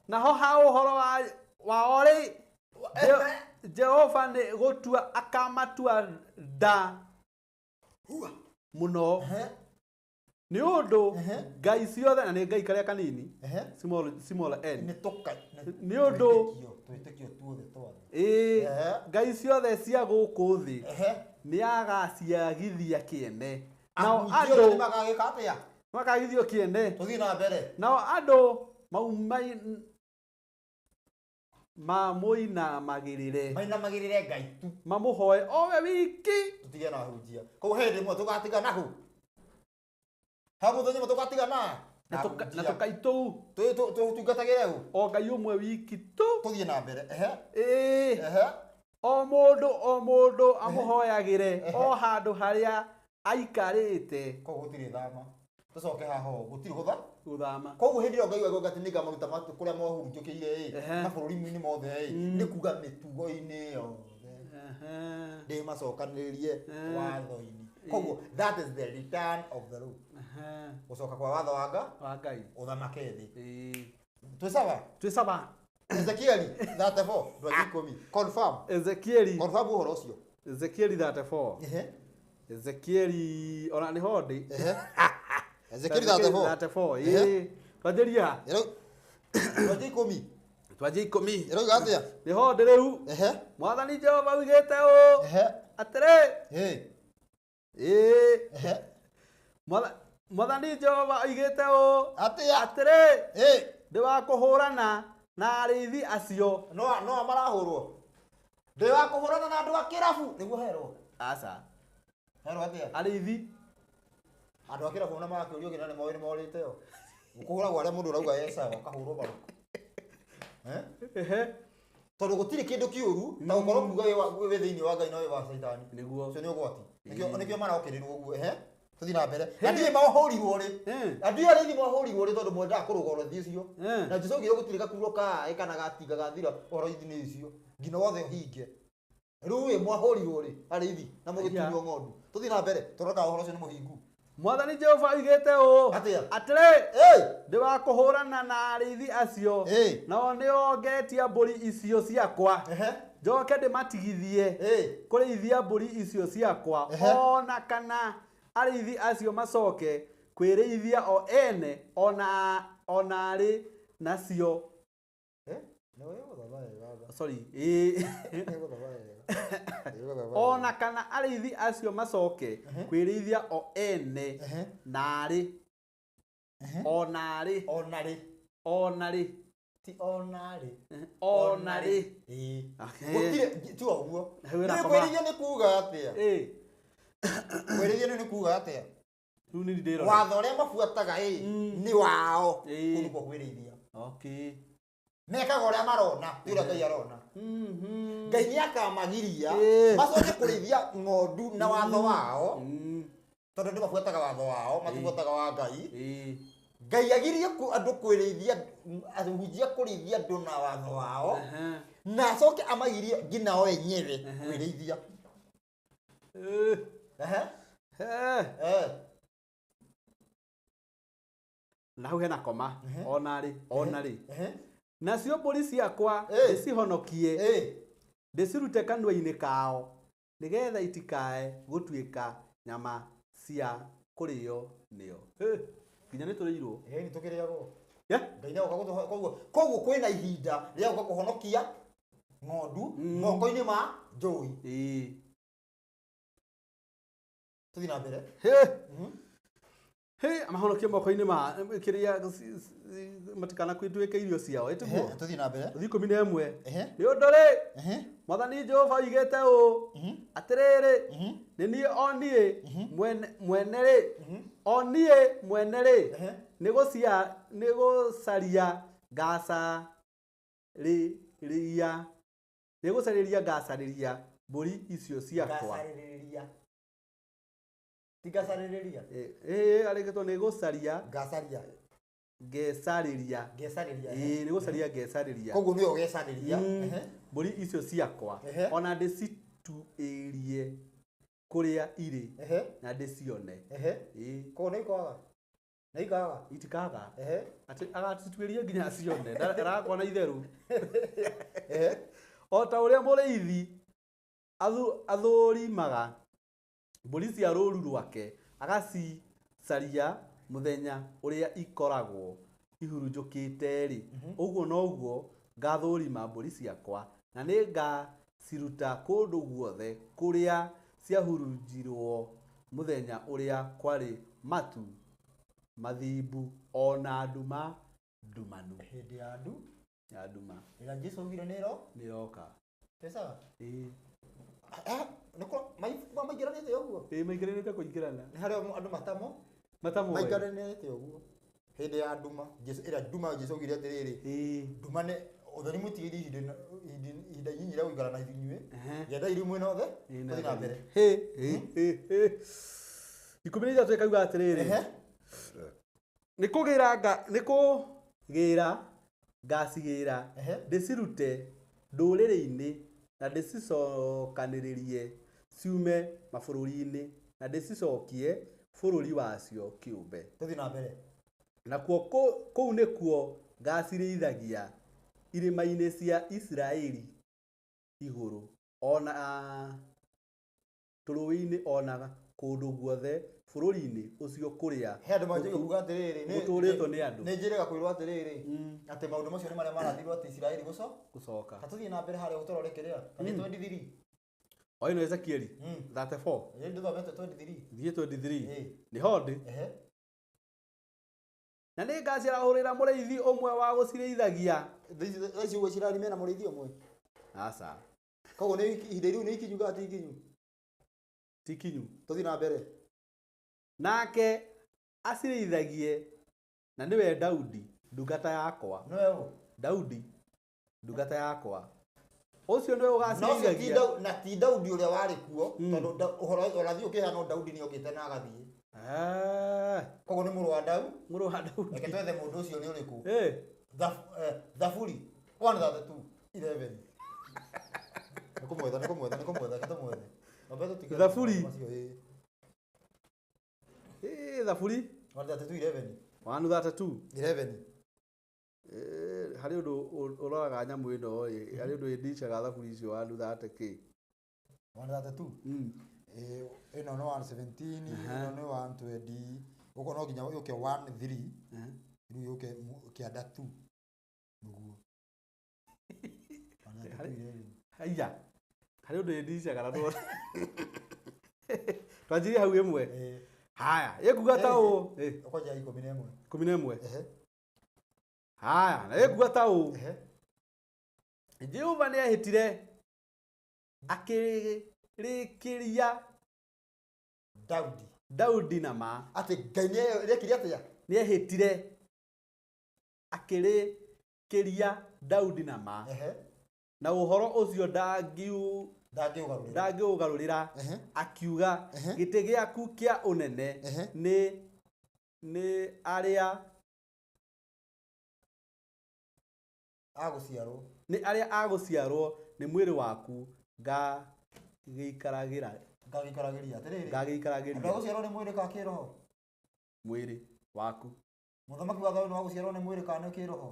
naho ha ũhoro wao rĩ Jehova nĩ gũtua akamatua nda mũno nĩ ũndũ ngai ciothe na nĩ ngai karĩa kanini small n nĩ ũndũ twĩtĩkio tuothe twothe ngai ciothe cia gũkũ thĩ nĩ agaciagithia kĩene nao andũ nĩmagagĩka atĩa Makagithio kĩene. Tũthiĩ na mbere. Nao andũ mamũinamagĩrĩre. Mainamagĩrĩre Ngai tu. Mamũhoe owe wiki. Tũtige na hunjia. Koguo hĩndĩ ĩmwe tũgatigana hau. Hau mũthenya ũmwe tũgatigana. Na tũkaitũ. Tũtungatagĩre ũ? O Ngai ũmwe wiki tu. Tũthiĩ na mbere. Ehe. Ĩĩ. Ehe. O mũndũ amũhoyagĩre o handũ harĩa aikarĩte. Koguo gũtirĩ thama. Tũcoke haha ũũ, gũtirĩ gũtha? Gũthama. Koguo hĩndĩ ĩyo Ngai auga atĩ nĩngamaruta kũrĩa mohurunjũkĩire ĩ, mabũrũri-inĩ mothe ĩ, nĩ kuga mĩtugo-inĩ yothe. Ndĩmacokanĩrĩrie watho-inĩ. Koguo that is the return of the law. Gũcoka kwa watho wa Ngai. Ũthamake thĩ. Twĩ sawa? Twĩ sawa. Ezekieli 34 10. Confirm. Ezekieli. Confirm ũhoro ũcio. Ezekieli 34. Ezekieli ona nĩho ndĩ. Ezekieli 34. 34. Ĩĩ. Twanjĩria. Twanjie 10. Twanjie 10. Ĩrauga atĩa? Nĩho ndĩ rĩu. Mwathani Jehova oigĩte ũũ. Atĩrĩ. Ĩĩ. Mwathani Jehova oigĩte ũũ. Atĩa? Atĩrĩ. Ndĩ wa kũhũrana na arĩithi acio. No marahũrwo. Ndĩ wa kũhũrana na andũ a kĩrabu nĩguo herwo. Aca. Herwo atĩa? Arĩithi. Andũ a kĩrabu ona marakĩũrio nginya nĩ moĩ nĩ morĩte o. Kũhũragwo arĩa mũndũ arauga e sawa akahũrwo mbaru. Tondũ gũtirĩ kĩndũ kĩũru ta gũkorwo kuga wĩ thĩinĩ wa Ngai na wĩ wa Caitani. Nĩguo. Ũcio nĩ ũgwati. Nĩkĩo marokĩrĩrwo ũguo. Tũthiĩ na mbere. Na ndiũĩ mahũrirwo rĩ. Na ndiũĩ arĩithi mahũrirwo rĩ tondũ mwendaga kũrũga ũrĩithi ũcio. Na Jesũ augire gũtirĩ gakururo kaĩ kana gatinga gathira ũhoro-inĩ ũcio nginya wothe ũhinge. Rĩu ĩ mwahũrirwo rĩ arĩithi na mũgĩtunywo ng'ondu. Tũthiĩ na mbere tũrore kana ũhoro ũcio nĩ mũhingu. Mwathani Jehova oigĩte ũũ. Atĩa? Atĩrĩ. Ndĩ wa kũhũrana na arĩithi acio. Nao nĩo ngetia mbũri icio ciakwa. Njoke ndĩmatigithie kũrĩithia mbũri icio ciakwa. Ona kana arĩithi acio macoke kwĩrĩithia o ene ona arĩ nacio. Sorry. Ona kana arĩithi acio macoke kwĩrĩithia o ene narĩ. Onarĩ. Onarĩ. Onarĩ. Ti onarĩ. Onarĩ. Gũtirĩ ti ũguo. Kwĩrĩithia nĩ kuga atĩa? Kwĩrĩithia nĩ kuga atĩa? Rĩu nĩ ndĩrona. Watho ũrĩa mabuataga ĩ nĩ wao. Kũu nĩkuo kwĩrĩithia. Mekaga ũrĩa marona, ti ũrĩa Ngai arona. Ngai nĩ akamagiria macoke kũrĩithia ng'ondu na watho wao, tondũ andũ mabuataga watho wao, matibuataga wa Ngai. Ngai agirie andũ kũrĩithia, ahunjia kũrĩithia andũ na watho wao, na acoke amagirie nginya o enyewe kwĩrĩithia. Na hau hena koma, onarĩ, onarĩ. Nacio mbũri ciakwa ndĩcihonokie, ndĩcirute kanua-inĩ kao, nĩgetha itikae gũtuĩka nyama cia kũrĩo nĩo. Nginya nĩ tũrĩirwo. Nĩ tũkĩrĩagwo. Ngai nĩ agoka gũtũho-, koguo kwĩna ihinda rĩa gũka kũhonokia ng'ondu moko-inĩ ma njũi. Tũthiĩ na mbere. Amahonokie moko-inĩ ma kĩrĩa matikanakwĩtuĩke irio ciao, ĩtiguo? Tũthiĩ na mbere. Tũthiĩ 11. Nĩ ũndũ rĩ, Mwathani Jehova oigĩte ũũ, atĩrĩrĩ, nĩ niĩ o niĩ mwene rĩ, o niĩ mwene rĩ, nĩ gũcaria ngacarĩria, nĩ gũcarĩria ngacarĩria mbũri icio ciakwa. Ngacarĩria. Ti ngacarĩria. Arĩkĩtwo nĩ gũcaria. Ngacaria. Ngecarĩria. Ngecarĩria. Nĩ gũcaria ngecarĩria. Koguo nĩwe ũgecarĩria. Mbũri icio ciakwa. Ona ndĩcituĩrie kũrĩa irĩ na ndĩcione. Koguo nĩ ikaga? Nĩ ikaga? Itikaga. Atĩ agacituĩria nginya acione. Ndarakorwo na itherũ. O ta ũrĩa mũrĩithi athũrimaga mbũri cia rũũru rwake, agacicaria mũthenya ũrĩa ikoragwo ihurunjũkĩte-rĩ, ũguo noguo ngathũrima mbũri ciakwa, na nĩngaciruta kũndũ guothe kũrĩa ciahurunjirwo mũthenya ũrĩa kwarĩ matu mathimbu ona nduma ndumanu. Hĩndĩ ya ndu ya nduma ĩrĩa Jesu augire nĩ ĩro nĩroka. Pesa ĩĩ nĩko maingĩranĩte ũguo. Ĩĩ maingĩranĩte kũingĩrana. Nĩ harĩa andũ matamo matamo maingĩranĩte ũguo. Hĩndĩ ya nduma Jesu ĩrĩa nduma Jesu augire atĩrĩrĩ ĩĩ nduma nĩ ũtheri mũtigĩri ihinda inyinyi rĩa gũikara na inyuĩ genda irio mwĩna othe tũthiĩ na mbere. Hĩ 13 ĩkauga atĩrĩrĩ nĩ kũgĩra ngacigĩra ndĩcirute ndũrĩrĩ-inĩ na ndĩcicokanĩrĩrie ciume mabũrũri-inĩ na ndĩcicokie bũrũri wacio kĩũmbe. Tũthiĩ na mbere. Nakuo kũu nĩkuo ngacirĩithagia irĩma-inĩ cia Isiraeli igũrũ ona tũrũũĩ-inĩ ona kũndũ guothe bũrũri-inĩ ũcio kũrĩa he andũ manjĩrĩria kuuga atĩrĩrĩ gũtũũrĩtwo nĩ andũ. Nĩ njĩrĩga kwĩrwo atĩrĩrĩ atĩ maũndũ macio nĩ marĩa marathirwo atĩ Isiraeli gũcoka. Ta tũthiĩ na mbere harĩa ũtũrore kĩrĩa kana 23. O ĩno Ezekieli 34. Ĩĩ ndũthomete 23. Thiĩ 23. Nĩ ho ndĩ. Na nĩ ngaciarahũrĩra mũrĩithi ũmwe wa gũcirĩithagia. Thaa ici ũguo Isiraeli mena mũrĩithi ũmwe? Aca. Koguo nĩ ihinda rĩu nĩ ikinyu kana ti ikinyu? Ti ikinyu. Tũthiĩ na mbere. Nake acirĩithagie na nĩwe Daudi ndungata yakwa. Nĩwe ũ? Daudi ndungata yakwa. Ũcio nĩwe ũgacirĩithagia. Na ti Daudi ũrĩa warĩ kuo tondũ ũhoro ũrathiĩ ũkĩheanwo Daudi nĩ okĩte na agathiĩ. Koguo nĩ mũrũ wa Daudi. Mũrũ wa Daudi. Reke twethe mũndũ ũcio nĩ ũrĩkũ. Thaburi 132:11. Nĩ kũmwetha nĩ kũmwetha nĩ kũmwetha reke tũmwethe. Thaburi. Thaburi 132:11. 132:11. 11. Harĩ ũndũ ũroraga nyamũ ĩno ĩ harĩ ũndũ ĩndicaga thaburi icio 130 kĩ. 132. Ĩno nĩ 117, ĩno nĩ 120. Ũguo no nginya yũke 13. Rĩu yũke kĩanda 2. Nĩguo. 132:11. Haiya. Harĩ ũndũ ĩndicaga na ndona. Twanjirie hau ĩmwe. Haya, ĩkuga ta ũũ. Ũkwanja 11. 11. Haya, na ĩkuga ta ũũ. Jehova nĩehĩtire akĩrĩkĩria Daudi. Daudi na ma. Atĩ Ngai nĩekire atĩa? Nĩehĩtire akĩrĩkĩria Daudi na ma. Na ũhoro ũcio ndangĩũgarũrĩra akiuga gĩtĩ gĩaku kĩa ũnene nĩ arĩa agũciarwo nĩ arĩa agũciarwo nĩ mwĩrĩ waku ngagĩikaragĩra ngagĩikaragĩria atĩrĩrĩ ngagĩikaragĩria andũ agũciarwo nĩ mwĩrĩ kana kĩroho mwĩrĩ waku mũthamaki wa thayũ nĩ wagũciarwo nĩ mwĩrĩ kana nĩ kĩroho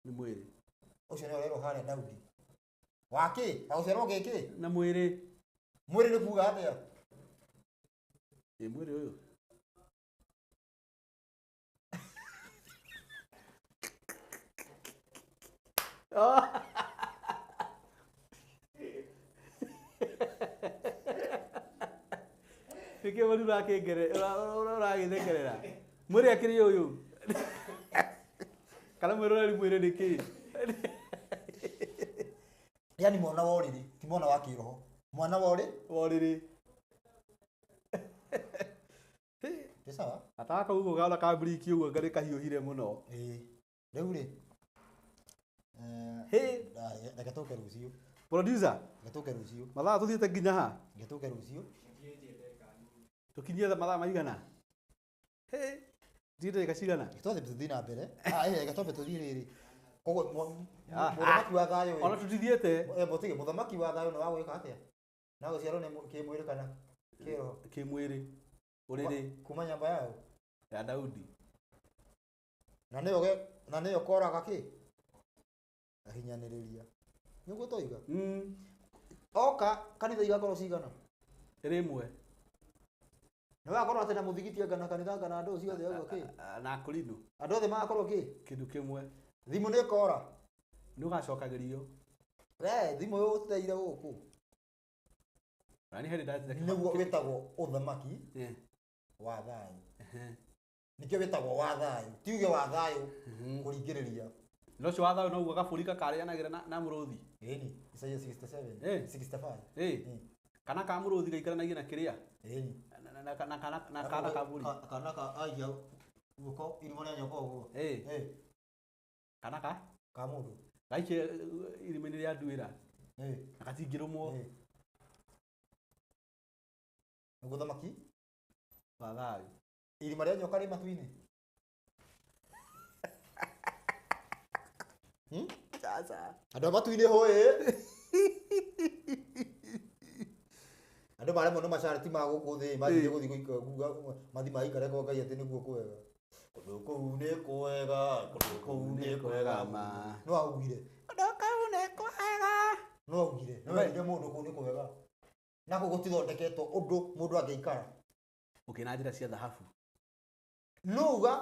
nĩ mwĩrĩ ũcio nĩwe ũrerwo harĩa Daudi wake agũciarwo gĩkĩ na mwĩrĩ mwĩrĩ nĩ kuuga atĩa ĩ mwĩrĩ ũyũ Nĩkĩo mũndũ ũragĩthekerera mwĩrĩ akĩrĩ ũyũ kana mwĩrĩ ũrari mwĩrĩ nĩ kĩĩ yani mwana wa ũrĩrĩ ti mwana wa kĩroho mwana wa ũrĩrĩ nĩ sawa ataka ũguo gana kambriki ũguo ngarĩ kahiũhire mũno ĩĩ rĩu rĩ reke tũke rũciũ producer reke tũke rũciũ mathaa tũthiĩte nginya ha reke tũke rũciũ tũkinyie mathaa maigana thiĩ ndagĩka cigana reke twambe tũthiĩ na mbere reke twambe tũthiĩ rĩrĩ koguo mũthamaki wa thayũ ona tũtithiĩte mũtige mũthamaki wa thayũ nĩ wa gwĩka atĩa na gũciarwo nĩ kĩmwĩrĩ kana kĩroho kĩmwĩrĩ ũrĩrĩ kuma nyamba yao ya Daudi na nĩyo koraga kĩ ahinyanĩrĩria nĩguo toiga oka kanitha igakorwo cigana ĩrĩ ĩmwe nĩ wakorwo atĩ na mũthigiti anga na kanitha anga na andũ ciothe ũguo kĩ na akũrinũ andũ othe magakorwo kĩ kĩndũ kĩmwe thimũ nĩ ĩkora nĩ ũgacokagĩrio we thimũ ũteire gũkũ na nĩ hĩndĩ nĩguo wĩtagwo ũthamaki wa thayũ Nĩkĩo wĩtagwo wa thayũ. Ti uge wa thayũ kũringĩrĩria. No ũcio wa thayũ noguo gabũri gakarĩanagĩra na mũrũthi. Ĩni, Isaia 67. 65. Kana ka mũrũthi gaikaranagia na kĩrĩa? Ĩni. Na kana ka mbũri. Kana ka aiya guoko irima rĩa nyoka ũguo. Kana ka? Ka mũndũ. Gaikie irima-inĩ rĩa nduĩra. Na gatingĩrũmwo. Nĩguo thamaki? Wa thayũ. Irima rĩa nyoka rĩ matu-inĩ. Sasa. Andũ a matu-inĩ hũĩ. Andũ maremwo nĩ macarĩti ma gũkũ thĩ, mathire gũthiĩ gũikara, mathi maikare kwa Ngai atĩ nĩguo kwega. Kũndũ kũu nĩ kwega, kũndũ kũu nĩ kwega ma. No augire. Kũndũ kũu nĩ kwega. No augire. No erire mũndũ kũu nĩ kwega. Na kũu gũtithondeketwo ũndũ mũndũ angĩikara. Ũkĩ na njĩra cia thahabu. No uga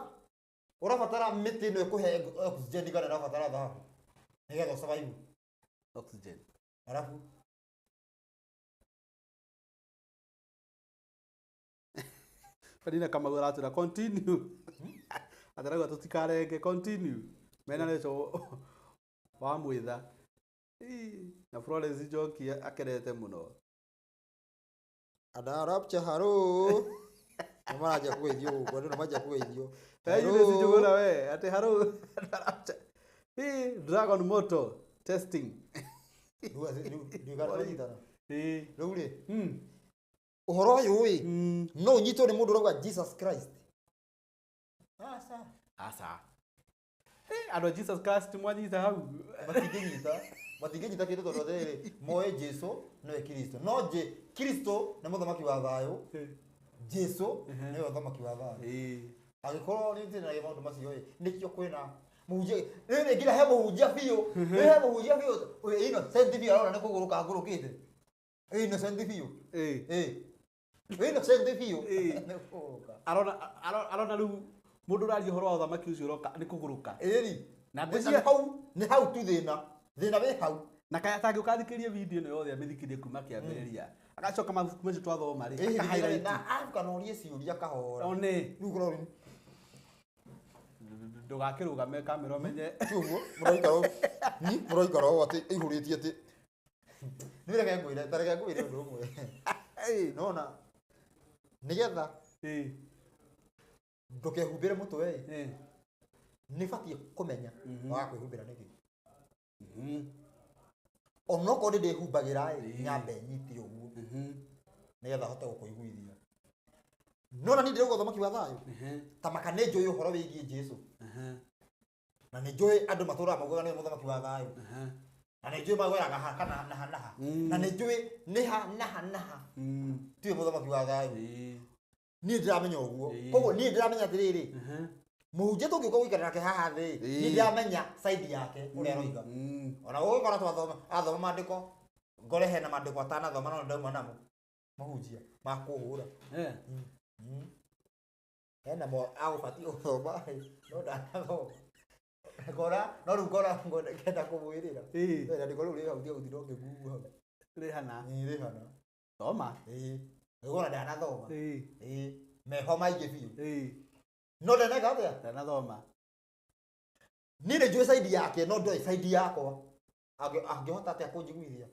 ũrabatara mĩtĩ ĩno ĩkũhe oxygen kana ũrabatara thahabu nĩgetha ũsurvive. Oxygen. Alafu Ferdinand Kamau aratwĩra continue. Atarauga tũtikarenge continue. Mena Rachel wa mwitha. Na Florence Njoki akerete mũno. Ada rapture haro. Nĩ maranjia kũgeithio gũkũ, andũ nĩ manjia kũgeithio. Eunice Njuguna we, atĩ haro. Dragon Moto testing. Rĩu rĩ, ũhoro ũyũ ĩ, no ũnyitwo nĩ mũndũ ũrauga Jesus Christ. Aca. Aca. Andũ a Jesus Christ mwanyita hau. Matingĩnyita. Matingĩnyita kĩndũ tondũ atĩrĩrĩ, moĩ Jesu nĩwe Kristo. No Kristo nĩ mũthamaki wa thayũ. Jesu nĩwe mũthamaki wa thayũ. Angĩkorwo nĩ ũtĩnagia maũndũ macio ĩ, nĩkĩo kwĩna mũhunjia. Rĩrĩ nginya he mũhunjia biũ. He mũhunjia biũ. Wĩ innocent biũ arona nĩ kũgũrũka ngũrũkĩte. Innocent biũ. Wĩ innocent biũ. Nĩ kũgũrũka. Arona rĩu mũndũ ũraria ũhoro wa ũthamaki ũcio ũroka nĩ kũgũrũka. Ĩni. Na ngwĩciria hau nĩ hau tu thĩna. Thĩna wĩ hau. Na kaya atangĩũka athikĩrĩrie video ĩno yothe amĩthikĩrĩrie kuma kĩambĩrĩria. Agacoka mabuku macio twathoma rĩ, aka highlight. Na aruka ciũria kahora. One. Rĩu ũkorwo Ndũgakĩrũgame kamera ũmenye. Ti ũguo, mũraikara ũũ. Ni mũraikara ũũ atĩ ĩihũrĩtie atĩ. Nĩ reke ngwĩre, ta reke ngwĩre ũndũ ũmwe. Nona nĩgetha ndũkehumbĩre mũtwe ĩ, nĩ batiĩ kũmenya waga kwĩhumbĩra nĩkĩ. Onokorwo nĩ ndĩhumbagĩra ĩ, nyambe nyite ũguo nĩgetha hote gũkũiguithia. Nona niĩ ndĩrauga ũthamaki wa thayũ, ta maka nĩ njũĩ ũhoro wĩgiĩ Jesu. Na nĩ njũĩ andũ matũraga maugaga nĩwe mũthamaki wa thayũ. Na nĩ njũĩ magweraga ha kana na ha na ha. Na nĩ njũĩ nĩ ha na ha na ha. Tiwe mũthamaki wa thayũ. Niĩ ndĩramenya ũguo. Koguo niĩ ndĩramenya atĩrĩrĩ, mũhunjia tũngĩũka gũikara nake haha thĩ, niĩ ndĩramenya side yake ũrĩa aroiga. Ona gũgĩkora twathoma, athoma maandĩko, ngore hena maandĩko atanathoma no ndauma namo. Mahunjia ma kũhũra. Hena mo agũbatiĩ gũthoma, no ndanathoma. Ngora, no rĩu ngora ngenda kũmwĩrĩra. Rĩandĩko rĩu rĩ hau ndiagũtinda ũkĩnguua hau. Rĩhana. Rĩhana. Thoma. Ngora ndanathoma. Meho maingĩ biũ. No ndaneka atĩa? Ndanathoma. Niĩ nĩ njũĩ side yake no ndoĩ side yakwa. Angĩhota atĩa kũnjiguithia?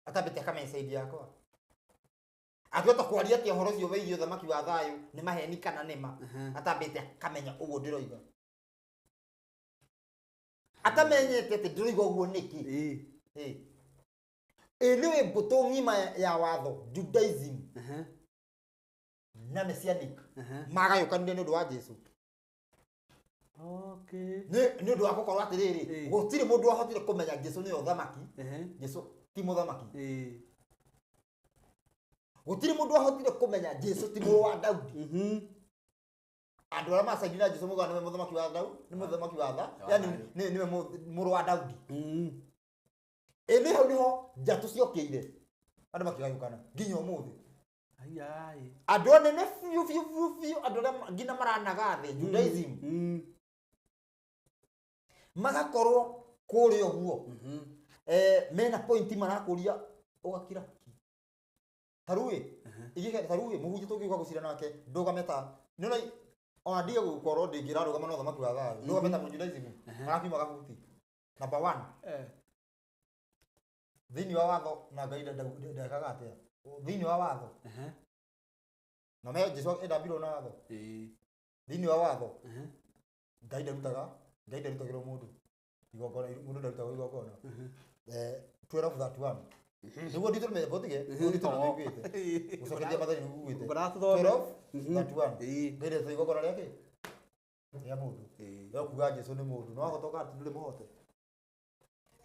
Atambĩte akamenya side yakwa. Angĩhota kwaria atĩa ũhoro ũcio wĩgiĩ ũthamaki wa thayũ nĩ maheni kana nĩ ma? Atambĩte akamenya ũguo ndĩroiga. Atamenyete atĩ ndĩroiga ũguo nĩkĩ? Ĩ nĩwe mbũtũ ng'ima ya watho Judaism na Messianic magayũkanire nĩ ũndũ wa Jesu. Nĩ ũndũ wa gũkorwo atĩrĩrĩ, gũtirĩ mũndũ wahotire kũmenya Jesu nĩwe ũthamaki. Jesu ti mũthamaki. Gũtirĩ mũndũ wahotire kũmenya Jesu ti mũrũ wa Daudi. Andũ arĩa macainire na Jesu maugaga nĩwe mũthamaki wa Daudi, nĩ mũthamaki wa tha, yani nĩwe mũrũ wa Daudi. Ĩ nĩ hau nĩho njatũ ciokĩire. Andũ makĩgayũkana nginya ũmũthĩ. Andũ anene biũ biũ biũ biũ, andũ arĩa nginya maranaga thĩ Judaism. Magakorwo kũrĩa ũguo. Mena pointi marakũria ũgakira. Tarũĩ, igĩka tarũĩ mũhunjia tũngĩũka gũcira nake ndũgame ta nĩona Ona ndige gũkorwo ndingĩrarũgama na ũthamaki wa thayũ. Ndũgame ta Mũjudaism. Marakiuma gabuti. Number 1. Thĩinĩ wa watho na Ngai ndekaga atĩa? Thĩinĩ wa watho. Na me Jesu endambirwo na watho. Thĩinĩ wa watho. Ngai ndarutaga, Ngai ndarutagĩrwo mũndũ. Igongona, mũndũ ndarutagwo igongona. 12:31. Nĩguo nditũ botige, nĩguo nditũ nĩiguĩte. Gũcokeria mathani nĩguo 12:31. Ngai ndarutaga igongona rĩake rĩa mũndũ. We kuga Jesu nĩ mũndũ, no ahotoka atĩ ndũrĩ mũhote.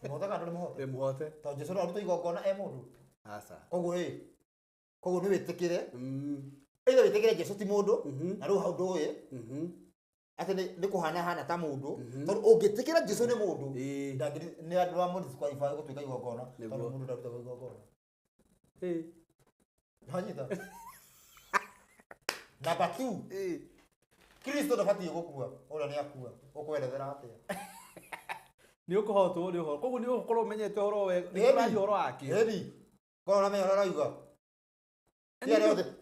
Mũhote kana ndũrĩ mũhote? Ndĩ mũhote. Tondũ Jesu no arute igongona e mũndũ. Aca. Koguo ĩ, koguo nĩ wĩtĩkĩre. Either wĩtĩkĩre Jesu ti mũndũ, na rĩu hau ndũĩ. Atĩ nĩ kũhana hana ta mũndũ. Tondũ ũngĩtĩkĩra Jesu nĩ mũndũ, nĩ andũ a mũdisqualify gũtuĩka igongona, tondũ mũndũ ndarutagwo igongona. Wanyita? Number 2. Kristo ndabatiĩ gũkua, ũrĩa nĩ akua. Ũkwerethera atĩa? Nĩ ũkũhotwo nĩ ũhoro. Koguo nĩ ũgũkorwo ũmenyete ũhoro wega, nĩ ũraria ũhoro wake. Ĩni. Korwo ũramenya ũrĩa ũrauga.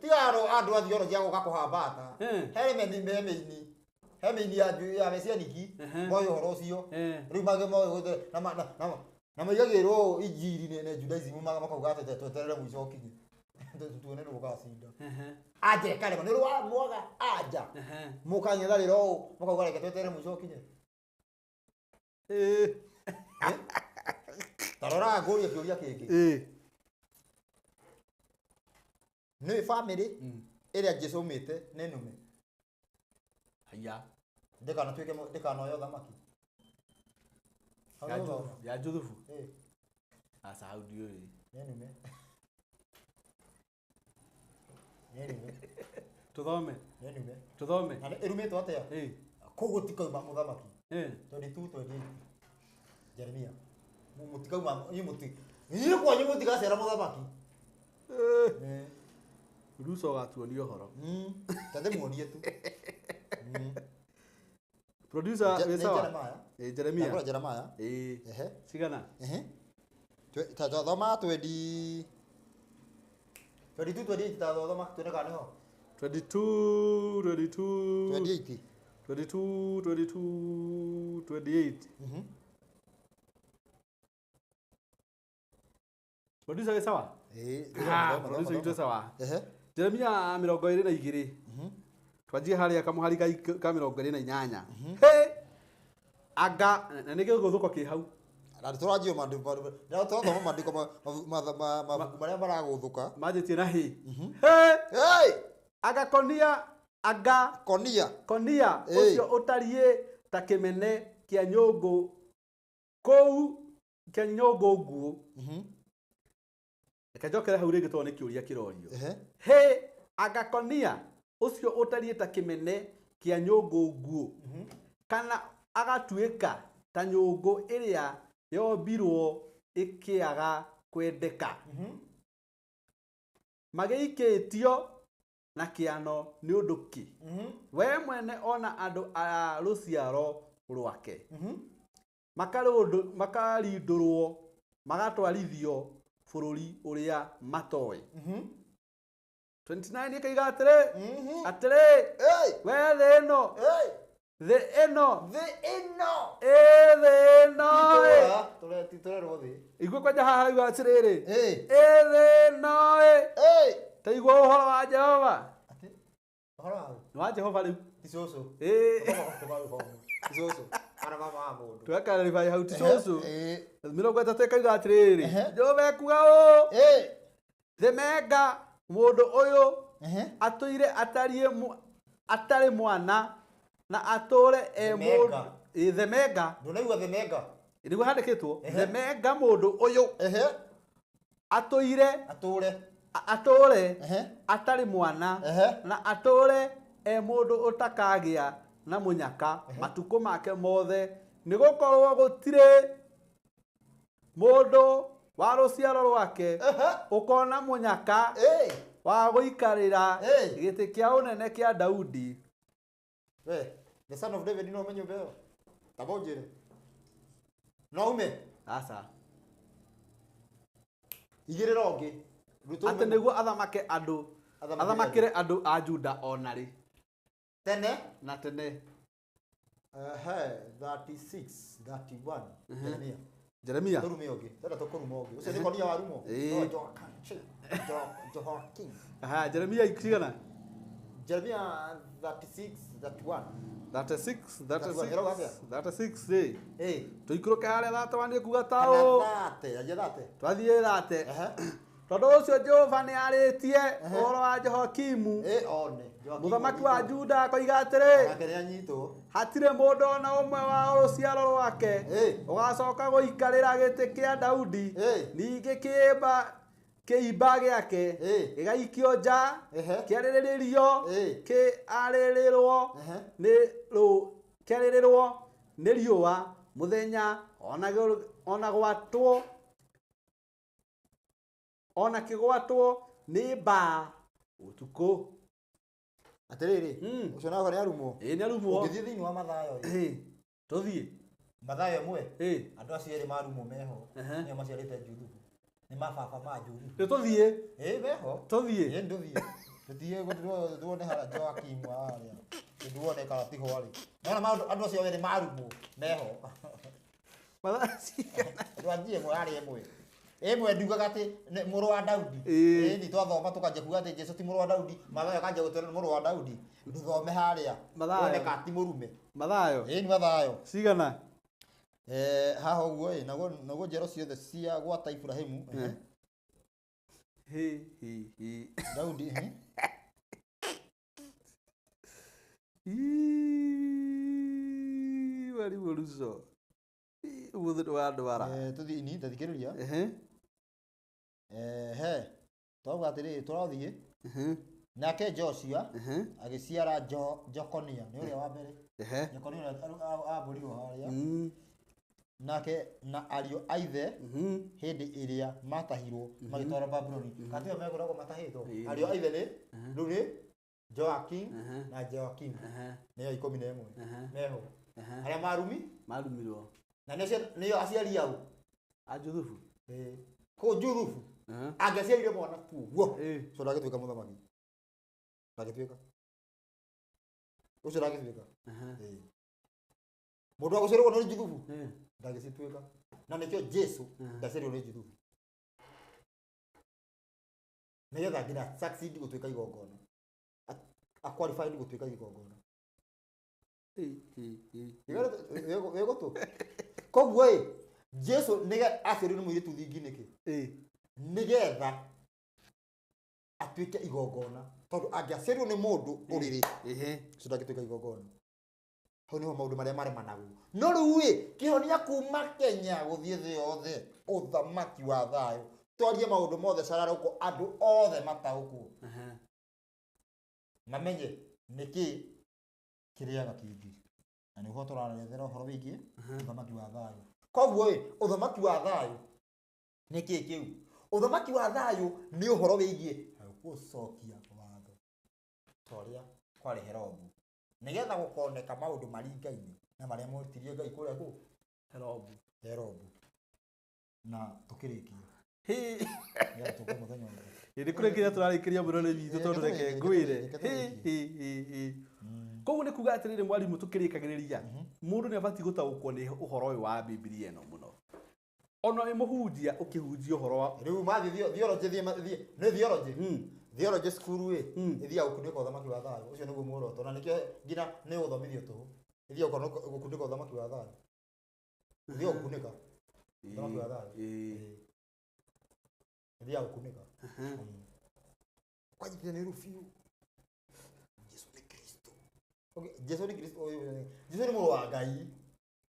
Tiga andũ a theology a gũka kũhambata. He mĩini. He mĩini ya messianiki, moĩ ũhoro ũcio. Rĩu mangĩ moĩ na maigagĩrwo injiri nĩ Judaism makauga atĩ tweterere mũico ũkinye. Tuone nũ ũgacinda. Anja ĩkarema, nĩ ũrĩ wa mwaga anja. Mũkang'ethanĩra ũũ, mũkauga reke tweterere mũico ũkinye. Ta rora ngũrie kĩũria kĩngĩ. Nĩ family ĩrĩa Jesu aumĩte nĩ nũme. Haya. Ndĩkanatuĩke ndĩkanoe ũthamaki. Ya Juthubu. Aca hau ndiũĩ. Nĩ nũme. Nĩ nũme. Tũthome. Nĩ nũme. Tũthome. Na ĩrumĩtwo atĩa? Kũu gũtikauma mũthamaki. 22:28. Jeremia. Mũtikauma, inyuĩ kwanyu mũtigacera mũthamaki. Ruca ũgatuonia ũhoro. Ta ndĩmuonie tu. Producer wĩ sawa? Jeremiah. Jeremia. Ndakũra Jeremiah. Cigana? Ta thoma 22 28 ta thoma tuone kana nĩho. 22 22 28. 22 22 28. Producer wĩ sawa? Producer witũ sawa. Jeremia 22. Twanjie harĩa kamũhari ka 28. He! Anga na nĩ gĩgũthũko kĩ hau. Na tũranjio maandĩko, na tũrathoma maandĩko mabuku marĩa maragũthũka. Manjĩtie na hĩ. He! Hey! Anga konia, anga konia. Konia ũcio ũtariĩ ta kĩmene kĩa nyũngũ kũu kĩa nyũngũ nguũ. Reke njokere hau rĩngĩ tondũ nĩ kĩũria kĩrorio. Hĩ! Anga konia ũcio ũtariĩ ta kĩmene kĩa nyũngũ nguũ kana agatuĩka ta nyũngũ ĩrĩa yombirwo ĩkĩaga kwendeka. Magĩikĩtio na kĩano nĩ ũndũ kĩ? We mwene ona andũ a rũciaro rwake. Makarindũrwo magatwarithio bũrũri ũrĩa matoĩ. 29 ĩkaiga atĩrĩ, atĩrĩ, we thĩ ĩno, thĩ ĩno, thĩ ĩno, ĩ thĩ ĩno, tũrerwo thĩ. Igua kwanja haha harauga atĩrĩrĩ, ĩ thĩ ĩno, ĩ ta igua ũhoro wa Jehova. Atĩ ũhoro wa ũ? Nĩ wa Jehova rĩu. Ti cũcũ. Ti cũcũ. Kana mama wa mũndũ. Tweka hau ti cũcũ. 30 ĩkaiga atĩrĩrĩ, Jehova ekuga ũũ, Themenga mũndũ ũyũ atũire atarĩ mwana na atũre e mũndũ. Themenga. Ndũnaigua Themenga? Nĩguo handĩkĩtwo. Themenga mũndũ ũyũ atũire atũre atarĩ mwana na atũre e mũndũ ũtakagĩa na mũnyaka matukũ make mothe, nĩgũkorwo gũtirĩ mũndũ wa rũciaro rwake ũkona mũnyaka wa gũikarĩra gĩtĩ kĩa ũnene kĩa Daudi. We, the son of David no ũmenye ũmbe ĩyo? Tamba ũnjĩre. No ume? Aca. Igĩrĩra ũngĩ. Atĩ nĩguo athamake andũ, athamakĩre andũ a Juda ona rĩ. Tene na tene. Ehe, 36 31 Jeremia. Jeremia. Tũrume ũngĩ. Tenda tũkũruma ũngĩ. Ũcio nĩ Konia warumo. Ĩĩ. No Jehoiakim. Aha, Jeremia cigana? Jeremia 36 31. 36 31, ĩrauga atĩa? 36 36 ĩ. Ĩĩ. Tũikũrũke harĩa 31 nĩ kuga Kana taũ. thate, anjia thate. Twathiĩ thate. Ehe. Tondũ ũcio Jehova nĩ arĩtie ũhoro wa Jehoiakimu Ĩĩ one. Joakim mũthamaki wa anyitwo. Juda akoiga atĩrĩ, Nake nĩ anyitwo. hatirĩ mũndũ ona ũmwe wa rũciaro rwake Ĩĩ. ũgacoka gũikarĩra gĩtĩ kĩa Daudi, Ĩĩ. ningĩ kĩimba gĩake Ĩĩ. gĩgaikio nja, Ehe. kĩarĩrĩrio Ĩĩ. kĩarĩrĩrwo Ehe. nĩ rũ kĩarĩrĩrwo nĩ riũa mũthenya ona gwatwo ona kĩgwatwo nĩ mbaa ũtukũ. Atĩrĩrĩ, ũcio nake nĩ arumwo. Ĩĩ nĩ arumwo. Ũngĩthiĩ thĩinĩ wa Mathayo ĩ. Ĩĩ, tũthiĩ. Mathayo ĩmwe. Ĩĩ. Andũ acio erĩ marumwo meho. Ehe. Nĩo maciarĩte Juthubu. Nĩ mababa ma Juthubu. Nĩ tũthiĩ. Ĩĩ meho. Tũthiĩ. Ĩĩ ndũthiĩ. Tũthiĩ tuone harĩa Joakim harĩa. Tuone kana tiho arĩ. Nĩwona maũndũ andũ acio erĩ marumwo meho. Mathayo cigana? Twanjie ĩmwe harĩ ĩmwe. Ĩmwe ndugaga atĩ nĩ mũrũ wa Daudi. Ĩĩ. Ĩĩ ni twathoma tũkanjia kuga atĩ Jesũ ti mũrũ wa Daudi. Mathayo akanjia gũtwĩra nĩ mũrũ wa Daudi. Ndũthome harĩa. Mathayo. Wone kana ti mũrume. Mathayo Ĩĩ ni Mathayo. cigana? Haha ũguo ĩ naguo njiaro ciothe cia gwata Ibrahimu. Ehe. Hi hi hi. Daudi ehe. Ii, warimũ Ruco. Ii, ũmũthĩ nĩ wandwara. Tũthiĩ ni tathikĩrĩria. Ehe. Ehe. Twauga atĩrĩrĩ tũrathiĩ. Ehe. Nake Joshua Ehe. agĩciara Jokonia nĩ ũrĩa wa mbere. Ehe. Jokonia ũrĩa ambũrirwo harĩa. Nake na ariũ a ithe hĩndĩ ĩrĩa matahirwo magĩtwarwo Babuloni. Kana tiyo megũragwo matahĩtwo. Ĩĩ. Ariũ a ithe nĩ rĩu nĩ Joakim Ehe. na Joakim. Ehe. Nĩo 11. Ehe. Meho. Ehe. Arĩa marumi Marumirwo. na nĩo aciari ao. A Juthubu. Ĩĩ. Kũu Juthubu Ehe. angĩaciarire mwana tu ũguo. Ĩĩ. Ũcio ndangĩtuĩka mũthamaki. Ndangĩtuĩka. Ũcio ndangĩtuĩka. Ehe. Ĩĩ. Mũndũ wa gũciarwo nĩ Juthubu Ĩĩ. ndangĩcituĩka. Na nĩkĩo Jesũ ndaciarirwo nĩ Juthubu. Nĩgetha nginya succeed gũtuĩka igongona. A qualified gũtuĩka igongona. Ĩĩ, ĩĩ, ĩĩ. Wĩ gũtũ. Koguo ĩ Jesũ nĩgetha aciarirwo nĩ mũirĩtu thingi nĩkĩ? Ĩĩ. Nĩgetha atuĩke igongona. Tondũ angĩaciarirwo nĩ mũndũ ũrĩrĩ Ehe. ũcio ndangĩtuĩka igongona. Hau nĩho maũndũ marĩa maremanagwo. No rĩu ĩ kĩhonia kuma Kenya gũthiĩ thĩ yothe ũthamaki wa thayũ. Twarie maũndũ mothe cararũkũ andũ othe mataũkwo. Ehe. Mamenye nĩkĩ kĩrĩaga kĩngĩ. Na nĩho tũrarethera ũhoro wĩgiĩ ũthamaki wa thayũ. Koguo ĩ ũthamaki wa thayũ nĩkĩ kĩu? Ũthamaki wa thayũ nĩ ũhoro wĩgiĩ gũcokia watho ta ũrĩa kwarĩ Herobu. Nĩgetha gũkoneka maũndũ maringaine na marĩa motirie Ngai kũrĩa kũ Herobu. Herobu. Na tũkĩrĩkie. Hĩ. Nĩgetha tũke mũthenya ũngĩ. Ĩ nĩ kũrĩkĩria tũrarĩkĩria mũrore witũ Ĩĩ, tondũ reke reke ngwĩre. tũrĩkie, reke Hĩ, tũrĩkie. hĩ, hĩ, hĩ. Koguo nĩ kuga atĩrĩrĩ mwarimũ tũkĩrĩkagĩrĩria mũndũ nĩ abatiĩ gũtaũkwo nĩ ũhoro ũyũ wa Bibilia ĩno mũno. Ona wĩ mũhunjia ũkĩhunjia ũhoro wa Rĩu mathiĩ theology thiĩ nĩ theology. Theology cukuru ĩ ĩthiaga gũkunĩka ũthamaki wa thayũ. Ũcio nĩguo muoroto na nĩkĩo nginya nĩ ũthomithio tũhũ. Ĩthiaga gũkunĩka ũthamaki wa thayũ. Ĩthiaga gũkunĩka ũthamaki wa thayũ. Ĩĩ. Ĩthiaga gũkunĩka. Kwanyitanĩrwo biũ. Jesũ nĩ Kristo. Okay, Jesũ nĩ Kristo, Jesũ nĩ mũrũ wa Ngai.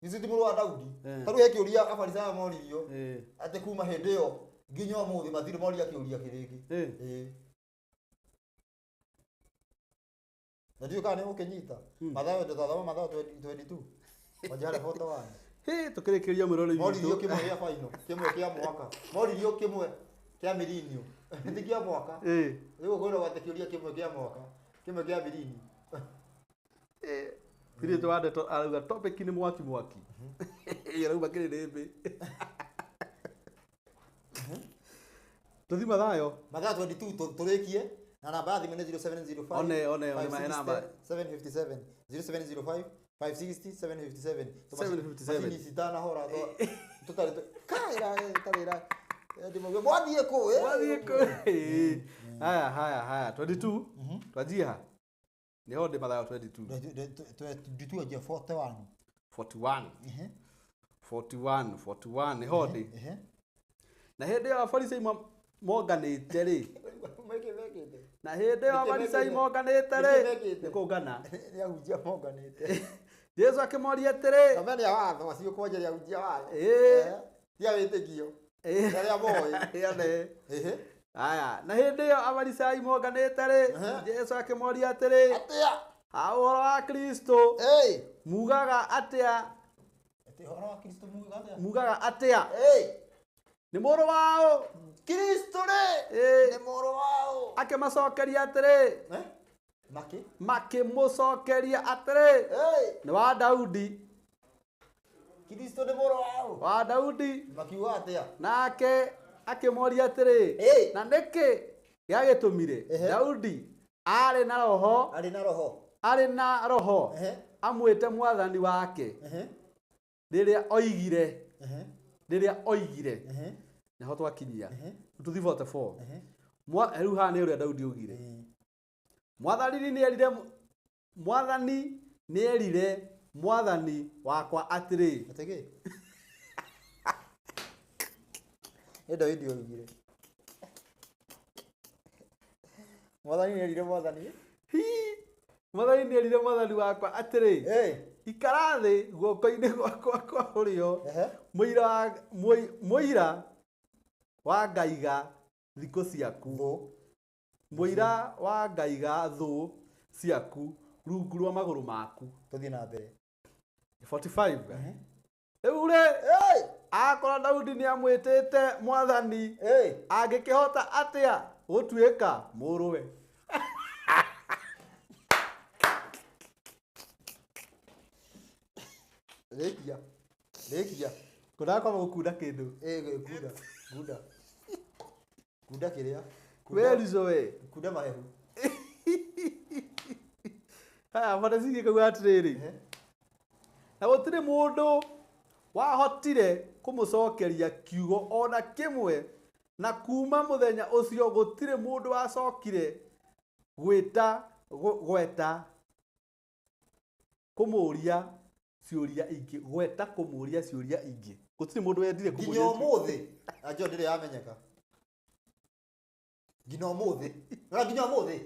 Jesũ ti mũrũ wa Daudi. Ta rĩu he kĩũria Afarisayo moririo atĩ kuma hĩndĩ ĩyo nginya ũmũthĩ matirĩ moria kĩũria kĩrĩngĩ. Ĩĩ. Na ndiũĩ kana nĩ ũgũkĩnyita. Mathayo ndũtathoma Mathayo 22. Kwanjia harĩa 41. Hĩ, tũkĩrĩkĩria mũrore Moririo witũ. kĩmwe gĩa final, kĩmwe kĩa mwaka. Moririo kĩmwe kĩa mirinio. Ti kĩa mwaka. Ĩĩ. Rĩu ũkwĩrwo atĩ kĩũria kĩmwe kĩa mwaka, kĩmwe kĩa mirinio. Tirĩ twa ndeto arauga topic nĩ mwaki mwaki. Arauma kĩrĩrĩmbĩ. Tũthi Mathayo. Mathayo 22 tũrĩkie. Na namba ya thimũ nĩ 0705 One, one, mahe namba. 757 0705 560 757. 757. Macini citanahora tũtarĩ kaĩra tarĩra ndĩmauge mwathiĩ kũ eh? Wathiĩ kũ? Haya, haya, haya. 22. Twanjie ha? Nĩho ndĩ Mathayo 22. Ndituanjia 41. 41. Ehe, 41, 41 nĩho ndĩ. ehe. Na hĩndĩ ĩyo Afarisai monganĩte rĩ. Meke mekĩte. Na hĩndĩ ĩyo Nĩkĩ Afarisai mekĩte? monganĩte Nĩkĩ rĩ. mekĩte? Nĩ kũngana. Nĩ ahunjia monganĩte. Jesu akĩmoria atĩrĩ. Kamene ya watho acio kwanja rĩa ahunjia watho. Ĩĩ. Eh, Ti a wĩtĩkio. Ĩĩ. Nĩ arĩa moĩ. Yone. Ehe. Aya, na hĩndĩ ĩyo Afarisai monganĩte rĩ, Ehe. Jesu akĩmoria atĩrĩ, Atĩa? ha ũhoro wa Kristo Ĩĩ. mugaga atĩa? Atĩ ũhoro wa Kristo mugaga atĩa? Mugaga atĩa? Ĩĩ. Nĩ mũrũ waũ? Kristo rĩ Ĩĩ. nĩ mũrũ waũ. Akĩmacokeria atĩrĩ, Eh? Makĩ? makĩmũcokeria atĩrĩ, Ĩĩ. nĩ wa Daudi, Kristo nĩ mũrũ waũ. wa Daudi. Makiuga atĩa? Nake akĩmoria atĩrĩ, Ĩĩ. na nĩkĩ gĩagĩtũmire Ehe. Daudi arĩ na roho, Arĩ na roho. arĩ na roho Ehe. amwĩte mwathani wake Ehe. rĩrĩa oigire, Ehe. rĩrĩa oigire, Ehe. nĩho twakinyia Ehe. tũthiĩ 44. Ehe. Rĩu haha nĩ ũrĩa Daudi oigire, Ehe. mwathani nĩerire, mwathani nĩerire mwathani wakwa atĩrĩ, Atĩ kĩ? Nĩ Daudi oigire. Mwathani nĩerire mwathani. hi, mwathani nĩerire mwathani wakwa atĩrĩ, Ĩĩ. ikara thĩ guoko-inĩ gwakwa kwa ũrĩo, Ehe. mũira wa ngaiga thikũ ciaku, Thũ. mũira wa ngaiga thũ ciaku rungu rwa magũrũ maku. Tũthiĩ na mbere. 45. Rĩu rĩ, Ĩĩ. akorwo Daudi nĩamwĩtĩte mwathani, Ĩĩ. angĩkĩhota atĩa gũtuĩka mũrũwe? Rĩkia. Rĩkia. Kũndaga kwamba gũkunda kĩndũ. Ĩĩ kunda. Kunda. Kunda kĩrĩa? We Rico we. Kunda mahehu. Haya, 46 ĩkauga atĩrĩrĩ, Ehe. na gũtirĩ mũndũ wahotire kũmũcokeria kiugo ona kĩmwe, na kuma mũthenya ũcio gũtirĩ mũndũ wacokire gwĩta gweta kũmũũria ciũria ingĩ, gweta kũmũũria ciũria ingĩ. Gũtirĩ mũndũ wendire Nginya kũmũũria ũmũthĩ. Anjo ndĩrĩ yamenyeka. Nginya ũmũthĩ. Na nginya ũmũthĩ.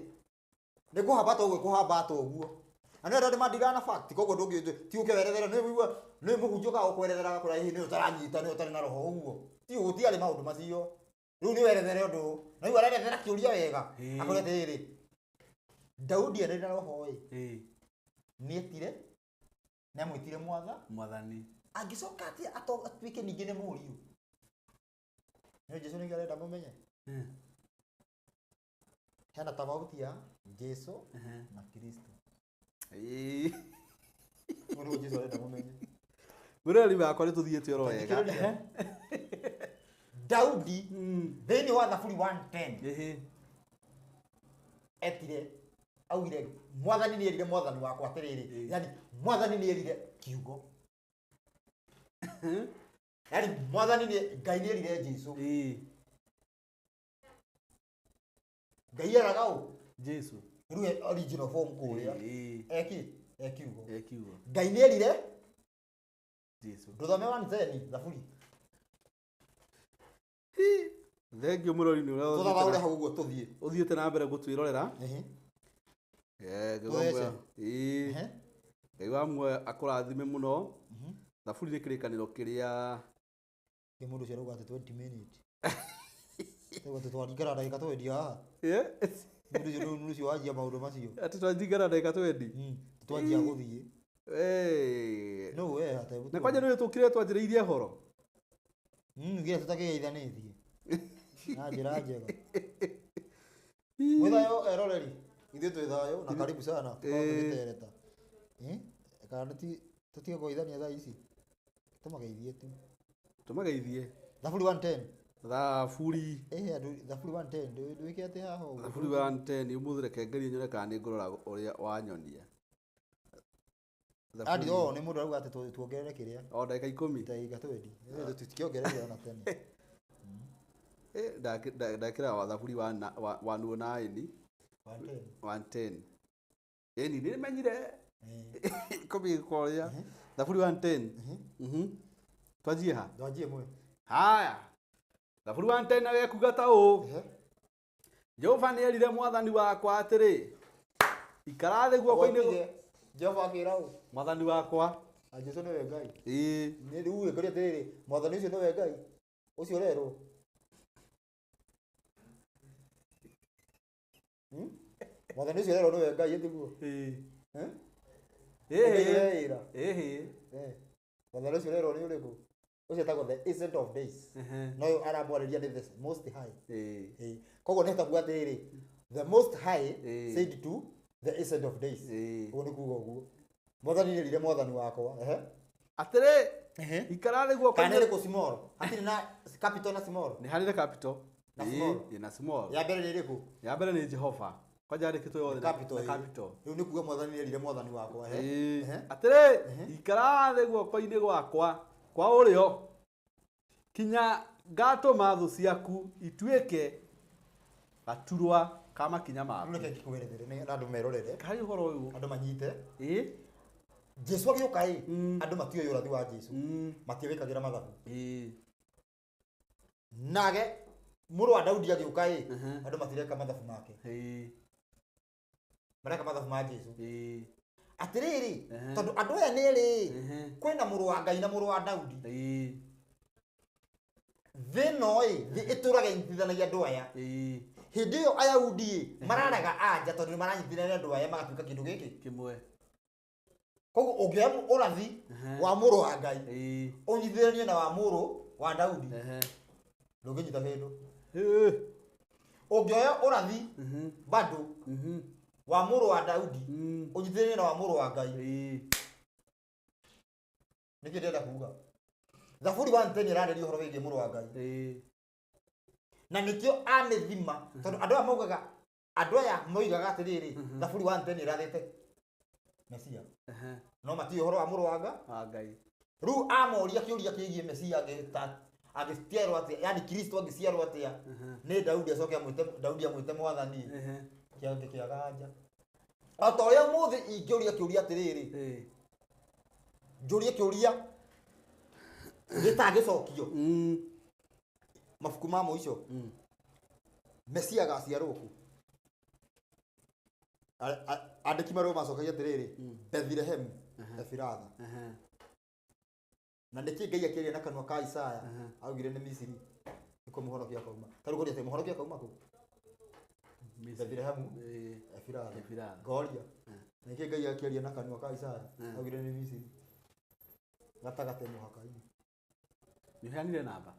Nĩ kũhambata ũguo kũhambata ũguo. Na nĩ andũ mandigana na fact koguo ndũngĩ ti ũke werethera nĩ wĩigua nĩ mũhunjia ũkaga gũkwerethera gakũra hihi nĩ ũtaranyita nĩ ũtarĩ na roho ũguo. Ti gũtiarĩ maũndũ macio. Rĩu nĩ werethere ũndũ. Na rĩu arerethera kĩũria wega. Ĩĩ. Akwĩra atĩrĩrĩ. Daudi arĩ na roho ĩ. Ĩĩ, Nĩetire. Nĩamwĩtire mwatha. mwathani. Angĩcoka atĩa atuĩke ningĩ nĩ mũriũ? Nĩ Jesũ nĩkĩo arenda mũmenye. Hena tofauti ya Jesũ na Kristo. Ĩĩ. Ũguo nĩguo Jesũ arenda mũmenye. Mwĩroreri wakwa nĩ tũthiĩte oro wega. Thikĩrĩria. Daudi thĩinĩ wa Thaburi 110 Ĩhĩ. etire augire mwathani nĩerire mwathani wakwa atĩrĩrĩ, Ĩĩ. yani mwathani nĩerire kiugo. Yani mwathani nĩ Ngai nĩerire Jesũ. Ĩĩ. Ngai eraga ũ? Jesũ. Rĩu e original form kũrĩa. Ĩĩ. Eki ekiugo. Ĩ kiugo. Ngai nĩerire Jesũ. ndũthome 110 Thaburi. Thengio mũrori nĩ ũrĩa Tũthathaũre hau ũguo tũthiĩ. ũthiĩte na mbere gũtwĩrorera. Ehe. Eh, Ngai wa Tũthece. muoyo. Ĩĩ. Ehe. Ngai wa muoyo akũrathime mũno. Thaburi nĩ kĩrĩkanĩro kĩrĩa Kĩ mũndũ ũcio arauga atĩ 20 minutes. Rĩu atĩ twaringana ndagĩka 20 haha. Ĩ? Mũndũ ũcio mũndũ ũcio wanjia maũndũ macio. Atĩ twaringana ndagĩka 20. Twanjia gũthiĩ. Ĩĩ. No we hata Na kwanja nĩ tũkire twanjĩrĩirie horo. Nginya tũtakĩgeithanĩtie. Na njĩra njega. Mwĩ thayũ eroreri. Ithuĩ twĩ thayũ na karibu sana. Tũkorwo tũgĩtereta. Eh? Kana nĩ tũtige kũgeithania thaa ici. Tũmageithie tu. Tũmageithie. Thaburi 110. Thaburi. Andũ Thaburi 110 ndwĩke atĩ haha ũguo. Thaburi 110 ũmũthĩ reke ngerie nyone kana nĩ ngũrora ũrĩa wanyonia. Andi o nĩ mũndũ arauga atĩ tuongerere kĩrĩa. O ndagĩka 10. Ndagĩka 20. Tũtikĩongerere ona tene. Ndakĩra wa Thaburi 109. 110. 110. Ĩni nĩ menyire. 10 koria. Thaburi 110. Twanjie ha? Twanjie mwe. Haya. Thaburi 110 nawe kuga ta ũũ. Jehova nĩ erire mwathani wakwa atĩrĩ, ikara thĩ guoko-inĩ. Jehova akĩra ũũ. Mwathani wakwa. Na Jesũ nĩwe Ngai. Ĩĩ. Nĩ rĩu ĩkũria atĩrĩrĩ, mwathani ũcio nĩwe Ngai. Ũcio ũrerwo. Mwathani ũcio ũrerwo nĩwe Ngai ĩtiguo. Ĩĩ. Ĩĩ. Ĩĩ. Mwathani ũcio ũrerwo nĩ ũrĩkũ? Ũcio etagwo the Ancient of Days. No ũyũ aramwarĩria nĩ the Most High. Ĩĩ. Koguo nĩ ta kuga atĩrĩrĩ, the Most High said to the Ancient of Days. Ũguo nĩ kuga ũguo. Mwathani nĩerire mwathani wakwa. Atĩrĩ, ikara thĩ guoko. Kana ĩrĩkũ small? Hatirĩ na capital na small. Nĩ harĩ na capital. Na small. Ĩĩ, na small. Ya mbere nĩ ĩrĩkũ? Ya mbere nĩ Jehova. Kwanja yandĩkĩtwo yothe na Capital. capital. Rĩu nĩ kuga mwathani nĩerire mwathani wakwa. Atĩrĩ, ikara thĩ guoko-inĩ gwakwa kwa ũrĩo kinya ngatũma thũ ciaku ituĩke gaturwa ka makinya maku. Rĩu reke ngĩkũgerethere nĩ andũ merorere. Harĩ ũhoro ũyũ. Andũ manyite. Ĩĩ. Jesũ agĩũka ĩ, andũ matiũĩ ũrathi wa Jesũ. Matiwĩkagĩra mathabu. Ĩĩ. Nage mũrũ wa Daudi agĩũka ĩ, andũ matireka mathabu make. Ĩĩ. Mareka mathabu ma Jesũ. Ĩĩ. Atĩrĩrĩ, tondũ andũ aya nĩ erĩ, kwĩna mũrũ wa Ngai na mũrũ wa Daudi. Ĩĩ. Thĩ ĩno ĩ, thĩ ĩtũraga ĩnyitithanagia andũ aya. Ĩĩ. Hĩndĩ ĩyo Ayahudi ĩ, mararaga anja tondũ nĩ maranyitithania andũ aya magatuĩka kĩndũ gĩkĩ kĩmwe. Koguo ũngĩoya ũrathi wa mũrũ wa Ngai ũnyitithanie na wa mũrũ wa Daudi ndũngĩnyita kĩndũ. Ũngĩoya ũrathi bado wa mũrũ wa Daudi ũnyitithanie na wa mũrũ wa Ngai. Nĩkĩ ndĩrenda kuga? Thaburi 110 ĩrarĩria ũhoro wĩgiĩ mũrũ wa Ngai. Na nĩkĩo amĩthima tondũ andũ aya maugaga, andũ aya moigaga atĩrĩrĩ, Thaburi 110 ĩrathĩte Mesia. No matiũĩ ũhoro wa mũrũ wa Ngai. Rĩu amoria kĩũria kĩgiĩ Mesia angĩciarwo atĩa, yani Kristo angĩciarwo atĩa, nĩ Daudi acoke amwĩte Daudi amwĩte mwathani. Kĩangĩ kĩaga anja. O ta ũrĩa ũmũthĩ ingĩũria kĩũria atĩrĩrĩ, njũrie kĩũria gĩtangĩcokio. Mabuku ma mũico. Mesia agaciarwo kũ? Andĩki marũa macokagia atĩrĩrĩ, Bethilehemu Efiratha. Na nĩkĩ Ngai akĩaria na kanua ka Isaya augire nĩ Misiri nĩkuo mũhonokia akauma. Ta rĩu ngoria atĩ mũhonokia akauma kũ? Bethilehemu Efiratha. Ngoria nĩkĩ Ngai akĩaria na kanua ka Isaya augire nĩ Misiri gatagatĩ mũhaka-inĩ. Nĩ ũheanire namba?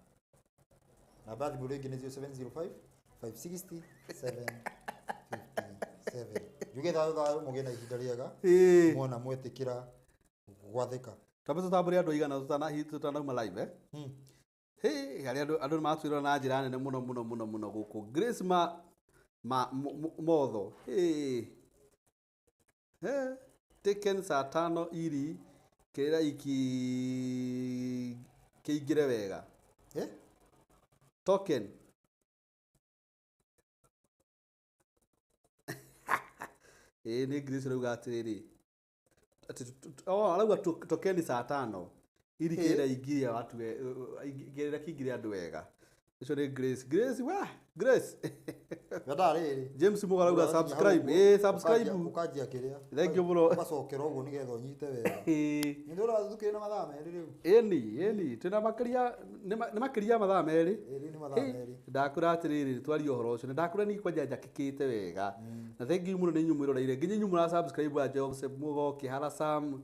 Namba ya thimũ rĩngĩ nĩ 0705 560 757. Njuge thayũ thayũ, mũgĩe na ihinda rĩega. Mwona mwetĩkĩra gwathĩka. Twambe tũtambũre andũ aigana tũtanauma live. Hĩ, harĩa andũ nĩmatwĩrora na njĩra nene mũno mũno mũno mũno gũkũ. Grace Motho. Hĩ. Taken saa tano ili kĩrĩra iki kĩingĩre wega. Token. Ĩĩ nĩ Grace rauga atĩrĩrĩ. Arauga tokeni saa tano ili kĩrĩra ingĩre watu kĩrĩra kĩingĩre andũ wega. Ũcio nĩ Grace. Grace wa Grace. Wenda rĩrĩ. James Mugo arauga subscribe. Subscribe. Ũkanjia kĩrĩa. Thank you mũno. Ũgacokera ũguo nĩgetha ũnyite wega. Nĩ ndĩrona thukĩrĩ na mathaa merĩ rĩu. Ĩni, ĩni, twĩna makĩria nĩ makĩria mathaa merĩ. Ĩĩ, nĩ mathaa merĩ. Ndakũra atĩrĩrĩ, twarie ũhoro ũcio. Na ndakũra nĩ kwanja njakĩkĩte wega. Na thank you mũno nĩ inyuĩ mwĩroreire. Nginya inyuĩ mũra subscribe a Joseph Mugo, Kĩhara Sam,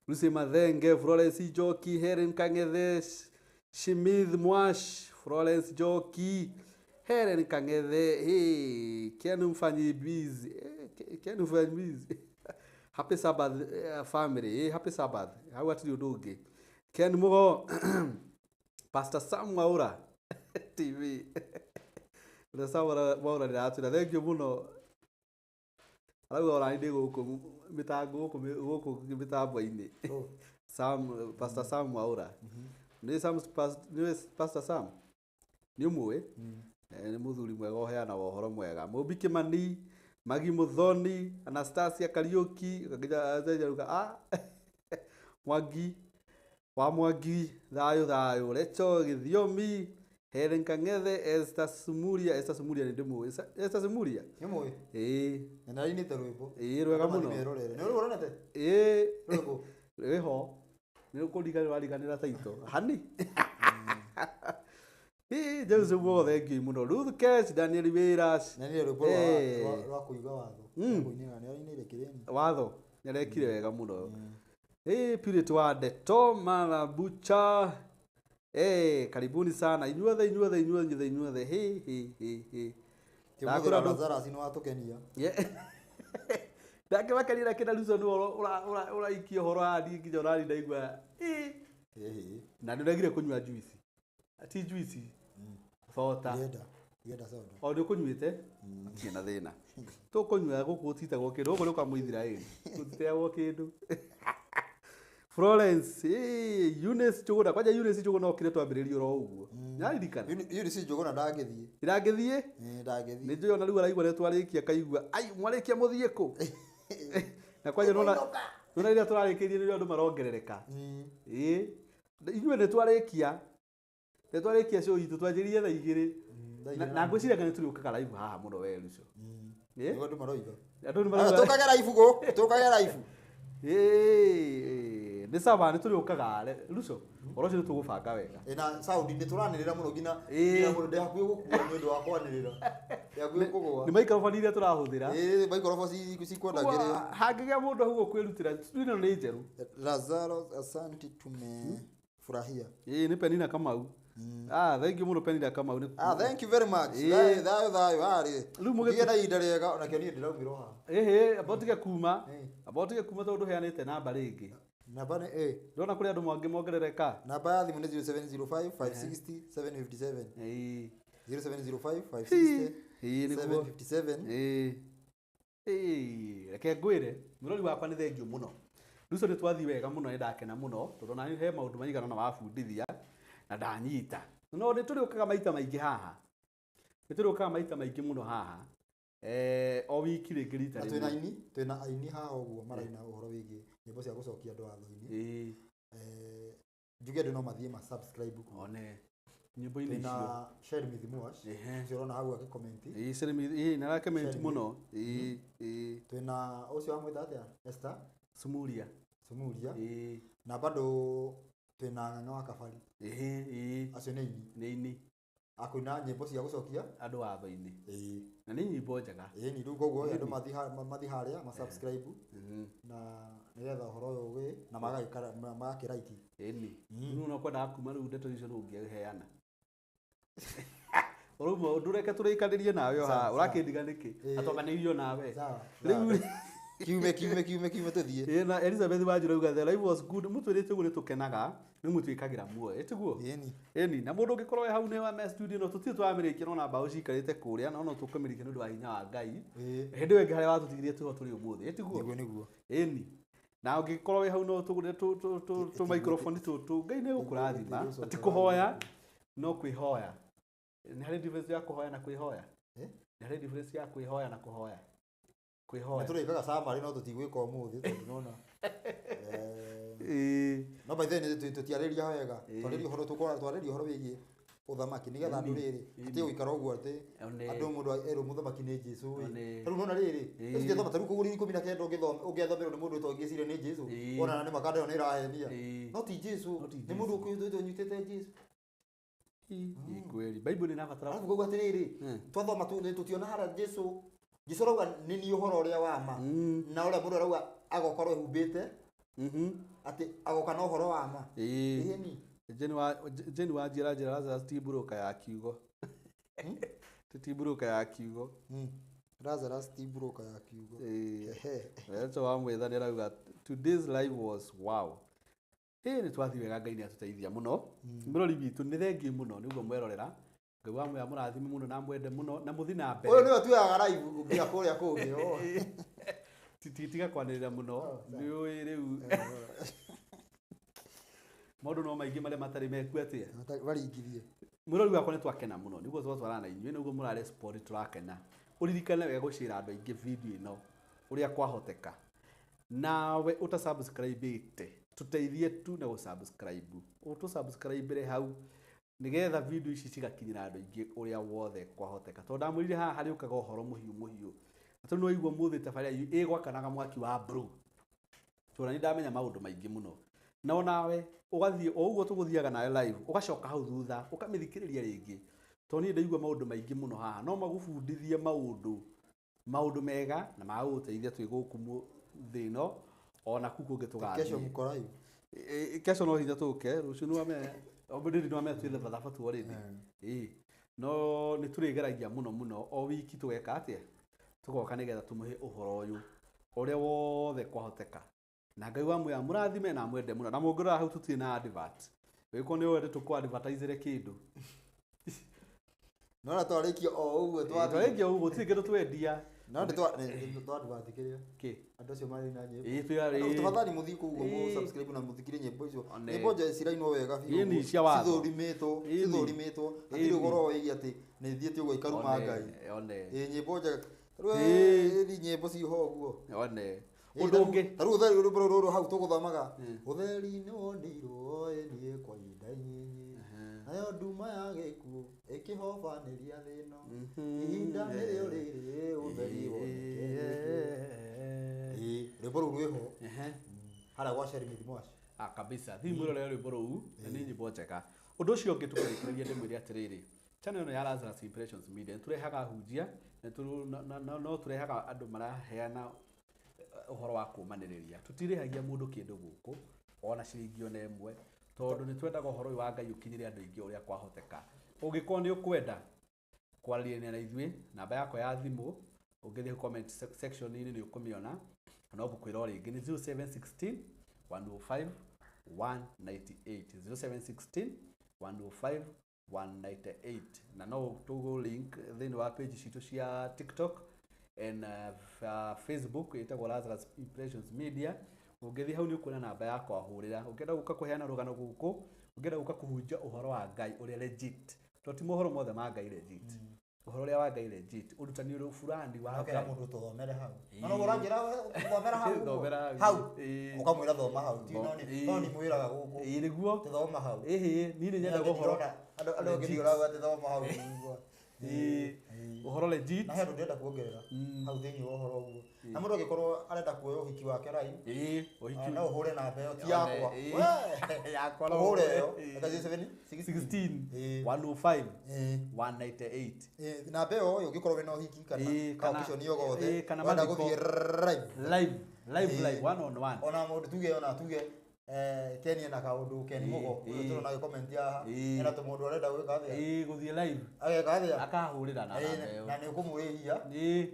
Lucy Mathenge, Florence Njoki, Helen Kang'ethe, Shimith Mwash, Florence Njoki, Helen Kang'ethe, hey, Ken Mfanyi Busy, Ken Mfanyi Busy. Happy Sabbath family, hey, happy Sabbath. Hau hatirĩ ũndũ ũngĩ. Ken Mugo, Pastor Sam Mwaura. TV. Ũrĩa Sam Mwaura nĩaratwĩra thengiũ mũno. Arauga ona niĩ ndĩ gũkũ mĩtango gũkũ mĩtambo-inĩ. Sam, Pastor Sam Mwaura. Nĩ Sam nĩ Pastor Sam? Nĩ ũmũĩ? Nĩ mũthuri mwega ũheanaga ũhoro mwega. Mũmbi Kĩmani, Magi Muthoni, Anastasia Kariuki, nginya ruga ah Mwangi wa Mwangi, thayũ thayũ, Recho Gĩthiomi, Helen Kang'ethe, Esther Sumuria, Esther Sumuria nĩ ndĩmũĩ. Esther Sumuria? Nĩ mũĩ? Ĩĩ. Na nĩainĩte rwĩmbo. Ĩĩ, rwega Andũ mũno. mathiĩ merorere. Nĩ rũronete? Ĩĩ. Rwĩmbo. Rwĩho. Nĩ ũkũriganĩrwo wariganĩra taito. Hani. Ĩĩ, James Mugo thengiũ mũno. Ruth Kesh, Daniel Wĩras. Na nĩ rwĩmbo rwa kũiga watho. Kũinĩra nĩainĩire kĩrĩni. Watho. Nĩarekire wega mũno. Ĩĩ, Purity wa Ndeto, Mara Bucha. Karibuni sana. Inyuothe, inyuothe, inyuothe, inyuothe. He, he, he, he. Ti ũmũthĩ Lazarus nĩ watũkenia. Ndakĩmakania na kĩna Luso nĩwe ũraikia ũhoro haha niĩ nginya ũrani ndaigua. Ĩĩ. Na nĩ ũregire kũnyua juice. Ti juice. Thota. Ndienda soda. O nĩ ũkũnyuĩte? Hatirĩ na thĩna. Tũkũnyua gũkũ gũtitagwo kĩndũ, gũkũ nĩ kwa Mũithiraeli. Gũtiteagwo kĩndũ. Florence, Eunice Njũgũna, kwanja Eunice Njũgũna okire twambĩrĩrie oro ũguo. Nĩaririkana? Eunice Njũgũna ndangĩthiĩ. Ndangĩthiĩ? Ndangĩthiĩ. Nĩ njũĩ ona rĩu araigua nĩ twarĩkia akaigua, ai mwarĩkia mũthiĩ kũ? Na kwanja nĩwona rĩrĩa tũrarĩkĩrie nĩrĩo andũ marongerereka. Ĩĩ. Inyuĩ nĩ twarĩkia. Nĩ twarĩkia show itũ twanjĩrĩrie thaa igĩrĩ. Na ngwĩciria nĩ tũrĩũkaga live haha mũno we Lucio. Nĩguo andũ maroiga. Andũ nĩ maroiga. Tũkage live gũkũ, tũkage live. Ĩĩ, nĩ sawa nĩ tũrĩũkaga Lucio. Ũhoro ũcio nĩ tũgũbanga wega. Na sound nĩ tũranĩrĩra mũno nginya mũndũ ndĩ hakuhĩ gũkua nĩ ũndũ wa kwanĩrĩra. Ndĩ hakuhĩ kũgũa. Nĩ microphone iria tũrahũthĩra. Ĩĩ, microphone cikwenda kĩrĩa. Hangĩgĩa mũndũ hau ũkwĩrutĩra, studio ĩno nĩ njerũ. Lazarus, asante tumefurahia. Ĩĩ, nĩ Penina Kamau. Thank you mũno Penina Kamau. Thank you very much. Thayũ thayũ thayũ arĩ. Rĩu mũgĩ Gĩa na ihinda rĩega ona kĩo niĩ ndĩraumĩrwo haha. Ĩhĩ, amba ũtige kuma. Amba ũtige kuma tondũ ndũheanĩte namba rĩngĩ. Namba nĩ ĩ. Ndona kũrĩ andũ mangĩ mongerereka. Namba ya thimũ nĩ 0705 560 757. Ĩĩ. 0705 560 Ĩĩ, nĩguo. 757. Ĩĩ. Ĩĩ, reke ngwĩre, mũrori wakwa nĩ thengiũ mũno. Lucio nĩ twathiĩ wega mũno nĩ ndakena mũno tondũ ona he maũndũ maigana ũna wabundithia na ndanyita. No nĩ tũrĩũkaga maita maingĩ haha. Nĩ tũrĩũkaga maita maingĩ mũno haha. O wiki rĩngĩ rita Na twĩna rĩmwe. aini, twĩna aini haha ũguo maraina ũhoro wĩgiĩ nyĩmbo cia gũcokia andũ watho-inĩ. Ĩĩ. Njuge andũ no mathiĩ ma subscribe. One. Nyĩmbo-inĩ icio. Twĩna Shermith Mwash. Ũcio ũrona hau agĩcomment. Ĩĩ, Shermith, ĩĩ, nĩ aracomment mũno. Ĩĩ, ĩĩ. Twĩna ũcio wamwĩta atĩa? Esther Sumuria. Sumuria. Ĩĩ. Na bado twĩna Ng'ang'a wa Kabari. Ĩĩ, ĩĩ. Acio nĩ aini. Nĩ aini. Akũina nyĩmbo cia gũcokia andũ watho-inĩ. Ĩĩ. Na nĩ nyĩmbo njega. Ĩĩ, ni rĩu koguo andũ mathiĩ harĩa ma subscribe na nĩgetha ũhoro ũyũ ũgĩ na magagĩkara magakĩraiki. Ĩni. Rĩu no kwendaga kuma rĩu ndeto icio nĩ ũngĩheana. Ũrauma ndũreke tũrĩkanĩrie nawe o haha, ũrakĩndiga nĩkĩ? Atwaganĩirio nawe. Rĩu Kiume kiume kiume kiume tũthiĩ. Ĩĩ, na Elizabeth Wanjiru auga the life was good. Mũtwĩrĩte ũguo nĩ tũkenaga, nĩ mũtwĩkagĩra muoyo. Ĩ tiguo? Ĩni. Ĩni, na mũndũ ũngĩkorwo wĩ hau nĩ wa me studio no tũtirĩ tũramĩrĩkia no na mbaũ cikarĩte kũrĩa no no tũkũmĩrĩkia nĩ ũndũ wa hinya wa Ngai. Hĩndĩ ĩyo ĩngĩ harĩa watũtigirie twĩho tũrĩ ũmũthĩ. Ĩ tiguo? Nĩguo nĩguo. Ĩni. Na ũngĩkorwo wĩ hau no tũgũre tũ microphone tũtũ, Ngai nĩ egũkũrathima. Ti kũhoya, no kwĩhoya. Nĩ harĩ difference ya kũhoya na kwĩhoya? Nĩ harĩ difference ya kwĩhoya na kũhoya? Kwĩhoya. Nĩ tũrĩkaga summary no tũtigwĩka ũmũthĩ tondũ nona. No by then tũtiarĩria wega. Twarĩria ũhoro twarĩria ũhoro wĩgiĩ ũthamaki nĩgetha andũ rĩrĩ hatirĩ gũikara ũguo atĩ andũ mũndũ erwo mũthamaki nĩ Jesũ ĩ. Rĩu nona rĩrĩ ũcio thoma ta rĩu kũgũrũ 19 ũngĩthomerwo nĩ mũndũ ũtongĩciria nĩ Jesũ ona nĩ makanda ĩyo nĩ ĩrahenia. No ti Jesũ, nĩ mũndũ ũnyitĩte Jesũ. Ĩ kweli Bible nĩ ĩrabatara. Arabu koguo atĩrĩrĩ twathoma tũtiona harĩa Jesũ Jesũ arauga nĩ niĩ ũhoro ũrĩa wa ma na ũrĩa mũndũ arauga agokorwo ehumbĩte atĩ agoka na ũhoro wa ma. Ĩni. Jane wa njĩra njĩra Lazarus ti mburũka ya kiugo. Ti mburũka ya kiugo. Lazarus ti mburũka ya kiugo. Eto wa mwĩtha nĩ arauga today's life was wow. Ĩĩ nĩ twathiĩ wega Ngai nĩ atũteithia mũno. Mũrori witũ nĩ thengiũ mũno nĩguo mwerorera. Ngai wa muya mũrathime mũno na mwende mũno na mũthi na mbere. Ũyũ nĩwe tuoyaga live nginya kũrĩa kũngĩ. Tiga kwanĩrĩra mũno nĩũĩ rĩu maũndũ no maingĩ marĩa matarĩ meku atĩa maringithie. Mwĩrori wakwa nĩ twakena mũno nĩguo twatwarana na inyuĩ nĩguo mũrarespond tũrakena. Ũririkane wega gũcĩra andũ aingĩ video ĩno ũrĩa kwahoteka. Nawe ũtasubscribe-ĩte tũteithie tu na gũsubscribe. Ũtũsubscribe hau nĩgetha video ici cigakinyĩra andũ aingĩ ũrĩa wothe kwahoteka. Tondũ ndamwĩrire haha harĩũkaga ũhoro mũhiũ mũhiũ. Na tondũ nĩwaigua mũthĩ tabarĩra ĩgwakanaga mwaki wa blue. Tondũ nĩ ndamenya maũndũ maingĩ mũno. Na onawe ũgathiĩ o ũguo tũgũthiaga nawe live ũgacoka hau thutha ũkamĩthikĩrĩria rĩngĩ. Tondũ niĩ ndaigua maũndũ maingĩ mũno haha no magũbundithie maũndũ mega na magũgũteithia twĩ gũkũ thĩ ĩno ona kũu kũngĩ tũgathiĩ. Kesho mko live. Kesho no hinya tũke rũciũ nĩwamenya already nĩwamenya twĩ thabatũ already. No nĩ tũrĩgeragia mũno mũno o wiki tũgeka atĩa tũgoka nĩgetha tũmũhe ũhoro ũyũ ũrĩa wothe kwahoteka. Na Ngai wa muya mũrathime na mwende mũno na mũngĩrora hau tũtirĩ na advert. Wĩko nĩ wende tũkũ advertisere kĩndũ. No na twarĩkia o ũguo twarĩkia ũguo gũtirĩ kĩndũ twendia. No nĩ twa advert kĩrĩa. Kĩ? Andũ acio marĩ na nyĩmbo. Ĩĩ Tafadhali mũthiĩ kũu ũguo mũ subscribe na mũthikĩrie nyĩmbo icio. Nyĩmbo njega cirainwo wega biũ. Ĩni cia watho. Cithũrimĩtwo, cithũrimĩtwo. Hatirĩ ũhoro wĩgiĩ atĩ nĩ thiĩte ũguo ikaruma Ngai. Ĩĩ nyĩmbo njega. Rĩu nyĩmbo ciho ũguo. One. Ũndũ ũngĩ. Ta rĩu ũtheri rwĩmbo rũrũ hau tũgũthomaga. Ũtheri nĩ wonirwo niĩ kwa ihinda inyinyi. Nayo nduma ya gĩkuũ ĩkĩhobanĩria thĩ ĩno. Ihinda nĩrĩo rĩrĩ ũtheri woneke. Rwĩmbo rũu rwĩho. Harĩa gwa Sherry Mwaci. Kabisa. Thiĩ mwĩrorere rwĩmbo rũu nĩ nyĩmbo njega. Ũndũ ũcio ũngĩ tũkĩrĩkĩrĩria ndĩmwĩre atĩrĩrĩ. Channel ĩno ya Lazarus Impressions Media nĩ tũrehaga hunjia no tũrehaga andũ maraheana ũhoro wa kũmanĩrĩria. Tũtirĩhagia mũndũ kĩndũ gũkũ ona ciringi ona ĩmwe tondũ nĩ twendaga ũhoro ũyũ wa Ngai ũkinyĩre andũ aingĩ ũrĩa kwahoteka. Ũngĩkorwo nĩ ũkwenda kwaranĩria na ithuĩ namba yakwa ya thimũ ũngĩthiĩ comment section-inĩ nĩ ũkũmĩona no ngũkwĩra o rĩngĩ nĩ 0716 105 198 0716 105 198 na no tũgũ link thĩinĩ wa page citũ cia TikTok and Facebook ĩtagwo Lazarus Impressions Media. Ũngĩthiĩ hau nĩ ũkuona namba yakwa hũrĩra. Ũngĩenda gũka kũheana rũgano gũkũ, ũngĩenda gũka kũhunjia ũhoro wa Ngai ũrĩa legit. Tondũ ti mohoro mothe ma Ngai legit. Ũhoro ũrĩa wa Ngai legit, ũrutani ũrĩa fulani wa Ngai. Mũndũ tũthomere hau. No ũranjĩra thomera hau. Hau. Ũkamwĩra thoma hau. Ti no nĩ mwĩraga gũkũ. Ĩĩ nĩguo. Thoma hau. Ĩhĩ, niĩ nĩ nyendaga ũhoro. Andũ angĩ nĩ atĩ thoma hau. Ũhoro legit. Na he andũ ndĩrenda kuongerera hau thĩinĩ wa ũhoro ũguo. Na mũndũ angĩkorwo arenda kuoya ũhiki wake live, ũhiki no ũhũre namba ĩyo ti yakwa. Yakwa no ũhũre ĩyo. 07 16 105 198. Namba ĩyo ũngĩkorwo wĩna ũhiki kana occasion o gothe kana gũthiĩ live live live one on one. Ona mũndũ tuge ona tuge Ken na kaũndũ Ken Mugo ũyũ tũrona agĩcomment haha ena tũmũndũ arenda gwĩka atĩa gũthiĩ live ageka atĩa akahũrĩra na namba ĩyo na nĩ ũkũmũrĩhia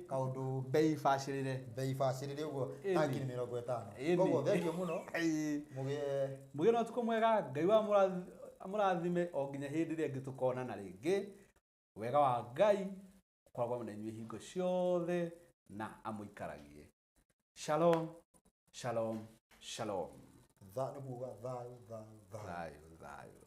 kaũndũ bei bacĩrĩre ũguo ta ngiri 50. Koguo thengiũ mũno mũgĩe na ũtukũ mwega. Ngai wa amũrathime o nginya hĩndĩ ĩrĩa ĩngĩ tũkonana rĩngĩ. Wega wa Ngai ũkoragwo na inyuĩ hingo ciothe na amũikaragie. Shalom, shalom, shalom. Tha nĩ kuga thayũ, thayũ, thayũ, thayũ.